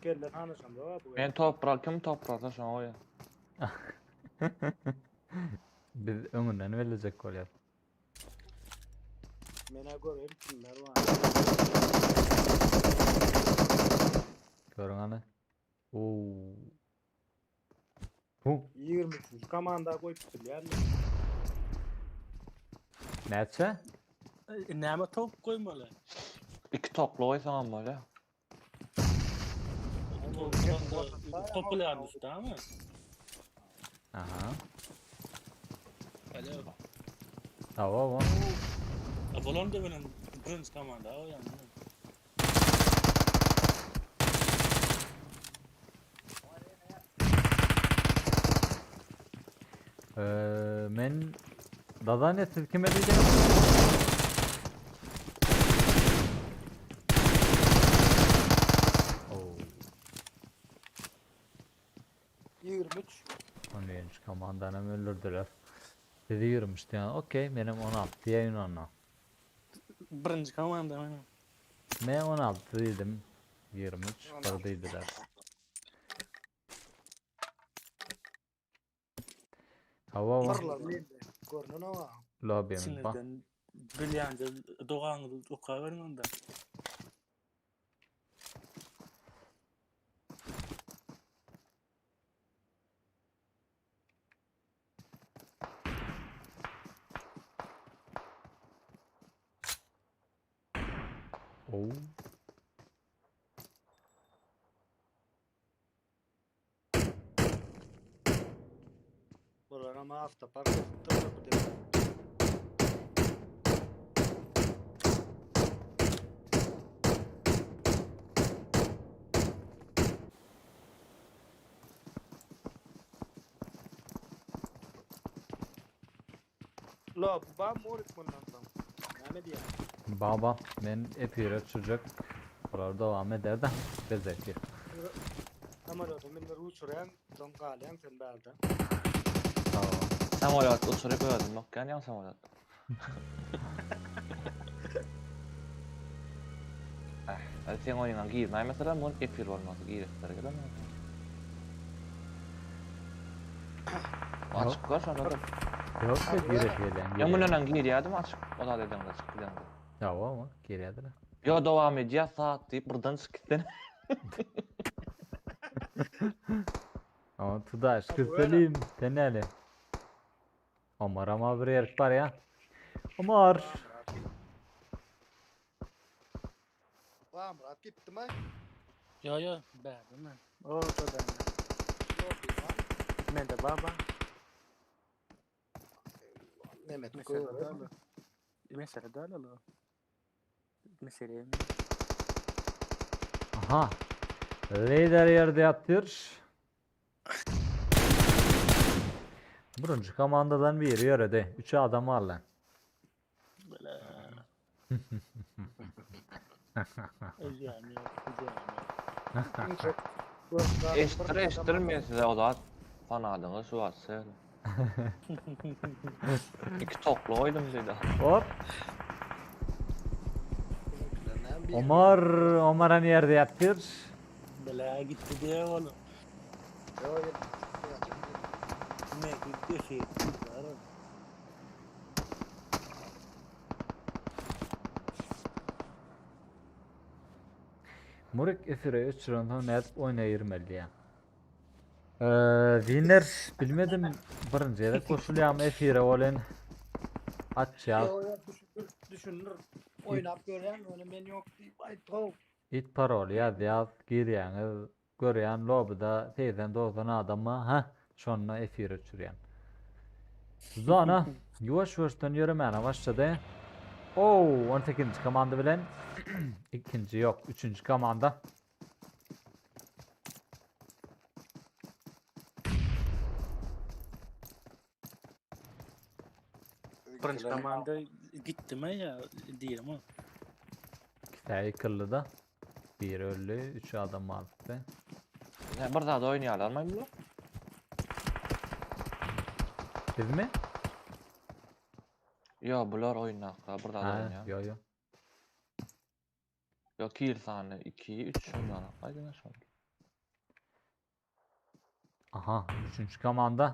Kelle tanyşam da bu. Men toprak kim toprakda şoňa goýýan. Biz öňünden bellejek bolýar. Mena göreyim kimler var. Görüň hany. Oo. Bu 23. Komanda goýup bilýärler. näçe? E, Näme top goýmaly? Iki topla goýsaň hem bolýar. Topulaýan üstü mi? Aha. Alo. Tamam. Bolon da benim birinci komanda o yani. Ee, men Dadanya siz kime diyeceğim? Oo, 23. 11. komandanım öldürdüler. Sizi yürümüştü yani. Okey benim 16 diye Yunan'a. Birinci komanda benim. M 16 dedim. 23 paradaydılar. Hava var. Barlar mende. Görünen o. Lobby'miz bak. Sinirden bilýände dogaňyzy okaberiň onda. Oo. Bular ama hafta park etdi bu defa. La bu ben morik bundan sonra. Näme diýär? Baba men epire çocuk. Bular devam eder de. Bezeki. Samolyota mindir uçurýan, soň galýan sen bärde. Tamam. Samolyot uçuryp öldüm. Nokýan ýa samolyot. Eh, hadi sen oýuna girmäý mesela mun efir bolmasa giresler gelemez. Açık gör şonda da. Yok ya girek gelen. Ya mundan girýärdim açık. O da dedim de çık giden. Tamam ama girýärdiler. Yo devam edýär saat diýip buradan çık gitsin. Ama Tudaş Ha, kız bu öyle. söyleyeyim. Sen ne Omar ama bir yer var ya. Omar. Murat gitti mi? Yo yo bärde men. O da ben. Yok, lan. Men de baba. Mehmet Mesele görer. däl. Mesele däl o. Mesele mi? Aha. Lider yerde yatıyor. Birinci komandadan biri yöredi. Üç adam var lan. Böyle. Özýän yok, özýän yok. Eşittir eşittir size o da fanadyňy şu atsa. İki topla oydum dedi. Hop. Omar, Omar hani yerde yatıyor. Bela gitti diye oğlum. Ne gitti şey. Murik efire öçürensoň nädip oýna girmeli diýýän. Winner bilmedim birinji gezek goşulýarmy efire welin açýar. Ýok ýok düşündir düşündir. Oýnap görýän ýöne men ýok diýip aýtgow. It paroly ýazýas girýäňiz görýän lobbyda 80-90 adam bar hä şonda efir öçürýän. Zona ýuwaş-ýuwaşdan ýöremäne başlady. Ow, 18-nji komanda bilen ikinji ýok, üçünji komanda. Birinji komanda gitdimi ýa dirimi? Ikisi ýykyldy-da. Biri öldi, üç adam galypdy. Ne bir zat oýnaýarlarmy bular? Bizmi? Ýo, bular oýnakda bir zat Ha, oýnaýar. ýo ýo. Ýo, kill sany 2, 3 şondan. Aýdyň şol. Aha, üçünji komanda.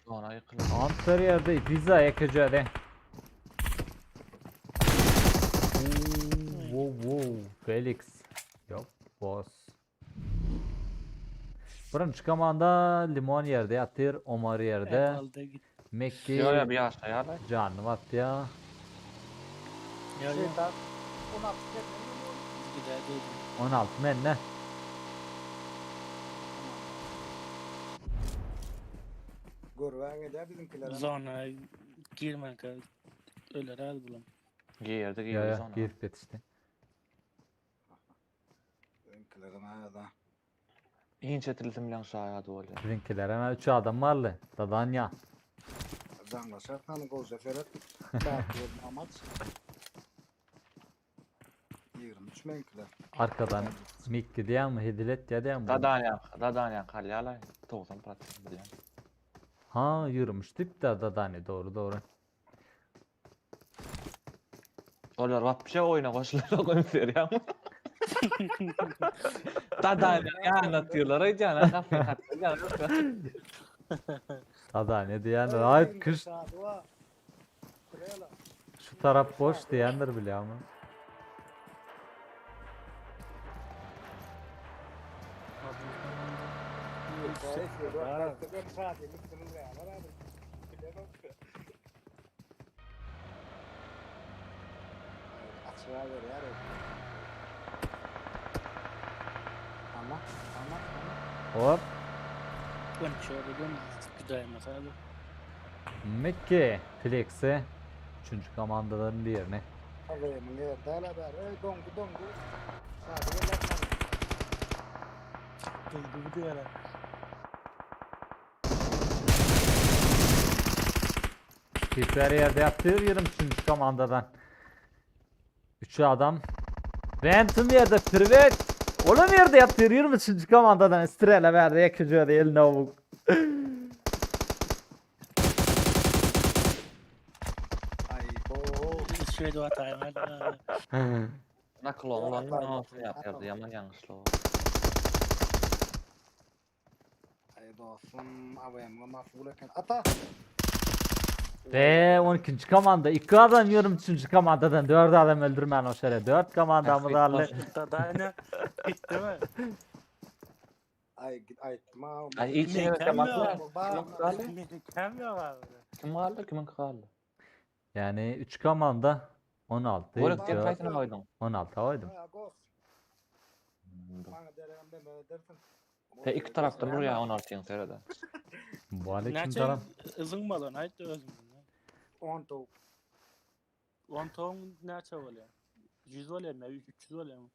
Sonra ýykyldy. Hunter ýerde Ibiza ýekejedi. Wow, wow, Felix. Ýok, boss. Birinji komanda Limon ýerde ýatyr, Omar ýerde. Aldy git. Mekki Ýo, ýo, bir ýaşaýarlar. janyny basýar. Ýo, ýo. Şeytan 16 senden mi bu? Gider dedim. 16 mende. Görübä gelýär biziňkiler. Zona girmänkä öler az bulam. Girdi, Ýo, girdi ýo, zona. girip ýetişdi. Biziňkiler arada. Inçe tilsim bilen şaýady bolýar. Biziňkiler hemen 3 adam barly. Dadanya. Jaňlaşar sany gowja seret. Bäh, amaç. 23 meňkiler. Arkadan Mikki diýýärmi, hezil etýär diýýärmi? Dadanya, Dadanya kalýarlar. 90% bilýän. Ha, ýörümüş diýip-de Dadanya, dogry, dogry. Olar wapşe oýna goşulanok üns berýäňmi? Dadanya ýanyna atýarlar aýdýan, ha, gapyny kakýarlar. Dadanya diýýändir. Aý, küş. Şu tarap boş diýendir bilýärmi? Açyğa berýär. Ama, ama, ama. Hop. Konuşuyor gidäýmese abi. Mekki Flex'i üçünji komandadan birini. Alayımın ýerde hala bäri. Ey doňdy doňdy. Şady geler. Duydu gidiyorlar. Tipler ýerde ýatyr 23-nji komandadan. 3 adam. Phantom ýerde Privet. Olam ýerde ýatyr 23-nji komandadan Estrella bärde ýekeje özi eline owuk. Ay bo. Şeýdip ataýmaly. Naklon ulan olsun ýapýardy, ýaman ýalňyşly o. Ay dostum, AVM-e maful eken. Ata. Ve 12. komanda 2 adam 23. komandadan 4 adam öldürmän o şere 4 komandamyz aldy. Dadanya gitti mi? Ay git aýtma. Ay hiç ýere Mekan bakma. yok. Kim galdy? Mekan yok abi. Kim galdy? Kimin galdy? Yani 3 komanda 16 Gorek sen 4 haýsyny goýduň? 16 goýdum. Gos. Bana derem deme dersin. Te iki tarapdan urýar 16-ň serede. Bu hali kim Näçe taraf? yzyň balan aýt özüň. 10 tavuk. 10 towuň näçe bolýar? 100 bolýar mı? 300 bolýar mı?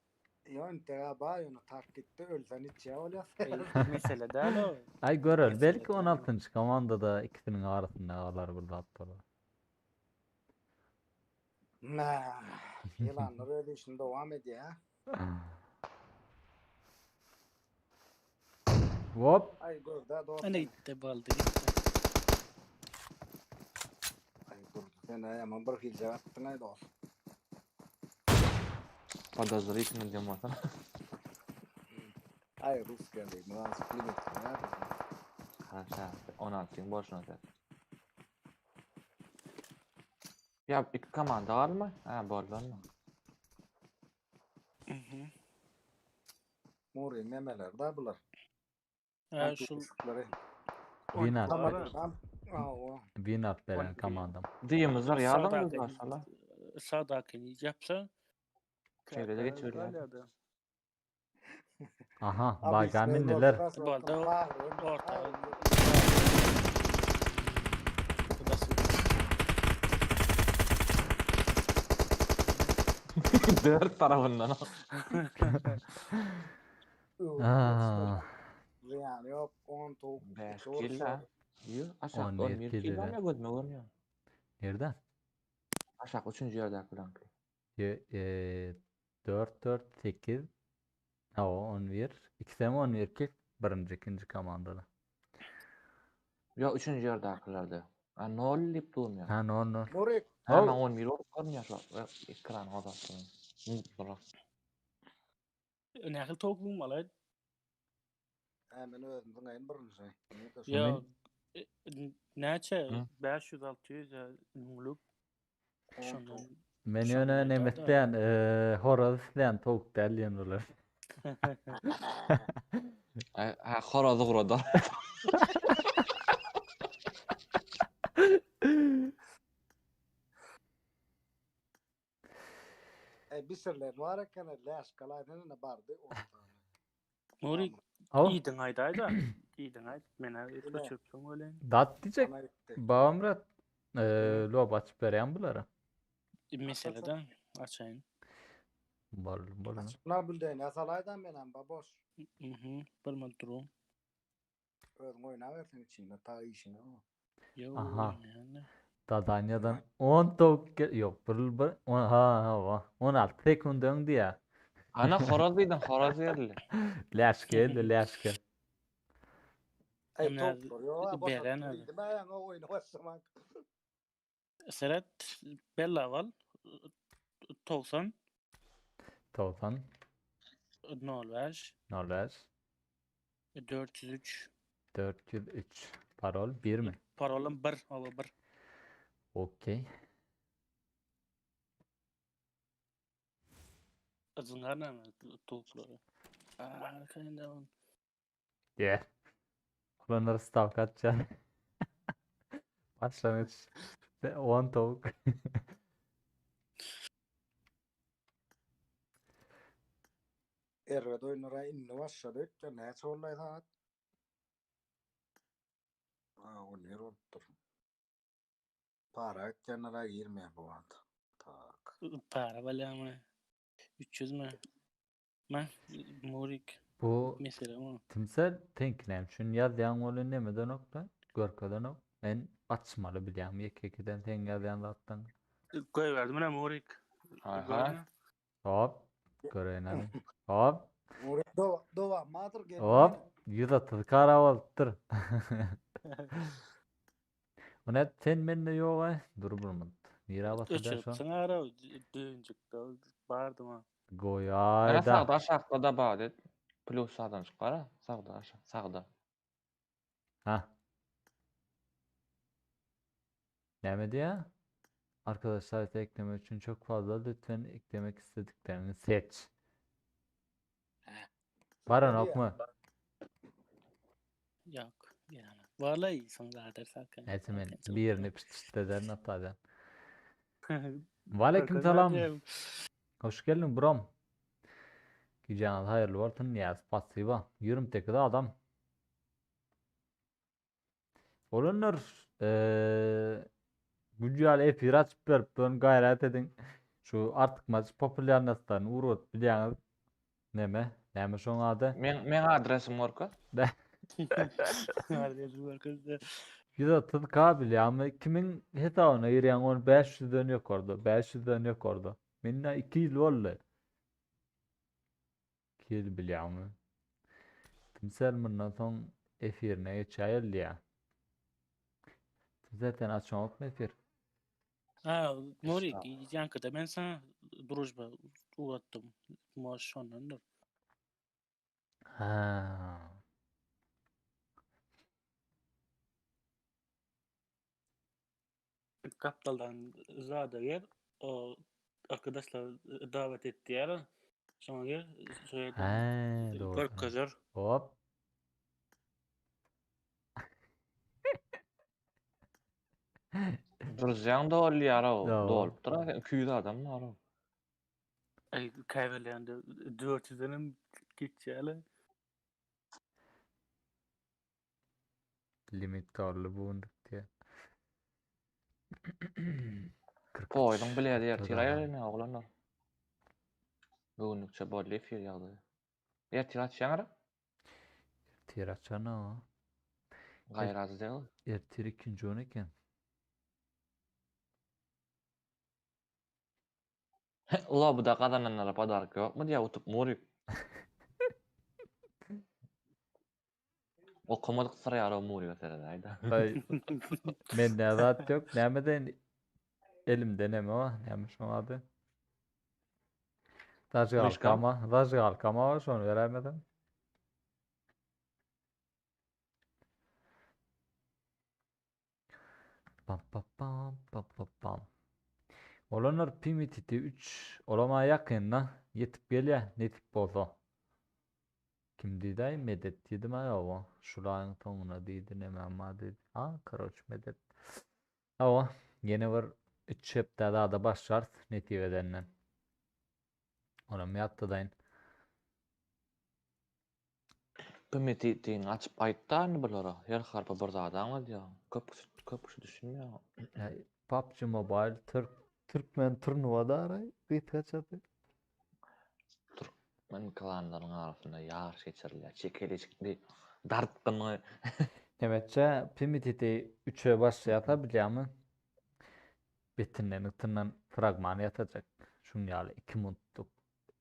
Yon te ba yon tak gitti ölsen hiç ya oluyor. Mesele däl o. Ay görel belki 16. komandada ikisinin arasynda galar bir zat bolar. Na. Yılanlar öyle işini devam ediyor. Hop. Ay gözde dostum. Ana gitti baldy gitti. Ay durdu sen ay aman bir hilce attın ay dost. Podozrительный diýen bolsa. Ay Rus geldi. Münasip bilet ya. Ha, 16-ň bolşuna ser. Ya iki komanda galmy? Ha, boldy onda. Mhm. Muryň nemeleri da bular. Ha şul Win Win alyp beren komandam. Diýimiz var ýadyň maşallah. Sadakyny ýapsa. Şeýle de geçirilýär. Aha, baga mindiler. Boldy. Orta. Dört tarafyndan. Ah. Zyýany ýok, 10 towuk. 5 kill ha. Ýo, aşak 11 11 kill kill eder. bar gözüme görünýär. Nerede? Aşak 3-nji ýerdäki bilenki. Ye, e, 4 4 8 Ha, 11. İkisi hem 11 kill. Birinji, ikinji komandada. Ýo, 3-nji ýerdäkilerde. Ha 0 diýip durmaýar. Ha, 0 0. Murik. Ha, men 11 bolup görünýär şu ekran gazapdan. Nähili towuk bulmaly? Ha, men özüm diňeýin birinji. Ýa näçe 500 600 ýa müňlük. Şondan. Men ýöne neme isleýän, horaz isleýän towuk däl diýen bular. Ha, horazy gurada. E, bisirler var eken, läş galaýdan ine bardy 10 tane. Nuri, Hawa. iýdiň aýdaýda. Iýdiň aýt. Menä öçüripsiň welin. Dat diýjek. Babamyrat, lob açyp berýän bulara. Meselede açaýyn. Bol, bol. Na bildeýin, ýasalaýdan menem baboş. Mhm, bir minut duruň. Özüň oýnaberseň içinde ta işiňe o. Ýok, Aha. oýnaýan-da. Dadaniýadan 10 towuk gel ýok, bir bir on, ha, hawa. 16 sekund öň diýýär. Ana horaz diýdiň, horaz geldi. Läş geldi, läş gel. Ey Emne towuklar ýok, beren boşatdym özi. diýdim, aýaňa oýna başlamak. Seret bella bal 90 90 05 05 403 403 Parol 1 mi? Parolum 1, hawa 1. Okey. Zyňar näme towuklary. Aa, kände on. Yeah. Olanlar stavka atýan. Başlangyç 10 towuk. Erbet oýunlara indi başlady ötdi. Näçe boldy saat? Ha, 11 bolupdyr. Para etýänlere girmeýär bu wagt. Tak. Para bolýarmy? 300 mi? Ma, Murik. Bu Mesele o. Timsel teňki näme üçin ýazýaň ony nemeden okla? Görkezenok. Men açmaly bilýäňmi ýeke-ýekeden seň ýazýan zatlaň. Goýberdim ine Murik. Aha. Hop. Göreýin hany. Hop. Murik do dowamadyr geldi. Hop. 130 kara bolupdyr. O ne sen mende ýok ay. Dur bir minut. Nirä basylýar şo? Öçüripsiň ara düýnjikde bardym ha. Ana Goýaýda. sagda aşakda da bar et. Plus sagdan çykara. Sagda aşak, sagda. Ha. Näme diýýär? Arkadaşlar eklemek üçin çok fazla lütfen eklemek istediklerini seç. Baranok mu? Ýok. Ýa. Vallahi soň zader sakin. Neyse men birini pişt-pişt ederin hatta Waleýkim salam. Hoş geldiň brom. Gijäňiz haýyrly bolsun Niýaz. Spasiba. 28 adam. Olanlar eee güýç ýaly efir açyp berip duran gaýrat ediň. Şu artykmaç populýarnostlaryny ugradyp bilýäňiz. Neme? Näme şoň ady? Men men adresim görkez. Adresim görkez. 130 K bilýäňmi? Kimiň hesabyna girýäň ony 500-den ýokarda, 500-den ýokarda. Mende 2 ýyl boldy. 2 ýyl bilýäňmi? Timsel mundan soň efirine geçäýeli diýýär. Timsel sen açaňokmy efir? Ha, Nuri, ýaňkyda men sana družba ugratdym. Moş şondandyr. Ha. Gapdaldan zada ger, o arkadaşlar davet et diýär. Şoňa gir, şu ýerde Hä, dogry. görkezer. Hop. Druzýaň dolýar-ow. Ýa. Dolupdyr a, 200 adam bar-ow. Aý, käbirlerinde 400-den hem geçýärler. Limit doldy bu günlük diýýär. 43 Poýzuň biledi ertir adam. aýralyň oglanlar. Bu günlükçe boldy efir ýagdaýy. Ertir açýaňyr? Ertir açan o. Gaýraty däl. Ertir ikinji gün eken. Lobbyda gazananlara podarok ýokmy diýýär utup Murik. Okamadyk syrýar o Murige seredäýdä. Aý, mende zat ýok. Nämeden elimde neme bar? Näme şoň ady? Zažgalkama, zažgalkama bar, şony beräýmesem. Pam pam pam pam pam pam. Olanlar Pimititi 3 olama ýakynda ýetip gelýär nesip bolsa. Kim diýdäý Medet diýdimä ýoga şul aýyň soňuna diýdi nemem bar diýdi. A karoç Medet. Hawa ýene bir 3 hepde zada başlarys nesip edenden. Onam ýatladaýyn. Pmititini açyp aýtda indi bulara. Her harpy bir zat aňladýar. Köp kişi köp kişi düşünmeýär. Äý, PUBG Mobile türk türkmen turnuwa daraý gysgaçasy. Türkmen klanlaryň arasynda ýaryş geçirilýär. Çekeleşikli, dartgynly. Nemetçe Pmititi üçe başlaýarsa bilýäňmi? Betinden ytyndan fragman ýasajak. Şuň ýaly 2 minutlyk,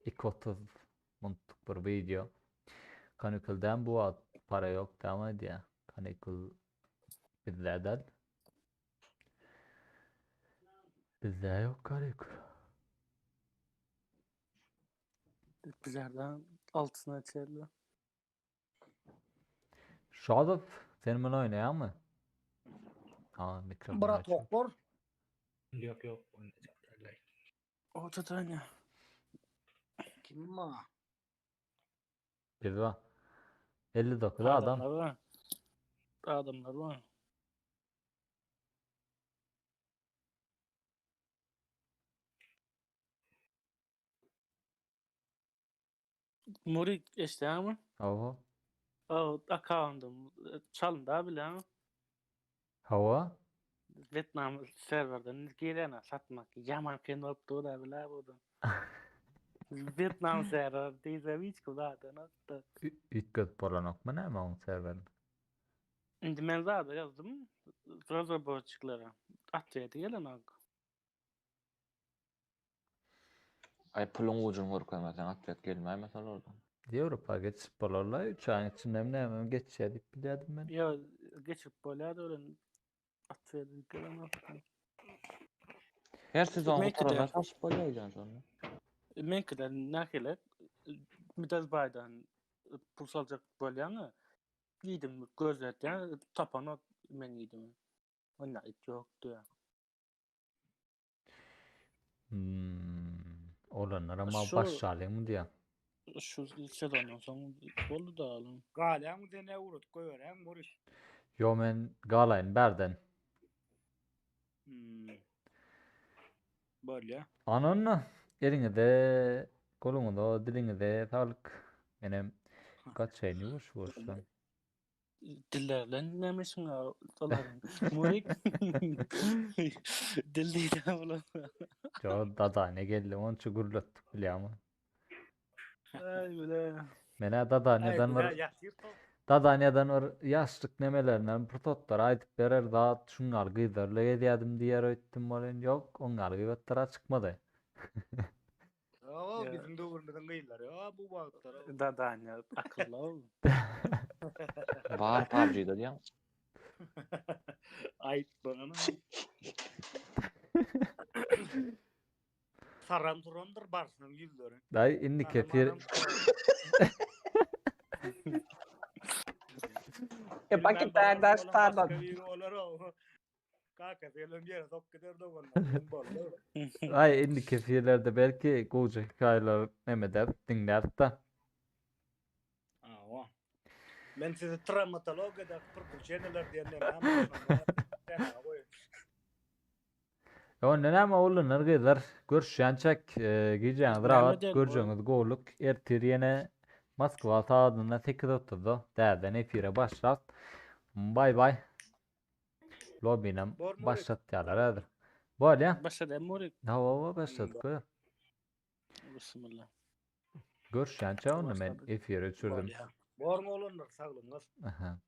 2.30 Muntlyk bir wideo. Kanikuldäm bu wagt para ýok dämi aýdýa. Kanikul bizde däl. Bizde ýok kanikul. Bizlerden altysyna çenli. Şadow sen muny oýnaýaňmy? Ha, mikrofon Brat açyk. oklar. Ýok ýok oýnajak däl. Ortada Kim ma? Biz bar. 59 adam. Adamlar var. Adamlar var. Murik eşdeýäňmi? Hawa. O akkauntym çalyndy bilýäňmi? Hawa. Wýetnam serwerden girene satmak ýaman kyn bolup dur da bilä bu-da. Wýetnam serwer diýsem hiç kim zadanokda. Üýtgedip bolanokmy näme oň serwerini? Indi men zada ýazdym razraboçiklere. Atweti gelenok. Aý puluň ujuny görkezmeseň atwet gelmäýmese olardan. Ýewropa geçip bolarla 3 aýyň içinde näme geçýär diýip bilýärdim men. Ýok, geçip bolýar ölen atwet gelenok. Her sezon Meňkide- gutaranda saçyp bolýar öýdýän şonda. Meňkide nähili Midasbaydan pul saljak bolýaňa diýdim gözletýän tapanok men diýdim. Onda it ýokdy. Hmm. Olanlar ama Şu- başlalyňmy diýýär. Şu sezondan soň boldy da alyn. Galýaň sen ne urup goýberäň Muryş. Yo men galaýyn bärden. Hmm. Bolýa. Ananna eliňize, goluňyza, diliňize saglyk. Menem gaçaýyn ýuwaş ýuwaşdan. Diller bilen näme işiň bar olaryň? Murik. Dil diýdi bular. Yo dadane geldi onça gürletdik bilýäňmi? Aý bile. Menä dadaneden bir dadaneden bir ýaşlyk nemelerinden pursatlar aýdyp berer zat şuň ýaly gyzlar bilen gezýädim diýer öýtdüm welin ýok oň ýaly gybatlar-a çykmady. Ýa biziň döwrümiziň gyzlary ýa bu wagtlar. Dadanya akylly ol. Bar PUBG-da diýýäň. Aýt bana. Saran turandyr barsynyň ýüzleri. Daýy indi kefir E paket daşlardan. kakasy gelem ýere sok gider doganlar. Boldy. Aý indiki efirlerde belki gowja hekaýalar neme ederis, diňläris-de. Awa. Men sizi travmatologiýada priklýuçeniýalar diýen näme goýun. Onda näme oglanlar gyzlar görüşýänçäk gijäňiz rahat görjegiňiz gowluk ertir ýene Moskwa sagadynda 8.30-da täzeden efire başlap baý baý Lobinem başlatýarlar häzir. Bolýa. Başlady Murik. Hawa başladyk. Bismillah. Görüşýänçä onda men efiri öçürdim. Bormy oglanlar saglygyňyz. Aha.